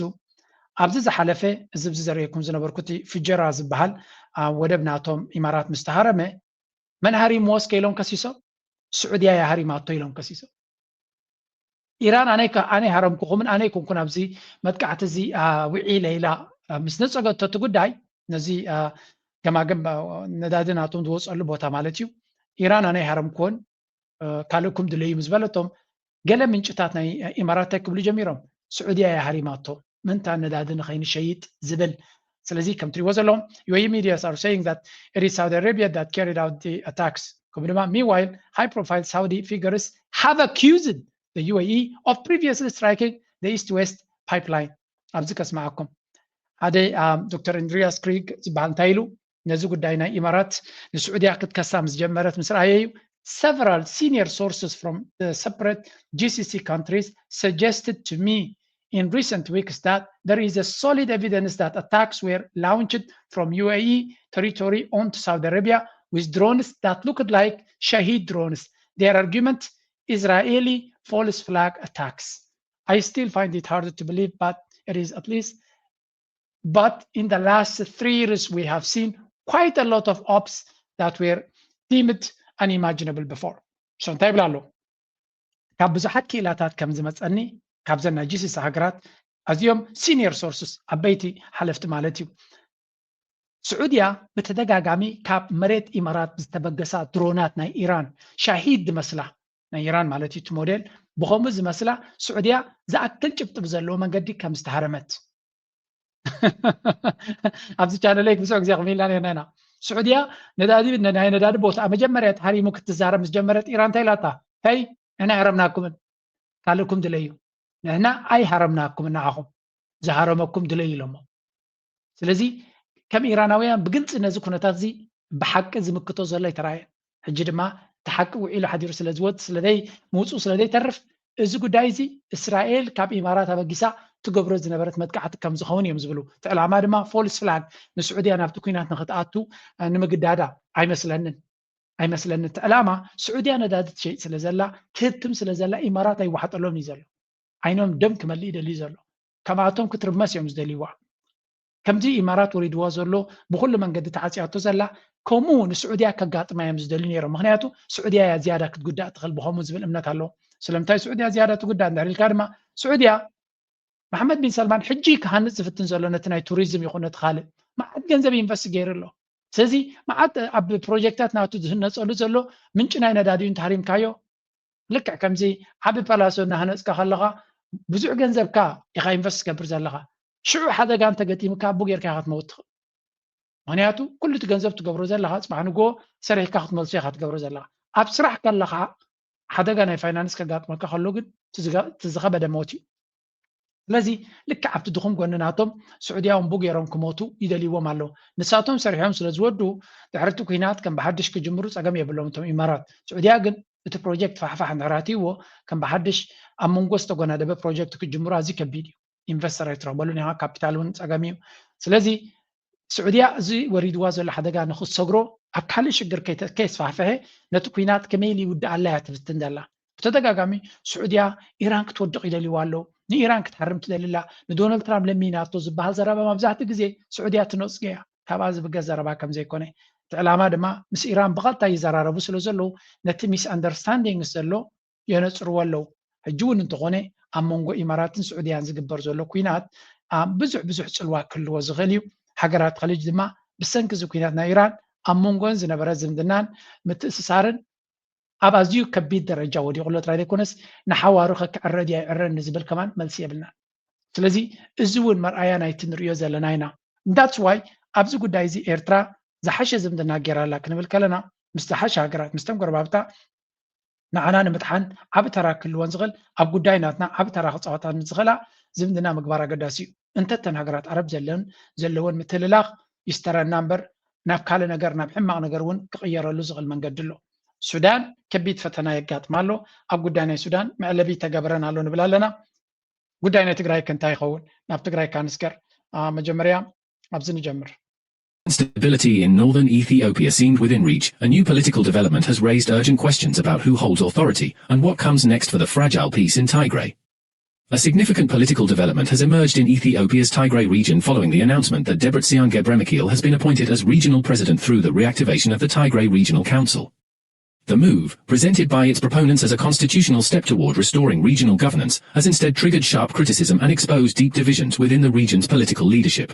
ኣብዚ ዝሓለፈ እዚ ብዚ ዘርእየኩም ዝነበርኩ እቲ ፍጀራ ዝበሃል ወደብ ናቶም ኢማራት ምስ ተሃረመ መን ሃሪምዎ እስከ ኢሎም ከሲሶም ስዑድያ እያ ሃሪማቶ ኢሎም ከሲሶም። ኢራን ኣነ ኣነ ሃረምኩኹምን ኣነ ኣይኮንኩን ኣብዚ መጥቃዕቲ እዚ ውዒለ ኢላ ምስ ነፀገቶ እቲ ጉዳይ ነዚ ገማግም ነዳዲ ናቶም ዝወፀሉ ቦታ ማለት እዩ። ኢራን ኣነ ኣይሃረምኩዎን ካልእኩም ድለዩ ምስ በለቶም ገለ ምንጭታት ናይ ኢማራት እንታይ ክብሉ ጀሚሮም ስዑድያ እያ ሃሪማቶ ምንታ ነዳዲ ንኸይንሸይጥ ዝብል ስለዚ ከም ትሪዎ ዘለኹም U A E medias are saying that it is Saudi Arabia that carried out the attacks ከምኡ ድማ meanwhile high profile Saudi figures have accused the U A E of previously striking the east west pipeline ኣብዚ ከስምዓኩም ሓደ ዶክተር ኢንድሪያስ ክሪግ ዝበሃል እንታይ ኢሉ ነዚ ጉዳይ ናይ ኢማራት ንስዑድያ ክትከሳ ምስ ጀመረት ምስ ረኣየ እዩ several senior sources from the separate G C C countries suggested to me in recent weeks that there is a solid evidence that attacks were launched from U A E territory onto Saudi Arabia with drones that looked like Shahed drones. Their argument Israeli false flag attacks. I still find it hard to believe, but it is at least. But in the last three years, we have seen quite a lot of ops that were deemed unimaginable before. So እንታይ ይብላ ኣለዉ? ካብ ብዙሓት ክኢላታት ከም ዝመፀኒ ካብዘን ናይ ጂሲሲ ሃገራት ኣዝዮም ሲኒየር ሶርስስ ዓበይቲ ሓለፍቲ ማለት እዩ። ስዑድያ ብተደጋጋሚ ካብ መሬት ኢማራት ዝተበገሳ ድሮናት ናይ ኢራን ሻሂድ ዝመስላ ናይ ኢራን ማለት እዩ እቲ ሞዴል ብኸምኡ ዝመስላ ስዑድያ ዝኣክል ጭብጢ ብዘለዎ መንገዲ ከም ዝተሃረመት ኣብዚ ቻነለይ ብዙሕ ግዜ ክምኢልና ነርና ኢና። ስዑድያ ነዳዲ ናይ ነዳዲ ቦታ መጀመርያ ተሃሪሙ ክትዛረብ ምስ ጀመረት ኢራን እንታይ ኢላታ? ተይ ንሕና ኣይረምናኩምን ካልእኩም ድለዩ። ንሕና ኣይሃረምናኩም ንዓኹም፣ ዝሃረመኩም ድለዩ ኢሎሞ። ስለዚ ከም ኢራናውያን ብግልፂ ነዚ ኩነታት እዚ ብሓቂ ዝምክቶ ዘሎ ኣይተራእየን። ሕጂ ድማ እቲ ሓቂ ውዒሉ ሓዲሩ ስለዝወፅ ስለደይ ምውፅኡ ስለደይተርፍ፣ እዚ ጉዳይ እዚ እስራኤል ካብ ኢማራት ኣበጊሳ ትገብሮ ዝነበረት መጥቃዕቲ ከም ዝኸውን እዮም ዝብሉ። እቲ ዕላማ ድማ ፎልስ ፍላግ፣ ንስዑድያ ናብቲ ኩናት ንክትኣቱ ንምግዳዳ ኣይመስለንን። ኣይመስለንን። እቲ ዕላማ ስዑድያ ነዳዲ ትሸይጥ ስለ ዘላ፣ ትህብትም ስለ ዘላ ኢማራት ኣይወሓጠሎም እዩ ዘሎ። ዓይኖም ደም ክመልእ ይደልዩ ዘሎ። ከምኣቶም ክትርመስ እዮም ዝደልይዋ። ከምዚ ኢማራት ወሪድዋ ዘሎ፣ ብኩሉ መንገዲ ተዓፅያቶ ዘላ፣ ከምኡ ንስዑድያ ከጋጥማ እዮም ዝደልዩ ነይሮም። ምክንያቱ ስዑድያ እያ ዝያዳ ክትጉዳእ ትኽእል ብኸምኡ ዝብል እምነት ኣለዎ። ስለምንታይ ስዑድያ ዝያዳ ትጉዳእ እንድሕር ኢልካ ድማ፣ ስዑድያ መሓመድ ቢን ሰልማን ሕጂ ክሃንፅ ዝፍትን ዘሎ ነቲ ናይ ቱሪዝም ይኹን ነቲ ካልእ መዓት ገንዘብ ኢንቨስት ገይሩ ኣሎ። ስለዚ መዓት ኣብ ፕሮጀክታት ናቱ ዝህነፀሉ ዘሎ ምንጪ ናይ ነዳዲ እዩ እንተሃሪምካዮ፣ ልክዕ ከምዚ ዓቢ ፓላሶ እናሃነፅካ ከለኻ ብዙሕ ገንዘብካ ኢኻ ኢንቨስት ትገብር ዘለኻ። ሽዑ ሓደጋ እንተገጢምካ ኣቡ ጌርካ ኢኻ ትመውት ትኽእል። ምክንያቱ ኩሉ እቲ ገንዘብ ትገብሮ ዘለኻ ፅባሕ ንጎ ሰሪሕካ ክትመልሶ ኢኻ ትገብሮ ዘለኻ። ኣብ ስራሕ ከለኻ ሓደጋ ናይ ፋይናንስ ከጋጥመካ ከሎ ግን እቲ ዝኸበደ ሞት እዩ። ስለዚ ልክዕ ኣብቲ ድኹም ጎኒ ናቶም ስዑድያውን ቡ ገይሮም ክሞቱ ይደልይዎም ኣለዉ። ንሳቶም ሰሪሖም ስለ ዝወዱ ድሕርቲ ኩናት ከም ብሓድሽ ክጅምሩ ጸገም የብሎም እቶም ኢማራት። ስዑድያ ግን እቲ ፕሮጀክት ፋሕፋሕ እንድሕር ኣትይዎ ከም ብሓድሽ ኣብ መንጎ ዝተጎናደበ ፕሮጀክት ክጅምሩ ኣዝዩ ከቢድ እዩ። ኢንቨስተር ኣይትረኽበሉን ኢኻ፣ ካፒታል እውን ጸገም እዩ። ስለዚ ስዑድያ እዚ ወሪድዋ ዘሎ ሓደጋ ንክትሰግሮ ኣብ ካልእ ሽግር ከይተ- ከየስፋሕፍሐ ነቲ ኩናት ከመይ ኢሉ ይውድኣላ እያ ትፍትን ዘላ። ብተደጋጋሚ ስዑድያ ኢራን ክትወድቕ ይደልይዋ ኣለዉ፣ ንኢራን ክትሃርም ትደሊ ኣላ፣ ንዶናልድ ትራምፕ ለሚናቶ ዝበሃል ዘረባ መብዛሕትኡ ግዜ ስዑድያ ትነጽጎ እያ። ካብኣ ዝብገስ ዘረባ ከም ዘይኮነ፣ እቲ ዕላማ ድማ ምስ ኢራን ብቐጥታ ይዘራረቡ ስለ ዘለዉ ነቲ ሚስ ኣንደርስታንዲንግስ ዘሎ የነጽርዎ ኣለዉ። ሕጂ እውን እንተኾነ ኣብ መንጎ ኢማራትን ስዑድያን ዝግበር ዘሎ ኩናት ኣብ ብዙሕ ብዙሕ ጽልዋ ክህልዎ ዝኽእል እዩ። ሃገራት ኸሊጅ ድማ ብሰንኪ እዚ ኩናት ናይ ኢራን ኣብ መንጎን ዝነበረ ዝምድናን ምትእስሳርን ኣብ ኣዝዩ ከቢድ ደረጃ ወዲቑ ኣሎ ጥራይ ዘይኮነስ ንሓዋሩ ከ ክዕረ ድዩ ኣይዕረን ንዝብል ከማን መልሲ የብልናን። ስለዚ እዚ እውን መርኣያ ናይቲ ንርእዮ ዘለና ኢና። That's why ኣብዚ ጉዳይ እዚ ኤርትራ ዝሓሸ ዝምድና ገይራ ኣላ ክንብል ከለና ምስ ዝሓሸ ሃገራት ምስቶም ጎረባብታ ንዓና ንምድሓን ዓቢ ተራ ክህልወን ዝኽእል ኣብ ጉዳይ ናትና ዓቢ ተራ ክፃወታ ዝኽእላ ዝምድና ምግባር ኣገዳሲ እዩ። እንተ እተን ሃገራት ዓረብ ዘለን ዘለወን ምትልላኽ ይስተረና እምበር ናብ ካልእ ነገር ናብ ሕማቕ ነገር እውን ክቕየረሉ ዝኽእል መንገዲ ኣሎ። ሱዳን ከቢድ ፈተና የጋጥማ ኣሎ። ኣብ ጉዳይ ናይ ሱዳን መዕለቢ ተገብረን ኣሎ ንብል ኣለና። ጉዳይ ናይ ትግራይ ከ እንታይ ይኸውን? ናብ ትግራይ ካንስገር መጀመርያ ኣብዚ ንጀምር። Instability in northern Ethiopia seemed within reach. A new political development has raised urgent questions about who holds authority and what comes next for the fragile peace in Tigray. A significant political development has emerged in Ethiopia's Tigray region following the announcement that Debretsion Gebremichael has been appointed as regional president through the reactivation of the Tigray Regional Council. The move, presented by its proponents as a constitutional step toward restoring regional governance, has instead triggered sharp criticism and exposed deep divisions within the region's political leadership.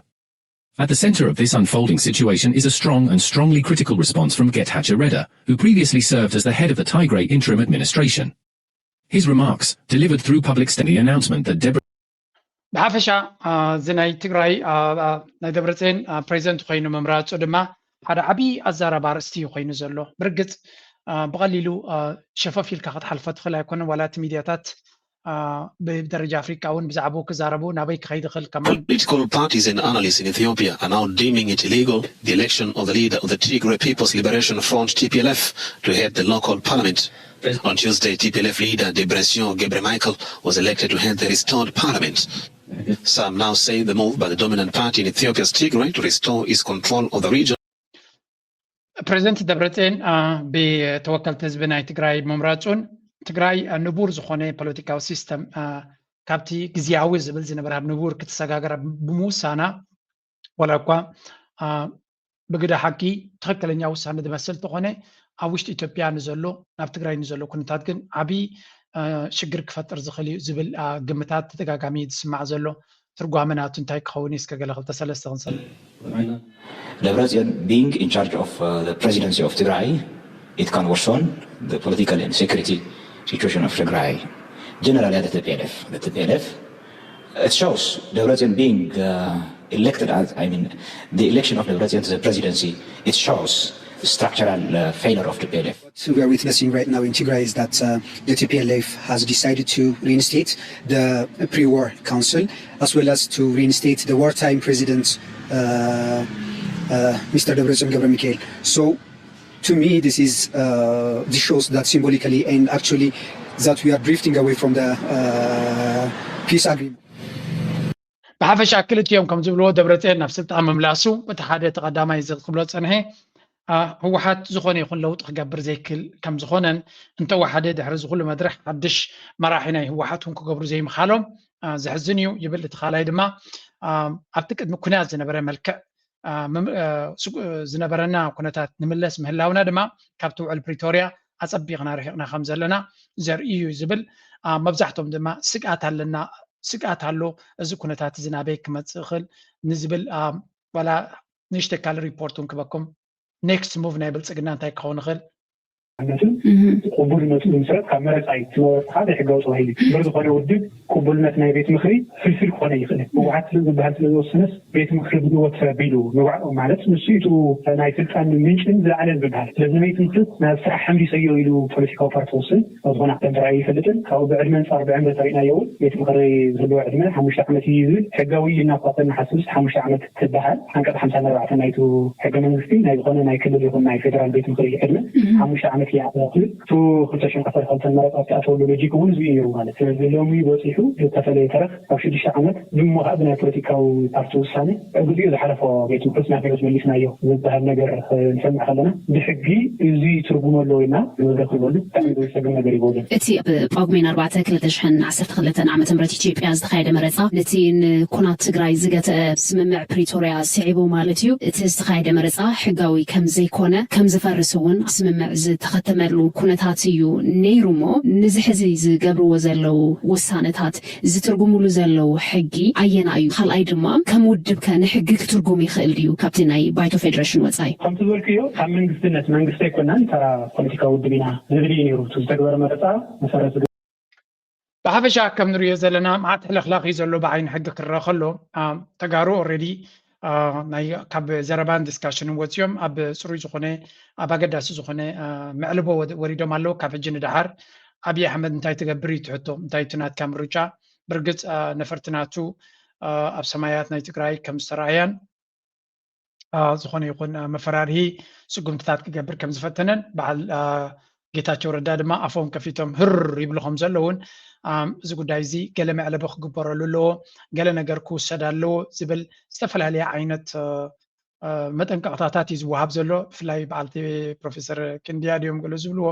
At the center of this unfolding situation is a strong and strongly critical response from Getachew Reda, who previously served as the head of the Tigray interim administration. His remarks, delivered through public statement, the announcement that Deborah ብሓፈሻ እዚ ናይ ትግራይ ናይ ደብረፅዮን ፕሬዚደንት ኮይኑ ምምራፁ ድማ ሓደ ዓብዪ ኣዛራቢ ኣርእስቲ እዩ ኮይኑ ዘሎ። ብርግፅ ብቐሊሉ ሸፈፍ ኢልካ ክትሓልፎ ትኽእል ኣይኮነን። ዋላ እቲ ሚድያታት ብደረጃ ኣፍሪቃ እውን ብዛዕባኡ ክዛረቡ ናበይ ክኸይድ ይኽእል ከማን Political parties and analysts in Ethiopia are now deeming it illegal the election of the leader of the Tigray People's Liberation Front, T P L F, to head the local parliament. On Tuesday, T P L F leader Debretsion Gebremichael was elected to head the restored parliament. Some now say the move by the dominant party in Ethiopia's Tigray to restore its control of the region ፕሬዚደንት ደብረፅዮን ብተወከልቲ ህዝቢ ናይ ትግራይ ምምራፁን ትግራይ ንቡር ዝኾነ ፖለቲካዊ ሲስተም ካብቲ ግዝያዊ ዝብል ዝነበረ ኣብ ንቡር ክትሰጋገር ብምውሳና ዋላ እኳ ብግደ ሓቂ ትኽክለኛ ውሳነ ዝመስል ተኾነ ኣብ ውሽጢ ኢትዮጵያ ንዘሎ ናብ ትግራይ ንዘሎ ኩነታት ግን ዓብዪ ሽግር ክፈጥር ዝኽእል እዩ ዝብል ግምታት ተደጋጋሚ ዝስማዕ ዘሎ ትርጓመ ናቱ እንታይ ክኸውን እዩ? እስከ ገለ ክልተ ሰለስተ ክንሰምዕ። Debretsion being in charge of uh, the presidency of Tigray, it can worsen the political and security situation of Tigray. Generally, at the T P L F, the T P L F, it shows Debretsion being uh, elected as, I mean, the election of Debretsion to the presidency, it shows Structural uh, failure of T P L F. What we are witnessing right now in Tigray is that uh, the T P L F has decided to reinstate the pre-war council as well as to reinstate the wartime president, uh, uh, Mister Debretsion Gebremichael. So, to me, this is uh, this shows that symbolically and actually that we are drifting away from the uh, peace agreement. ብሓፈሻ ክልቲኦም ከም ዝብልዎ ደብረፅዮን ናብ ስልጣን ምምላሱ እቲ ሓደ እቲ ቀዳማይ እዚ ክብሎ ፀንሐ ህወሓት ዝኾነ ይኹን ለውጢ ክገብር ዘይክል ከም ዝኾነን እንተወሓደ ድሕሪ እዚ ኩሉ መድረሕ ሓድሽ መራሒ ናይ ህወሓት እውን ክገብሩ ዘይምኻሎም ዘሕዝን እዩ ይብል። እቲ ካልኣይ ድማ ኣብቲ ቅድሚ ኩናት ዝነበረ መልክዕ ዝነበረና ኩነታት ንምለስ ምህላውና ድማ ካብቲ ውዕል ፕሪቶርያ ኣፀቢቕና ርሒቕና ከም ዘለና ዘርኢ እዩ ዝብል። መብዛሕቶም ድማ ስግኣት ኣለና፣ ስግኣት ኣሎ፣ እዚ ኩነታት እዚ ናበይ ክመፅእ ይኽእል ንዝብል ዋላ ንእሽተይ ካልእ ሪፖርት እውን ክበኩም ኔክስት ሙቭ ናይ ብልፅግና እንታይ ክኸውን ይኽእል ነትን ቅቡልነቱ ዝምስረት ካብ መረፃ እዩ። እቲ መረፃ ከዓ ዘይሕጋዊ ተባሂሉ እዩ። እምበር ዝኾነ ውድብ ቅቡልነት ናይ ቤት ምኽሪ ፍልፍል ክኾነ ይኽእል። ህወሓት ዝበሃል ስለ ዝወሰነስ ቤት ምኽሪ ብድወት ተቢሉ ንባዕሉ ማለት ንሱ እዩ ናይ ስልጣን ምንጭን ዝለዓለን ዝበሃል። ስለዚ ቤት ምኽሪ ናብ ስራሕ ሓምሊሰዮ ኢሉ ፖለቲካዊ ፓርቲ ወስን ኣብ ዝኾነ ዓለም ተራእዩ ይፈልጥን ካብኡ ብዕድመ ኣንፃር ብዕምሪ ተሪእናዮ እውን ቤት ምኽሪ ዝህልዎ ዕድመ ሓሙሽተ ዓመት እዩ ዝብል ሕጋዊ እዩ እናኳ ተንሓስብስ ሓሙሽተ ዓመት ትበሃል ዓንቀፅ ሓምሳን ኣርባዕተን ናይቱ ሕገ መንግስቲ ናይ ዝኾነ ናይ ክልል ይኹን ናይ ፌደራል ቤት ምኽሪ ዕድመ ሓሙሽተ ዓመት እያ ትብል። እቱ ክልተ ሽሕን ዓሰርተ ክልተን መረፃ ዝተኣተወሉ ሎጂክ እውን እዚ እዩ ነይሩ ማለት ስለዚ ሎሚ በፂሑ ዝተፈለየ ተረኽ ኣብ ሽዱሽተ ዓመት ዝሞሃእ ብናይ ፖለቲካዊ ፓርቲ ውሳነ ግዚኡ ዝሓለፎ ቤት ምኽሪ ስናፊሎስ መሊስናዮ ዝበሃል ነገር ንሰምዕ ከለና ብሕጊ እዚ ትርጉም ኣለዎ ኢልና ንመድረክ ንበሉ ብጣዕሚ ዘሰግም ነገር ይበሉ። እቲ ብጳጉሜን ኣርባዕተ ክልተ ሽሕን ዓሰርተ ክልተን ዓመተ ምህረት ኢትዮጵያ ዝተኻየደ መረፃ ነቲ ንኩናት ትግራይ ዝገተአ ስምምዕ ፕሪቶርያ ስዒቡ ማለት እዩ። እቲ ዝተኻየደ መረፃ ሕጋዊ ከም ዘይኮነ ከም ዝፈርስ እውን ስምምዕ ዝተኸተመሉ ኩነታት እዩ ነይሩ እሞ ንዚ ሕዚ ዝገብርዎ ዘለዉ ውሳነታት ዝትርጉምሉ ዘለዉ ሕጊ ኣየና እዩ? ካልኣይ ድማ ከም ውድብ ከ ንሕጊ ክትርጉም ይኽእል ድዩ ካብቲ ናይ ባይቶ ፌዴሬሽን ወፃኢ? ከምቲ ዝበልክዮ ካብ መንግስትነት መንግስቲ ኣይኮናን ተራ ፖለቲካዊ ውድብ ኢና ዝብል እዩ ነይሩ። እቲ ዝተግበረ መረፃ መሰረት ዝገበረ ብሓፈሻ ከም ንሪኦ ዘለና መዓት ሕልኽላኽ እዩ ዘሎ ብዓይኒ ሕጊ ክረአ ከሎ ተጋሩ ኦልሬዲ ናይ ካብ ዘረባን ዲስካሽንን ወፂኦም ኣብ ፅሩይ ዝኾነ ኣብ ኣገዳሲ ዝኾነ መዕልቦ ወሪዶም ኣለዉ። ካብ ሕጂ ንደሓር ኣብይ ኣሕመድ እንታይ ትገብር እዩ ትሕቶ እንታይ እቲ ናትካ ምርጫ ብርግፅ ነፈርቲ ናቱ ኣብ ሰማያት ናይ ትግራይ ከም ዝተረኣያን ዝኾነ ይኹን መፈራርሂ ስጉምትታት ክገብር ከም ዝፈተነን በዓል ጌታቸው ረዳ ድማ ኣፎም ከፊቶም ህር ይብሉ ከም ዘለውን እዚ ጉዳይ እዚ ገለ መዕለቢ ክግበረሉ ኣለዎ፣ ገለ ነገር ክውሰድ ኣለዎ ዝብል ዝተፈላለየ ዓይነት መጠንቀቕታታት እዩ ዝወሃብ ዘሎ። ብፍላይ በዓልቲ ፕሮፌሰር ክንድያ ድዮም ገለ ዝብልዎ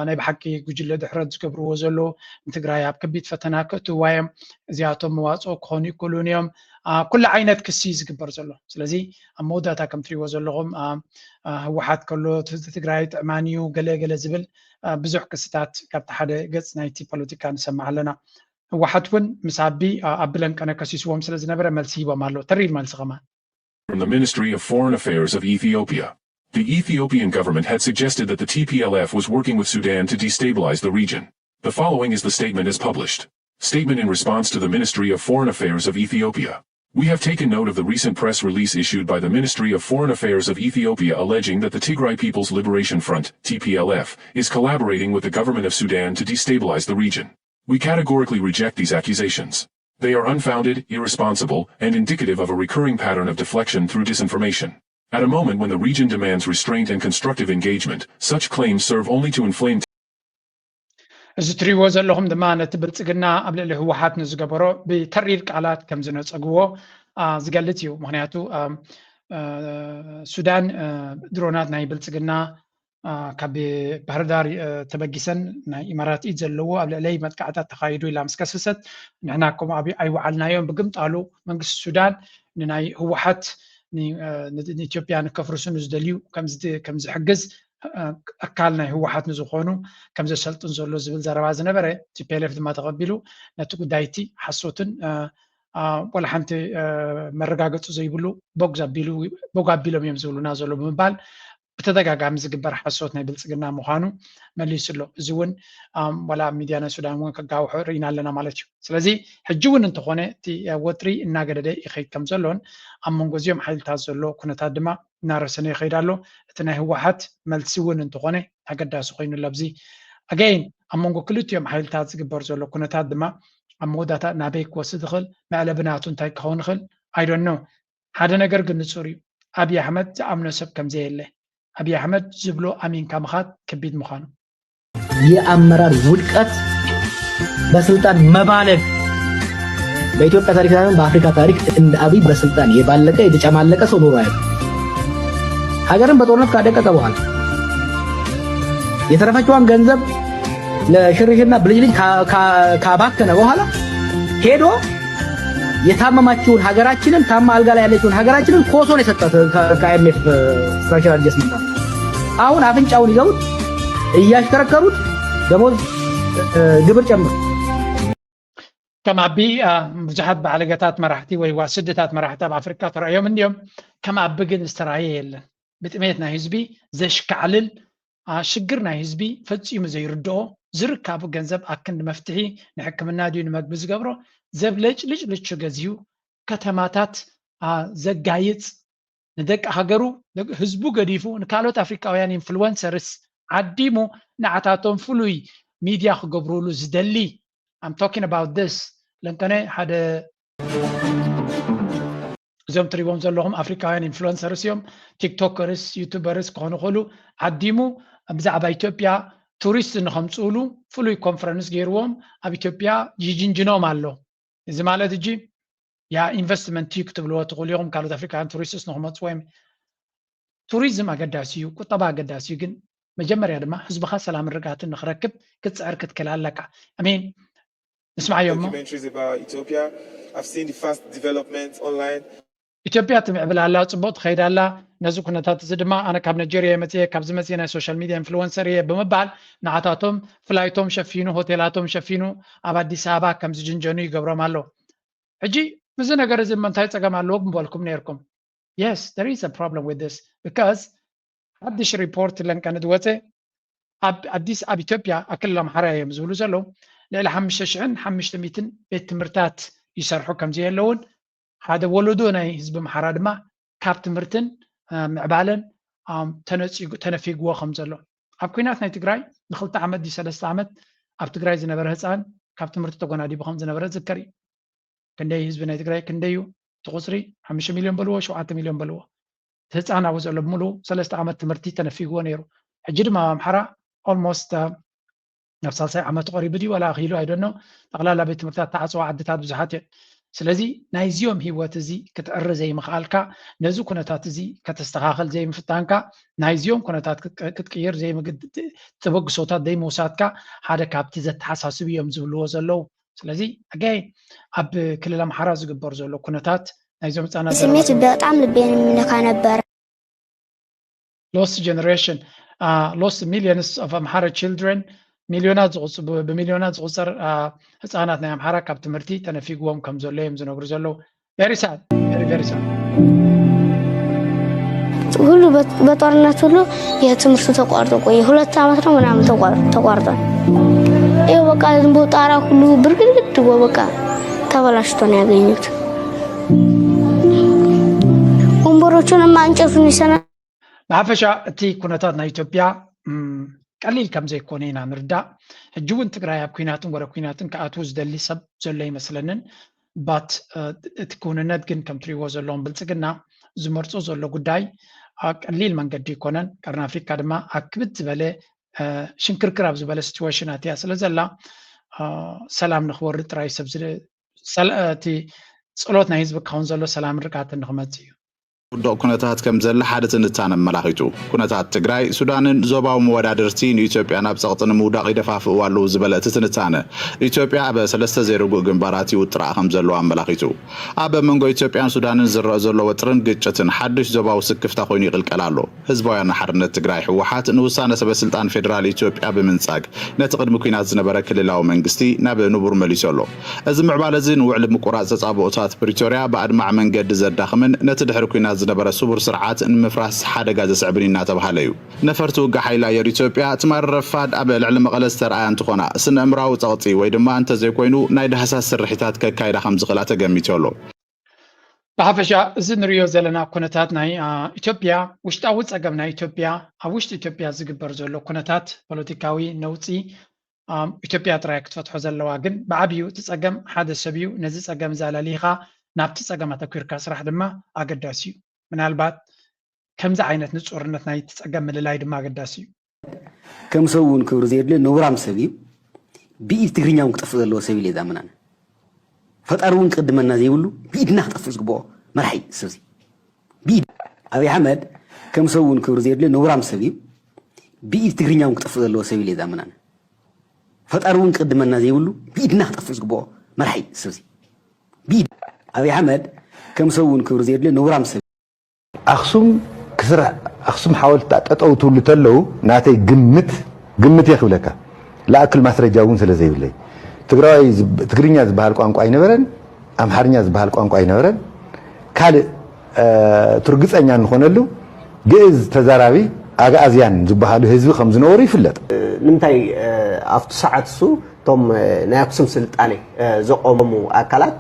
ናይ ብሓቂ ጉጅለ ድሕረት ዝገብርዎ ዘለዉ ንትግራይ ኣብ ከቢድ ፈተና ከእትውዋ እዮም። እዚኣቶም መዋፅኦ ክኾኑ ይክእሉን እዮም። ኩሉ ዓይነት ክሲ እዩ ዝግበር ዘሎ። ስለዚ ኣብ መወዳእታ ከም ትሪእዎ ዘለኹም ህወሓት ከሎ ትህዝቲ ትግራይ ጥዕማን እዩ ገለ ገለ ዝብል ብዙሕ ክስታት ካብቲ ሓደ ገፅ ናይቲ ፖለቲካ ንሰምዕ ኣለና። ህወሓት እውን ምስ ኣቢ ኣቢ ለንቀነ ከሲስዎም ስለ ዝነበረ መልሲ ሂቦም ኣሎ። ተሪር መልሲ ከማን From the Ministry of Foreign Affairs of Ethiopia. The Ethiopian government had suggested that the T P L F was working with Sudan to destabilize the region. The following is the statement as published. Statement in response to the Ministry of Foreign Affairs of Ethiopia. We have taken note of the recent press release issued by the Ministry of Foreign Affairs of Ethiopia alleging that the Tigray People's Liberation Front, T P L F, is collaborating with the government of Sudan to destabilize the region. We categorically reject these accusations. They are unfounded, irresponsible, and indicative of a recurring pattern of deflection through disinformation. At a moment when the region demands restraint and constructive engagement, such claims serve only to inflame እዚ ትሪእዎ ዘለኹም ድማ ነቲ ብልፅግና ኣብ ልዕሊ ህወሓት ንዝገበሮ ብተሪር ቃላት ከም ዝነፀግዎ ዝገልፅ እዩ። ምክንያቱ ሱዳን ድሮናት ናይ ብልፅግና ካብ ባህርዳር ተበጊሰን ናይ ኢማራት ኢድ ዘለዎ ኣብ ልዕለይ መጥቃዕታት ተኻይዱ ኢላ ምስ ከሰሰት ንሕና ከምኡ ኣብ ኣይወዓልናዮም። ብግምጣሉ መንግስቲ ሱዳን ንናይ ህወሓት ንኢትዮጵያ ንከፍርሱ ንዝደልዩ ከምዝሕግዝ ኣካል ናይ ህወሓት ንዝኾኑ ከምዘሰልጥን ዘሎ ዝብል ዘረባ ዝነበረ ቲፒኤልኤፍ ድማ ተቐቢሉ ነቲ ጉዳይቲ ሓሶትን ዋላ ሓንቲ መረጋገፂ ዘይብሉ ቦግ ኣቢሎም እዮም ዝብሉና ዘሎ ብምባል ብተደጋጋሚ ዝግበር ሓሶት ናይ ብልፅግና ምዃኑ መሊሱ ኣሎ። እዚ እውን ዋላ ኣብ ሚድያ ናይ ሱዳን እውን ከጋውሖ ርኢና ኣለና ማለት እዩ። ስለዚ ሕጂ እውን እንተኾነ እቲ ወጥሪ እናገደደ ይኸይድ ከም ዘሎን ኣብ መንጎ እዚኦም ሓይልታት ዘሎ ኩነታት ድማ እናረሰነ ይኸይድ ኣሎ። እቲ ናይ ህወሓት መልሲ እውን እንተኾነ ኣገዳሲ ኮይኑ ኣሎ። ኣብዚ ኣገይን ኣብ መንጎ ክልቲኦም ሓይልታት ዝግበር ዘሎ ኩነታት ድማ ኣብ መወዳእታ ናበይ ክወስድ ይኽእል፣ መዕለቢ ናቱ እንታይ ክኸውን ይኽእል ኣይዶን ነው። ሓደ ነገር ግን ንፁር እዩ፣ ኣብይ ኣሕመድ ዝኣምኖ ሰብ ከምዘየለ። ኣብይ ኣሕመድ ዝብሎ ኣሚንካ ምኻድ ከቢድ ምዃኑ። የአመራር ውድቀት፣ በስልጣን መባለግ። በኢትዮጵያ ታሪክ ሳይሆን በአፍሪካ ታሪክ እንደ አብይ በስልጣን የባለቀ የተጨማለቀ ሰው ኖሮ አያውቅም። ሀገርን በጦርነት ካደቀቀ በኋላ የተረፈችዋን ገንዘብ ለሽርሽርና ብልጭልጭ ካባከነ በኋላ ሄዶ የታመማችውን ሀገራችንን ታማ አልጋ ላይ ያለችውን ሀገራችንን ኮሶን የሰጣት ከአይኤምኤፍ ስትራክቸራል አጀስትመንት። አሁን አፍንጫውን ይዘውት እያሽከረከሩት ደሞዝ ግብር ጨምር። ከም ኣቢ ብዙሓት ባዕለገታት መራሕቲ ወይ ዋ ስድታት መራሕቲ ኣብ ኣፍሪካ ተራእዮም እንዲዮም። ከም ኣቢ ግን ዝተራየ የለን። ብጥሜት ናይ ህዝቢ ዘሽካዕልል ሽግር ናይ ህዝቢ ፈፂሙ ዘይርድኦ፣ ዝርካቡ ገንዘብ ኣክንዲ መፍትሒ ንሕክምና ድዩ ንመግቢ ዝገብሮ ዘብለጭልጭ ልቹ ገዚኡ ከተማታት ዘጋይፅ፣ ንደቂ ሃገሩ ህዝቡ ገዲፉ ንካልኦት ኣፍሪካውያን ኢንፍሉወንሰርስ ዓዲሙ ንዓታቶም ፍሉይ ሚድያ ክገብሩሉ ዝደሊ። I'm talking about this። ለንቀነ ሓደ እዞም ትሪቦም ዘለኹም ኣፍሪካውያን ኢንፍሉወንሰርስ እዮም። ቲክቶከርስ ዩቱበርስ ክኾኑ ክእሉ። ዓዲሙ ብዛዕባ ኢትዮጵያ ቱሪስት ንኸምፅእሉ ፍሉይ ኮንፈረንስ ገይርዎም ኣብ ኢትዮጵያ ይጅንጅኖም ኣሎ። እዚ ማለት እጂ ያ ኢንቨስትመንት እዩ ክትብልዎ ትኽእሉ ኢኹም። ካልኦት ኣፍሪካውያን ቱሪስትስ ንክመፁ ወይም ቱሪዝም ኣገዳሲ እዩ፣ ቁጠባ ኣገዳሲ እዩ። ግን መጀመርያ ድማ ህዝብኻ ሰላምን ርግኣትን ንክረክብ ክትፅዕር ክትክእል ኣለካ። ኣሜን። ንስማዓዮ እሞ። ኢትዮጵያ ትምዕብል ኣላ፣ ፅቡቕ ትኸይድ ኣላ። ነዚ ኩነታት እዚ ድማ ኣነ ካብ ናይጀርያ እየ መፅየ፣ ካብዚ መፅየ ናይ ሶሻል ሚድያ ኢንፍሉወንሰር እየ ብምባል ንዓታቶም ፍላይቶም ሸፊኑ፣ ሆቴላቶም ሸፊኑ ኣብ ኣዲስ ኣበባ ከም ዝጅንጀኑ ይገብሮም ኣሎ። ሕጂ እዚ ነገር እዚ እሞ እንታይ ፀገም ኣለዎ ምበልኩም ነይርኩም። Yes, there is a problem with this because ሓድሽ ሪፖርት ለንቀነ ዝወፀ ኣብ ኣዲስ ኣብ ኢትዮጵያ ኣብ ክልል ኣምሓራ እዮም ዝብሉ ዘለዉ ልዕሊ ሓሙሽተ ሽሕን ሓሙሽተ ሚእትን ቤት ትምህርታት ይሰርሑ ከም ዘየለውን ሓደ ወለዶ ናይ ህዝቢ ኣምሓራ ድማ ካብ ትምህርትን ምዕባለን ተነፂጉ ተነፊግዎ ከም ዘሎ ኣብ ኩናት ናይ ትግራይ ንክልተ ዓመት ድዩ ሰለስተ ዓመት ኣብ ትግራይ ዝነበረ ህፃን ካብ ትምህርቲ ተጎናዲቡ ከም ዝነበረ ዝከር እዩ። ክንደይ ህዝቢ ናይ ትግራይ ክንደይ እዩ እቲ ቁፅሪ ሓሙሽተ ሚልዮን በልዎ ሸውዓተ ሚልዮን በልዎ ህፃን ኣብኡ ዘሎ ብምሉ ሰለስተ ዓመት ትምህርቲ ተነፊግዎ ነይሩ። ሕጂ ድማ ኣብ ኣምሓራ ኦልሞስት ናብ ሳልሳይ ዓመቱ ቀሪቡ ድዩ ዋላ ኣኺሉ ኣይደኖ ጠቕላላ ቤት ትምህርታት ተዓፅዋ ዓድታት ብዙሓት እየን። ስለዚ ናይዚኦም ህይወት እዚ ክትዕሪ ዘይምኽኣልካ ነዚ ኩነታት እዚ ከተስተኻኸል ዘይምፍታንካ ናይዚኦም ኩነታት ክትቅይር ተበግሶታት ዘይምውሳድካ ሓደ ካብቲ ዘተሓሳስብ እዮም ዝብልዎ ዘለዉ። ስለዚ ኣጋይ ኣብ ክልል ኣምሓራ ዝግበር ዘሎ ኩነታት ናይዞም ህፃናት ስሜት በጣም ልቤን የሚነካ ነበር። Lost generation, uh, lost millions of Amhara children, ሚሊዮናት ብሚሊዮናት ዝቁፀር ህፃናት ናይ ኣምሓራ ካብ ትምህርቲ ተነፊግዎም ከም ዘሎ እዮም ዝነግሩ ዘለዉ። Very sad, very very sad. ሁሉ በጦርነት ሁሉ የትምህርቱ ተቋርጦ ቆየ። ሁለት ዓመት ነው ምናምን ተቋርጧል። ይኸው በቃ ዝም ብሎ ጣራ ሁሉ ብርግድግድ ብሎ በቃ ተበላሽቶ ነው ያገኙት። ወንበሮቹንማ እንጨቱን ይሰና ብሓፈሻ እቲ ኩነታት ናይ ኢትዮጵያ ቀሊል ከም ዘይኮነ ኢና ንርዳእ። ሕጂ እውን ትግራይ ኣብ ኩናትን ወረ ኩናትን ክኣትዉ ዝደሊ ሰብ ዘሎ ኣይመስለንን። But እቲ ክውንነት ግን ከም ትሪእዎ ዘለዎም ብልፅግና ዝመርፆ ዘሎ ጉዳይ ቀሊል መንገዲ ኣይኮነን። ቀርኒ ኣፍሪካ ድማ ኣብ ክብድ ዝበለ ሽንክርክር ኣብ ዝበለ situation ኣትያ ስለ ዘላ ሰላም ንክወርድ ጥራይ ሰብ እቲ ፀሎት ናይ ህዝቢ ክኸውን ዘሎ ሰላምን ርግኣትን ንክመፅእ እዩ። ውዱቕ ኩነታት ከም ዘለ ሓደ ትንታነ ኣመላኺቱ። ኩነታት ትግራይ፣ ሱዳንን ዞባዊ መወዳድርቲ ንኢትዮጵያ ናብ ጸቕጢ ንምውዳቕ ይደፋፍእዋ ኣለዉ ዝበለ እቲ ትንታነ፣ ኢትዮጵያ ኣብ ሰለስተ ዘይርጉእ ግንባራት ይውጥራኣ ከም ዘለዋ ኣመላኺቱ። ኣብ መንጎ ኢትዮጵያን ሱዳንን ዝረአ ዘሎ ወጥርን ግጭትን ሓድሽ ዞባዊ ስክፍታ ኮይኑ ይቕልቀል ኣሎ። ህዝባውያን ሓርነት ትግራይ፣ ህወሓት፣ ንውሳነ ሰበ ስልጣን ፌደራል ኢትዮጵያ ብምንጻግ፣ ነቲ ቅድሚ ኲናት ዝነበረ ክልላዊ መንግስቲ ናብ ንቡር መሊሱ ኣሎ። እዚ ምዕባለ እዚ ንውዕሊ ምቁራጽ ተጻብኦታት ፕሪቶርያ ብኣድማዒ መንገዲ ዘዳኽምን ነቲ ድሕሪ ኲናት ዝነበረ ስቡር ስርዓት ንምፍራስ ሓደጋ ዘስዕብን እዩ እናተባሃለ እዩ። ነፈርቲ ውግእ ሓይሊ ኣየር ኢትዮጵያ ትማሊ ረፋድ ኣብ ልዕሊ መቐለ ዝተረኣያ እንትኾና፣ ስነ-እምራዊ ጸቕጢ ወይ ድማ እንተዘይኮይኑ ናይ ዳህሳስ ስርሒታት ከካይዳ ከም ዝኽእላ ተገሚቱ ኣሎ። ብሓፈሻ እዚ ንሪኦ ዘለና ኩነታት ናይ ኢትዮጵያ፣ ውሽጣዊ ጸገም ናይ ኢትዮጵያ፣ ኣብ ውሽጢ ኢትዮጵያ ዝግበር ዘሎ ኩነታት ፖለቲካዊ ነውጺ ኢትዮጵያ ጥራይ ክትፈትሖ ዘለዋ። ግን ብዓብዩ እቲ ጸገም ሓደ ሰብ እዩ። ነዚ ጸገም እዚ ኣላሊኻ ናብቲ ጸገም ኣተኲርካ ስራሕ ድማ ኣገዳሲ እዩ። ምናልባት ከምዚ ዓይነት ንጹርነት ናይቲ ጸገም ምልላይ ድማ ኣገዳሲ እዩ። ከም ሰብ እውን ክብሪ ዘየድልዮ ነውራም ሰብ እዩ። ብኢድ ትግርኛ እውን ክጠፍእ ዘለዎ ሰብ ኢለ ዝኣምን ኣነ። ፈጣሪ እውን ክቕድመና ዘይብሉ ብኢድና ክጠፍእ ዝግብኦ መራሒ እዩ ሰብ እዚ። ብኢድ ኣብይ ኣሕመድ ከም ሰብ እውን ክብሪ ዘየድልዮ ነውራም ሰብ እዩ። ብኢድ ትግርኛ እውን ክጠፍእ ዘለዎ ሰብ ኢለ ዝኣምን ኣነ። ፈጣሪ እውን ክቕድመና ዘይብሉ ብኢድና ክጠፍእ ዝግብኦ መራሒ እዩ ሰብ እዚ። ብኢድ ኣብይ ኣሕመድ ከም ሰብ እውን ክብሪ ዘየድልዮ ነውራም ሰብ ኣክሱም ክስራሕ ኣክሱም ሓወልቲ ጠጠው ትብሉ ተለው ናተይ ግምት ግምት እየ ክብለካ። ላእክል ማስረጃ እውን ስለ ዘይብለይ ትግራዋይ ትግርኛ ዝበሃል ቋንቋ ኣይነበረን፣ ኣምሓርኛ ዝበሃል ቋንቋ ኣይነበረን። ካልእ ትርግፀኛ እንኾነሉ ግእዝ ተዛራቢ ኣግኣዝያን ዝበሃሉ ህዝቢ ከም ዝነበሩ ይፍለጥ። ንምንታይ ኣብቲ ሰዓት እሱ እቶም ናይ ኣክሱም ስልጣኔ ዘቆሙ ኣካላት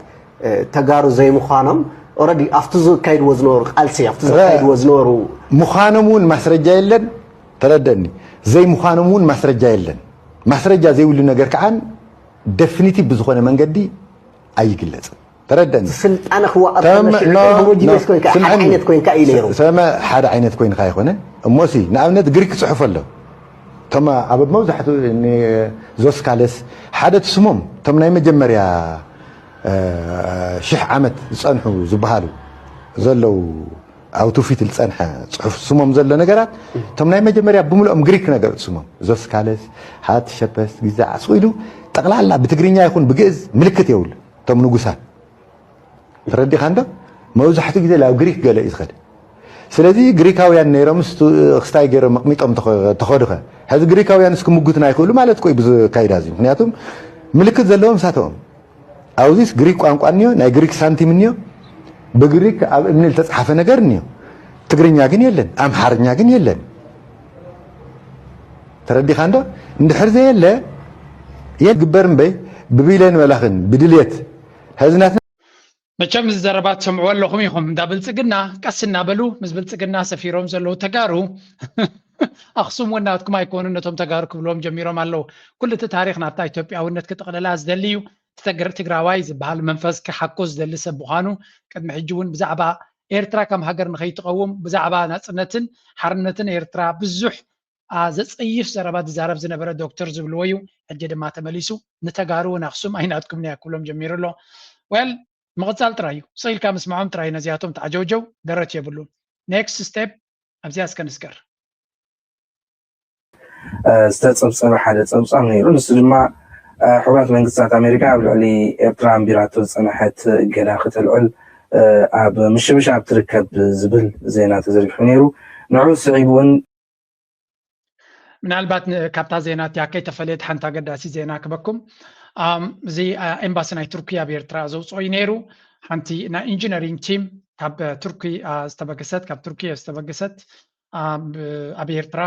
ተጋሩ ዘይምዃኖም ኦረዲ ኣብቲ ዝካይድዎ ዝነበሩ ቃልሲ ኣብቲ ዝካይድዎ ዝነበሩ ምዃኖም እውን ማስረጃ የለን። ተረደኒ። ዘይምዃኖም እውን ማስረጃ የለን። ማስረጃ ዘይብሉ ነገር ከዓ ደፊኒቲቭ ብዝኾነ መንገዲ ኣይግለፅን። ተረደኒ። ስልጣነ ክዋቐር ሆሞጂነስ ኮይንካ ሓደ ዓይነት ኮይንካ እዩ ነይሩ። ሰመ ሓደ ዓይነት ኮይንካ ኣይኮነን። እሞሲ ንኣብነት ግሪክ ክፅሑፍ ኣሎ። እቶም ኣብ መብዛሕትኡ ዞስካለስ ሓደ ትስሞም እቶም ናይ መጀመርያ ሽሕ ዓመት ዝፀንሑ ዝበሃሉ ዘለዉ ኣብ ትውፊት ዝፀንሐ ፅሑፍ ስሞም ዘሎ ነገራት እቶም ናይ መጀመርያ ብምልኦም ግሪክ ነገር ስሞም ዞስካለስ ሃት ሸፐስ ግዛ ዓስቑ ኢሉ ጠቕላላ ብትግርኛ ይኹን ብግእዝ ምልክት የብሉ። እቶም ንጉሳት ተረዲኻ እንዶ መብዛሕትኡ ግዜ ላብ ግሪክ ገለ እዩ ዝኸድ። ስለዚ ግሪካውያን ነይሮምስ ክስታይ ገይሮም ኣቕሚጦም ተኸዱኸ ሕዚ ግሪካውያን እስክምጉትና ይኽእሉ ማለት እኮ እዩ ብዝካይዳ እዚ ምክንያቱም ምልክት ዘለዎም ሳተኦም ኣብዚስ ግሪክ ቋንቋ እኒዮ፣ ናይ ግሪክ ሳንቲም እኒዮ፣ ብግሪክ ኣብ እምኒ ዝተፅሓፈ ነገር እኒዮ። ትግርኛ ግን የለን፣ ኣምሓርኛ ግን የለን። ተረዲኻ እንዶ? እንድሕር ዘየለ የግበር እምበይ ብቢለን መላኽን ብድልየት ሕዚ ናትና መቸም እዚ ዘረባ ትሰምዕዎ ኣለኹም ኢኹም። እንዳ ብልፅግና ቀስ እናበሉ ምስ ብልፅግና ሰፊሮም ዘለዉ ተጋሩ ኣኽሱም እውን ናትኩም ኣይኮኑን ነቶም ተጋሩ ክብልዎም ጀሚሮም ኣለዉ። ኩሉ እቲ ታሪኽ ናብታ ኢትዮጵያውነት ክጥቕልላ ዝደሊ እዩ። እቲ ትግራዋይ ዝበሃል መንፈስ ክሓኮ ዝደሊ ሰብ ምዃኑ ቅድሚ ሕጂ እውን ብዛዕባ ኤርትራ ከም ሃገር ንኸይትቐውም ብዛዕባ ናፅነትን ሓርነትን ኤርትራ ብዙሕ ዘፀይፍ ዘረባ ዝዛረብ ዝነበረ ዶክተር ዝብልዎ እዩ። ሕጂ ድማ ተመሊሱ ንተጋሩ እውን ኣኽሱም ኣይናትኩም እያ ክብሎም ጀሚሩ ኣሎ። ወል ምቕፃል ጥራይ እዩ። ስቕ ኢልካ ምስምዖም ጥራይ ነዚኣቶም ተዓጀውጀው ደረት የብሉን። ኔክስት ስቴፕ ኣብዚኣ እስከ ንስገር። ዝተፀብፀበ ሓደ ፀብፃብ ነይሩ። ንሱ ድማ ሕቡራት መንግስታት ኣሜሪካ ኣብ ልዕሊ ኤርትራ ኣንቢራቶ ዝፀንሐት እገዳ ክተልዕል ኣብ ምሽብሻብ ትርከብ ዝብል ዜና ተዘርጊሑ ነይሩ። ንዑ ስዒቡ እውን ምናልባት ካብታ ዜና እቲኣ ከይተፈለየት ሓንቲ ኣገዳሲ ዜና ክበኩም። እዚ ኤምባሲ ናይ ቱርኪ ኣብ ኤርትራ ዘውፅኦ እዩ ነይሩ። ሓንቲ ናይ ኢንጂነሪንግ ቲም ካብ ቱርኪ ዝተበገሰት ካብ ቱርኪ ዝተበገሰት ኣብ ኤርትራ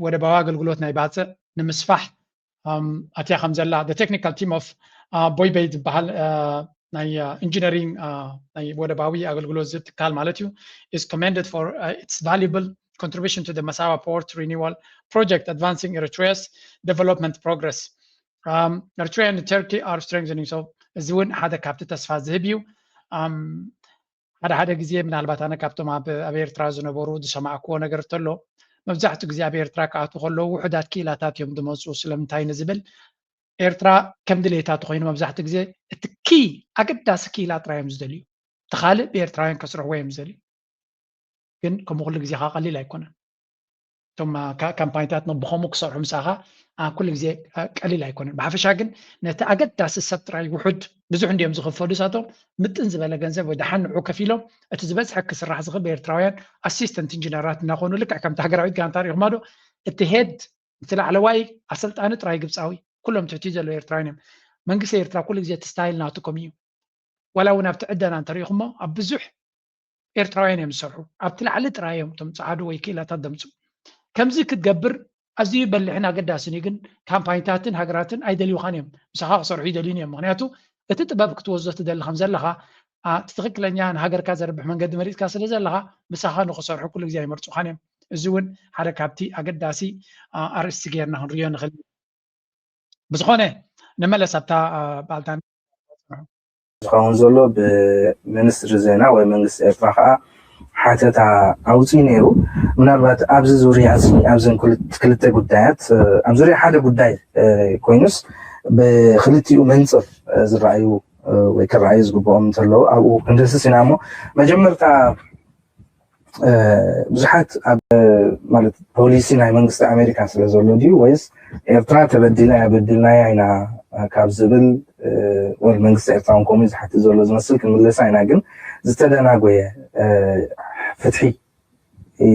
ወደባዊ ኣገልግሎት ናይ ባፅዕ ንምስፋሕ ኣትያ ከም ዘላ the technical team of ቦይበይ ዝበሃል ናይ ኢንጂነሪንግ ናይ ወደባዊ ኣገልግሎት ዝትካል ማለት እዩ is commended for its valuable contribution to the Massawa Port Renewal Project, advancing Eritrea's development progress. Um, Eritrea and Turkey are strengthening. So እዚ እውን ሓደ ካብቲ ተስፋ ዝህብ እዩ። ሓደ ሓደ ግዜ ምናልባት ኣነ ካብቶም ኣብ ኤርትራ ዝነበሩ ዝሰማዕክዎ ነገር ተሎ መብዛሕትኡ ግዜ ኣብ ኤርትራ ክኣትዉ ከለዉ ውሑዳት ክኢላታት እዮም ዝመፁ። ስለምንታይ ንዝብል ኤርትራ ከም ድሌታ ተኮይኑ መብዛሕትኡ ግዜ እቲ ኪ ኣገዳሲ ክኢላ ጥራይ እዮም ዝደልዩ። እቲ ካልእ ብኤርትራውያን ከስርሕዎ እዮም ዝደልዩ። ግን ከምኡ ኩሉ ግዜ ከዓ ቀሊል ኣይኮነን። እቶም ካምፓኒታት ብከምኡ ክሰርሑ ምሳኻ ኩሉ ግዜ ቀሊል ኣይኮነን። ብሓፈሻ ግን ነቲ ኣገዳሲ ሰብ ጥራይ ውሑድ ብዙሕ እንዲዮም ዝኽፈሉ ሳቶም ምጥን ዝበለ ገንዘብ ወይ ደሓን ንዑ ከፊሎም እቲ ዝበዝሐ ክስራሕ ዝኽእል ብኤርትራውያን ኣሲስተንት ኢንጂነራት እናኾኑ ልክዕ ከምቲ ሃገራዊት ጋንታ ሪኹማ ዶ እቲ ሄድ እቲ ላዕለዋይ ኣሰልጣኒ ጥራይ ግብፃዊ ኩሎም ትሕቲ ዘለዉ ኤርትራውያን እዮም። መንግስቲ ኤርትራ ኩሉ ግዜ እቲ ስታይል ናትኩም እዩ። ዋላ እውን ኣብቲ ዕደና እንተሪኢኹሞ ኣብ ብዙሕ ኤርትራውያን እዮም ዝሰርሑ። ኣብቲ ላዕሊ ጥራይ እዮም እቶም ጸዓዱ ወይ ክኢላታት ደምጹ። ከምዚ ክትገብር ኣዝዩ በሊሕን ኣገዳስን እዩ። ግን ካምፓኒታትን ሃገራትን ኣይደልዩኻን እዮም፣ ምሳኻ ክሰርሑ ይደልዩን እዮም። ምክንያቱ እቲ ጥበብ ክትወስዶ ትደሊ ከም ዘለኻ፣ ኣ፣ እቲ ትኽክለኛ ንሃገርካ ዘርብሕ መንገዲ መሪጽካ ስለ ዘለኻ፣ ምሳኻ ንኽሰርሑ ኩሉ ግዜ ኣይመርጹኻን እዮም። እዚ እውን ሓደ ካብቲ ኣገዳሲ፣ ኣ፣ ኣርእስቲ ጌርና ክንርእዮ ንኽእል። ብዝኾነ ንመለስ ኣብታ፣ ኣ፣ ባልታን ዝኸውን ዘሎ ብሚኒስትሪ ዜና ወይ መንግስቲ ኤርትራ ከዓ ሓተታ ኣውፅኡ ነይሩ። ምናልባት ኣብዚ ዙርያ እዚ ኣብዘን ክልተ ጉዳያት ኣብ ዙርያ ሓደ ጉዳይ ኮይኑስ ብክልቲኡ መንፅር ዝረኣዩ ወይ ክረኣዩ ዝግብኦም እንተለዉ ኣብኡ ክንድህስስ ኢና። እሞ መጀመርታ ብዙሓት ኣብ ማለት ፖሊሲ ናይ መንግስቲ ኣሜሪካ ስለ ዘሎ ድዩ ወይስ ኤርትራ ተበዲላ እያ በዲልናያ ኢና ካብ ዝብል ወይ መንግስቲ ኤርትራ እውን ከምኡ ዝሓትት ዘሎ ዝመስል ክንምለሳ ኢና። ግን ዝተደናጎየ ፍትሒ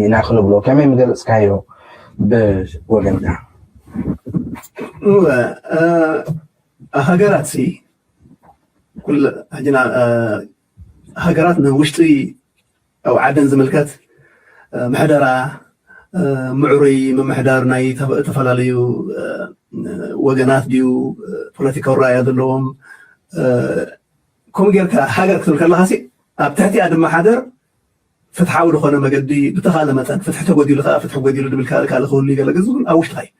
ኢና ክንብሎ ከመይ ምገለፅካዮ ብወገንካ? ሃገራት ሲ ኩለ ሕጂና ሃገራት ንውሽጢ ኣብ ዓደን ዝምልከት ምሕደራ ምዕሩይ ምምሕዳር ናይ ዝተፈላለዩ ወገናት ድዩ ፖለቲካዊ ራእያ ዘለዎም ከምኡ ጌርካ ሃገር ክትብል ከለካ ሲ ኣብ ትሕቲኣ ድማ ሓደር ፍትሓዊ ዝኾነ መገዲ ብተኻለ መጠን ፍትሒ ተጎዲሉ ከዓ ፍትሒ ጎዲሉ ድብል ካልእ ካልእ ክህሉ ይገለ ግን ዝብል ኣብ ውሽጥኻ እዩ።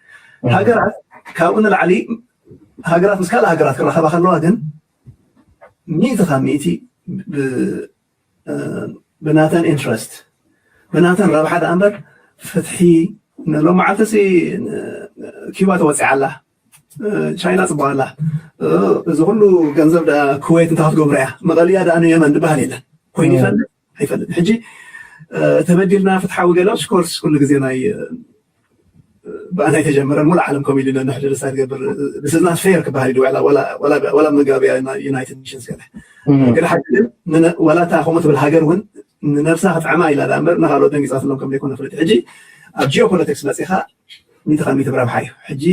ሃገራት ካብኡ ንላዕሊ ሃገራት ምስ ካልእ ሃገራት ክራኸባ ከለዋ ግን ሚእቲ ካብ ሚእቲ ብናተን ኢንትረስት ብናተን ረብሓ ደኣ እምበር ፍትሒ ሎም መዓልቲ ሲ ኪባ ተወፂዓ ኣላ ቻይና ፅቡቅ ኣላ እዚ ኩሉ ገንዘብ ደኣ ኩዌት እንታይ ክትገብሮ እያ መቐልያ ደኣ ንየመን ዝበሃል የለን ኮይኑ ይፈልጥ ኣይፈልጥ ሕጂ ተበዲልና ፍትሓዊ ገለ ኦፍኮርስ ኩሉ ግዜ ናይ ብኣና ኣይተጀመረን ሙሉ ዓለም ከምኡ ኢሉ ነንሕድር ሳይ ትገብር ብስዝና ፌር ክበሃል እዩ ወላ መጋቢያ ዩናይትድ ኔሽንስ ገለ ግን ሓቂ ግን ወላ እታ ከምኡ ትብል ሃገር እውን ንነብሳ ክጥዕማ ኢላ ዳ እምበር ንካልኦት ደንጊፃትሎም ከም ዘይኮነ ፍለጥ ሕጂ ኣብ ጂኦፖለቲክስ መፂኻ ሚእቲ ካብ ሚእቲ ብረብሓ እዩ ሕጂ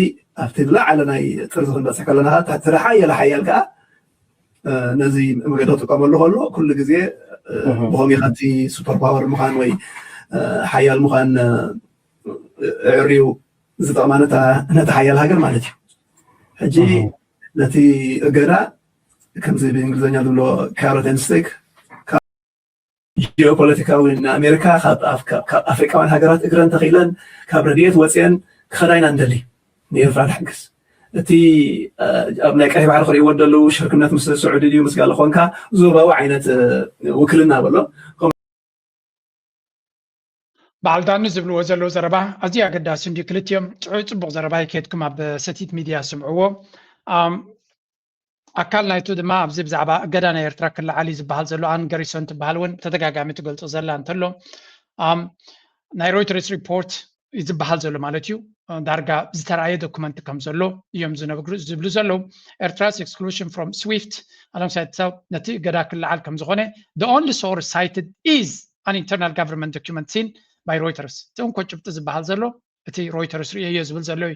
ኣብቲ ዝለዓለ ናይ ጥርዚ ክንበፅሕ ከለና ተረሓየለ ሓያል ከዓ ነዚ መገዲ ክጥቀመሉ ከሎ ኩሉ ግዜ ብኸም ካብቲ ሱፐር ፓወር ምዃን ወይ ሓያል ምዃን ዕርዩ ዝጠቕማ ነቲ ሓያል ሃገር ማለት እዩ። ሕጂ ነቲ እገዳ ከምዚ ብእንግሊዝኛ ዝብሎ ካሮት ኤንድ ስቲክ ጂኦፖለቲካዊ ንኣሜሪካ ካብ ኣፍሪቃውያን ሃገራት እግረን ተኺለን ካብ ረድኤት ወፅአን ክኸዳ ኢና ንደሊ ንኤርትራ ንሕግዝ እቲ ኣብ ናይ ቀይ ባሕሪ ክርእይዎ ደለዉ ሽርክነት ምስ ስዑዲ ድዩ ምስ ጋለ ኮንካ ዞባዊ ዓይነት ውክልና በሎ በዓል ዳኒ ዝብልዎ ዘለዉ ዘረባ ኣዝዩ ኣገዳሲ እንድዩ ክልቲኦም ጥዑይ ፅቡቕ ዘረባ ይከድኩም ኣብ ሰቲት ሚድያ ስምዕዎ ኣካል ናይቱ ድማ ኣብዚ ብዛዕባ እገዳ ናይ ኤርትራ ክለዓል እዩ ዝበሃል ዘሎ ኣን ገሪሶን ትበሃል እውን ተደጋጋሚ ትገልፆ ዘላ እንተሎ ናይ ሮይተርስ ሪፖርት እዩ ዝበሃል ዘሎ ማለት እዩ ዳርጋ ዝተረኣየ ዶኩመንት ከም ዘሎ እዮም ዝነግሩ ዝብሉ ዘለዉ ኤርትራስ exclusion from swift alongside ነቲ እገዳ ክለዓል ከም ዝኾነ the only source cited is an internal government document seen by Reuters እቲ እንኮ ጭብጢ ዝበሃል ዘሎ እቲ ሮይተርስ ርእየዮ ዝብል ዘሎ እዩ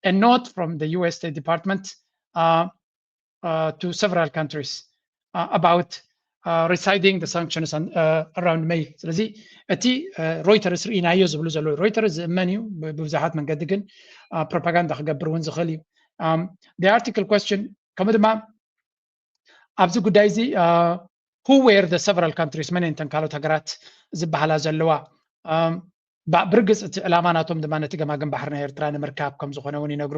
a note from the U S State Department uh, uh, to several countries uh, about uh, reciting the sanctions and, uh, around May ስለዚ እቲ ሮይተርስ ርእናዮ ዝብሉ ዘለዉ ሮይተርስ ዝእመን እዩ ብብዙሓት መንገዲ ግን ፕሮፓጋንዳ ክገብር እውን ዝኽእል እዩ the article question ከምኡ ድማ ኣብዚ ጉዳይ እዚ who were the several countries መን እንተን ካልኦት ሃገራት ዝበሃላ ዘለዋ ብርግፅ እቲ ዕላማ ናቶም ድማ ነቲ ገማግም ባሕሪ ናይ ኤርትራ ንምርካብ ከም ዝኾነ እውን ይነግሩ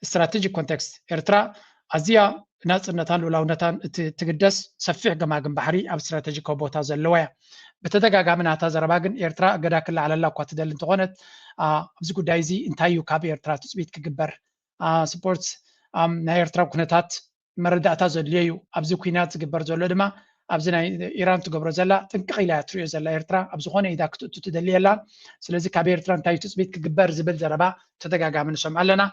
strategic context ኤርትራ ኣዝያ ናፅነታን ልኡላውነታን እቲ ትግደስ ሰፊሕ ገማግም ባሕሪ ኣብ ስትራተጂካዊ ቦታ ዘለዋ እያ ብተደጋጋሚ ናታ ዘረባ ግን ኤርትራ እገዳ ክለዓለላ እኳ ትደሊ እንተኾነት ኣብዚ ጉዳይ እዚ እንታይ እዩ ካብ ኤርትራ ትፅቢት ክግበር support ናይ ኤርትራ ኩነታት መረዳእታ ዘድልዮ እዩ ኣብዚ ኩናት ዝግበር ዘሎ ድማ ኣብዚ ናይ ኢራን ትገብሮ ዘላ ጥንቅቕ ኢላ እያ ትሪኦ ዘላ ኤርትራ ኣብ ዝኾነ ኢዳ ክትእቱ ትደሊ የላን ስለዚ ካብ ኤርትራ እንታይ ትፅቢት ክግበር ዝብል ዘረባ ተደጋጋሚ ንሰምዖ ኣለና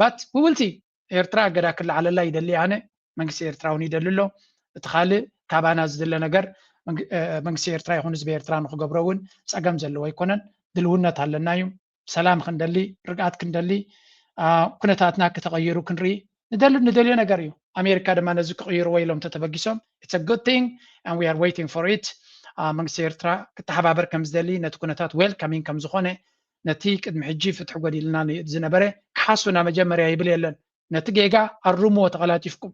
but we will see ኤርትራ እገዳ ክለዓለላ ይደሊ ኣነ መንግስቲ ኤርትራ እውን ይደሊ ኣሎ እቲ ካልእ ካባና ዝድለ ነገር መንግስቲ ኤርትራ ይኹን ህዝቢ ኤርትራ ንክገብሮ እውን ፀገም ዘለዎ ኣይኮነን ድልውነት ኣለና እዩ ሰላም ክንደሊ ርግኣት ክንደሊ ኩነታትና ክተቐይሩ ክንርኢ ንደሊ ንደልዮ ነገር እዩ ኣሜሪካ ድማ ነዚ ክቕይርዎ ኢሎም ተተበጊሶም it's a good thing and we are waiting for it መንግስቲ ኤርትራ ክተሓባበር ከም ዝደሊ፣ ነቲ ኩነታት ዌልካሚንግ ከም ዝኾነ፣ ነቲ ቅድሚ ሕጂ ፍትሒ ጎዲልና ዝነበረ ክሓሱና መጀመርያ ይብል የለን። ነቲ ጌጋ ኣርምዎ ተቐላጢፍኩም።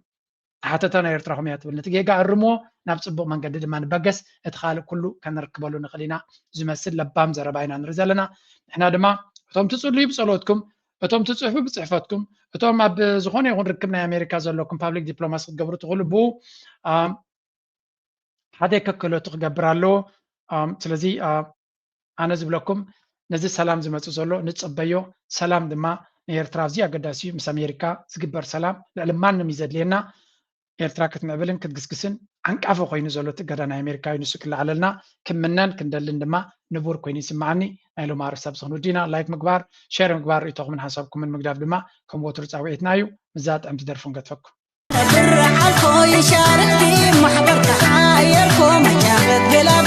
ሓተታ ናይ ኤርትራ ከምያ ትብል። ነቲ ጌጋ ኣርምዎ፣ ናብ ጽቡቕ መንገዲ ድማ ንበገስ፣ እቲ ካልእ ኩሉ ከነርክበሉ ንኽእል ኢና። ዝመስል ለባም ዘረባ ኢና ንርኢ ዘለና። ንሕና ድማ እቶም ትጽልዩ ብጸሎትኩም፣ እቶም ትጽሕፉ ብጽሕፈትኩም፣ እቶም ኣብ ዝኾነ ይኹን ርክብ ናይ ኣሜሪካ ዘለኩም ፓብሊክ ዲፕሎማሲ ክትገብሩ ትኽእሉ ብኡ ሓደ ከክእለቱ ክገብር ኣለዎ። ስለዚ ኣነ ዝብለኩም ነዚ ሰላም ዝመጽእ ዘሎ ንጸበዮ። ሰላም ድማ ንኤርትራ ኣዝዩ ኣገዳሲ እዩ። ምስ ኣሜሪካ ዝግበር ሰላም ልዕሊ ማንም እዩ ዘድልየና። ኤርትራ ክትምዕብልን ክትግስግስን ዓንቃፊ ኮይኑ ዘሎ እቲ እገዳ ናይ ኣሜሪካ እዩ። ንሱ ክለዓለልና ክምነን ክንደልን ድማ ንቡር ኮይኑ ይስምዓኒ። ናይ ሎም ኣርእስቲ ኣብዚ ክንውድእ ኢና። ላይክ ምግባር፣ ሼር ምግባር፣ ርእይቶኹምን ሓሳብኩምን ምግዳፍ ድማ ከም ወትሩ ጻውዒትና እዩ። ምስዛ ጥዕምቲ ደርፉ ንገድፈኩም። ብርዓልኮ ይሻርኪ ማሕበር ተሓየርኮ መጫኸት ገላብ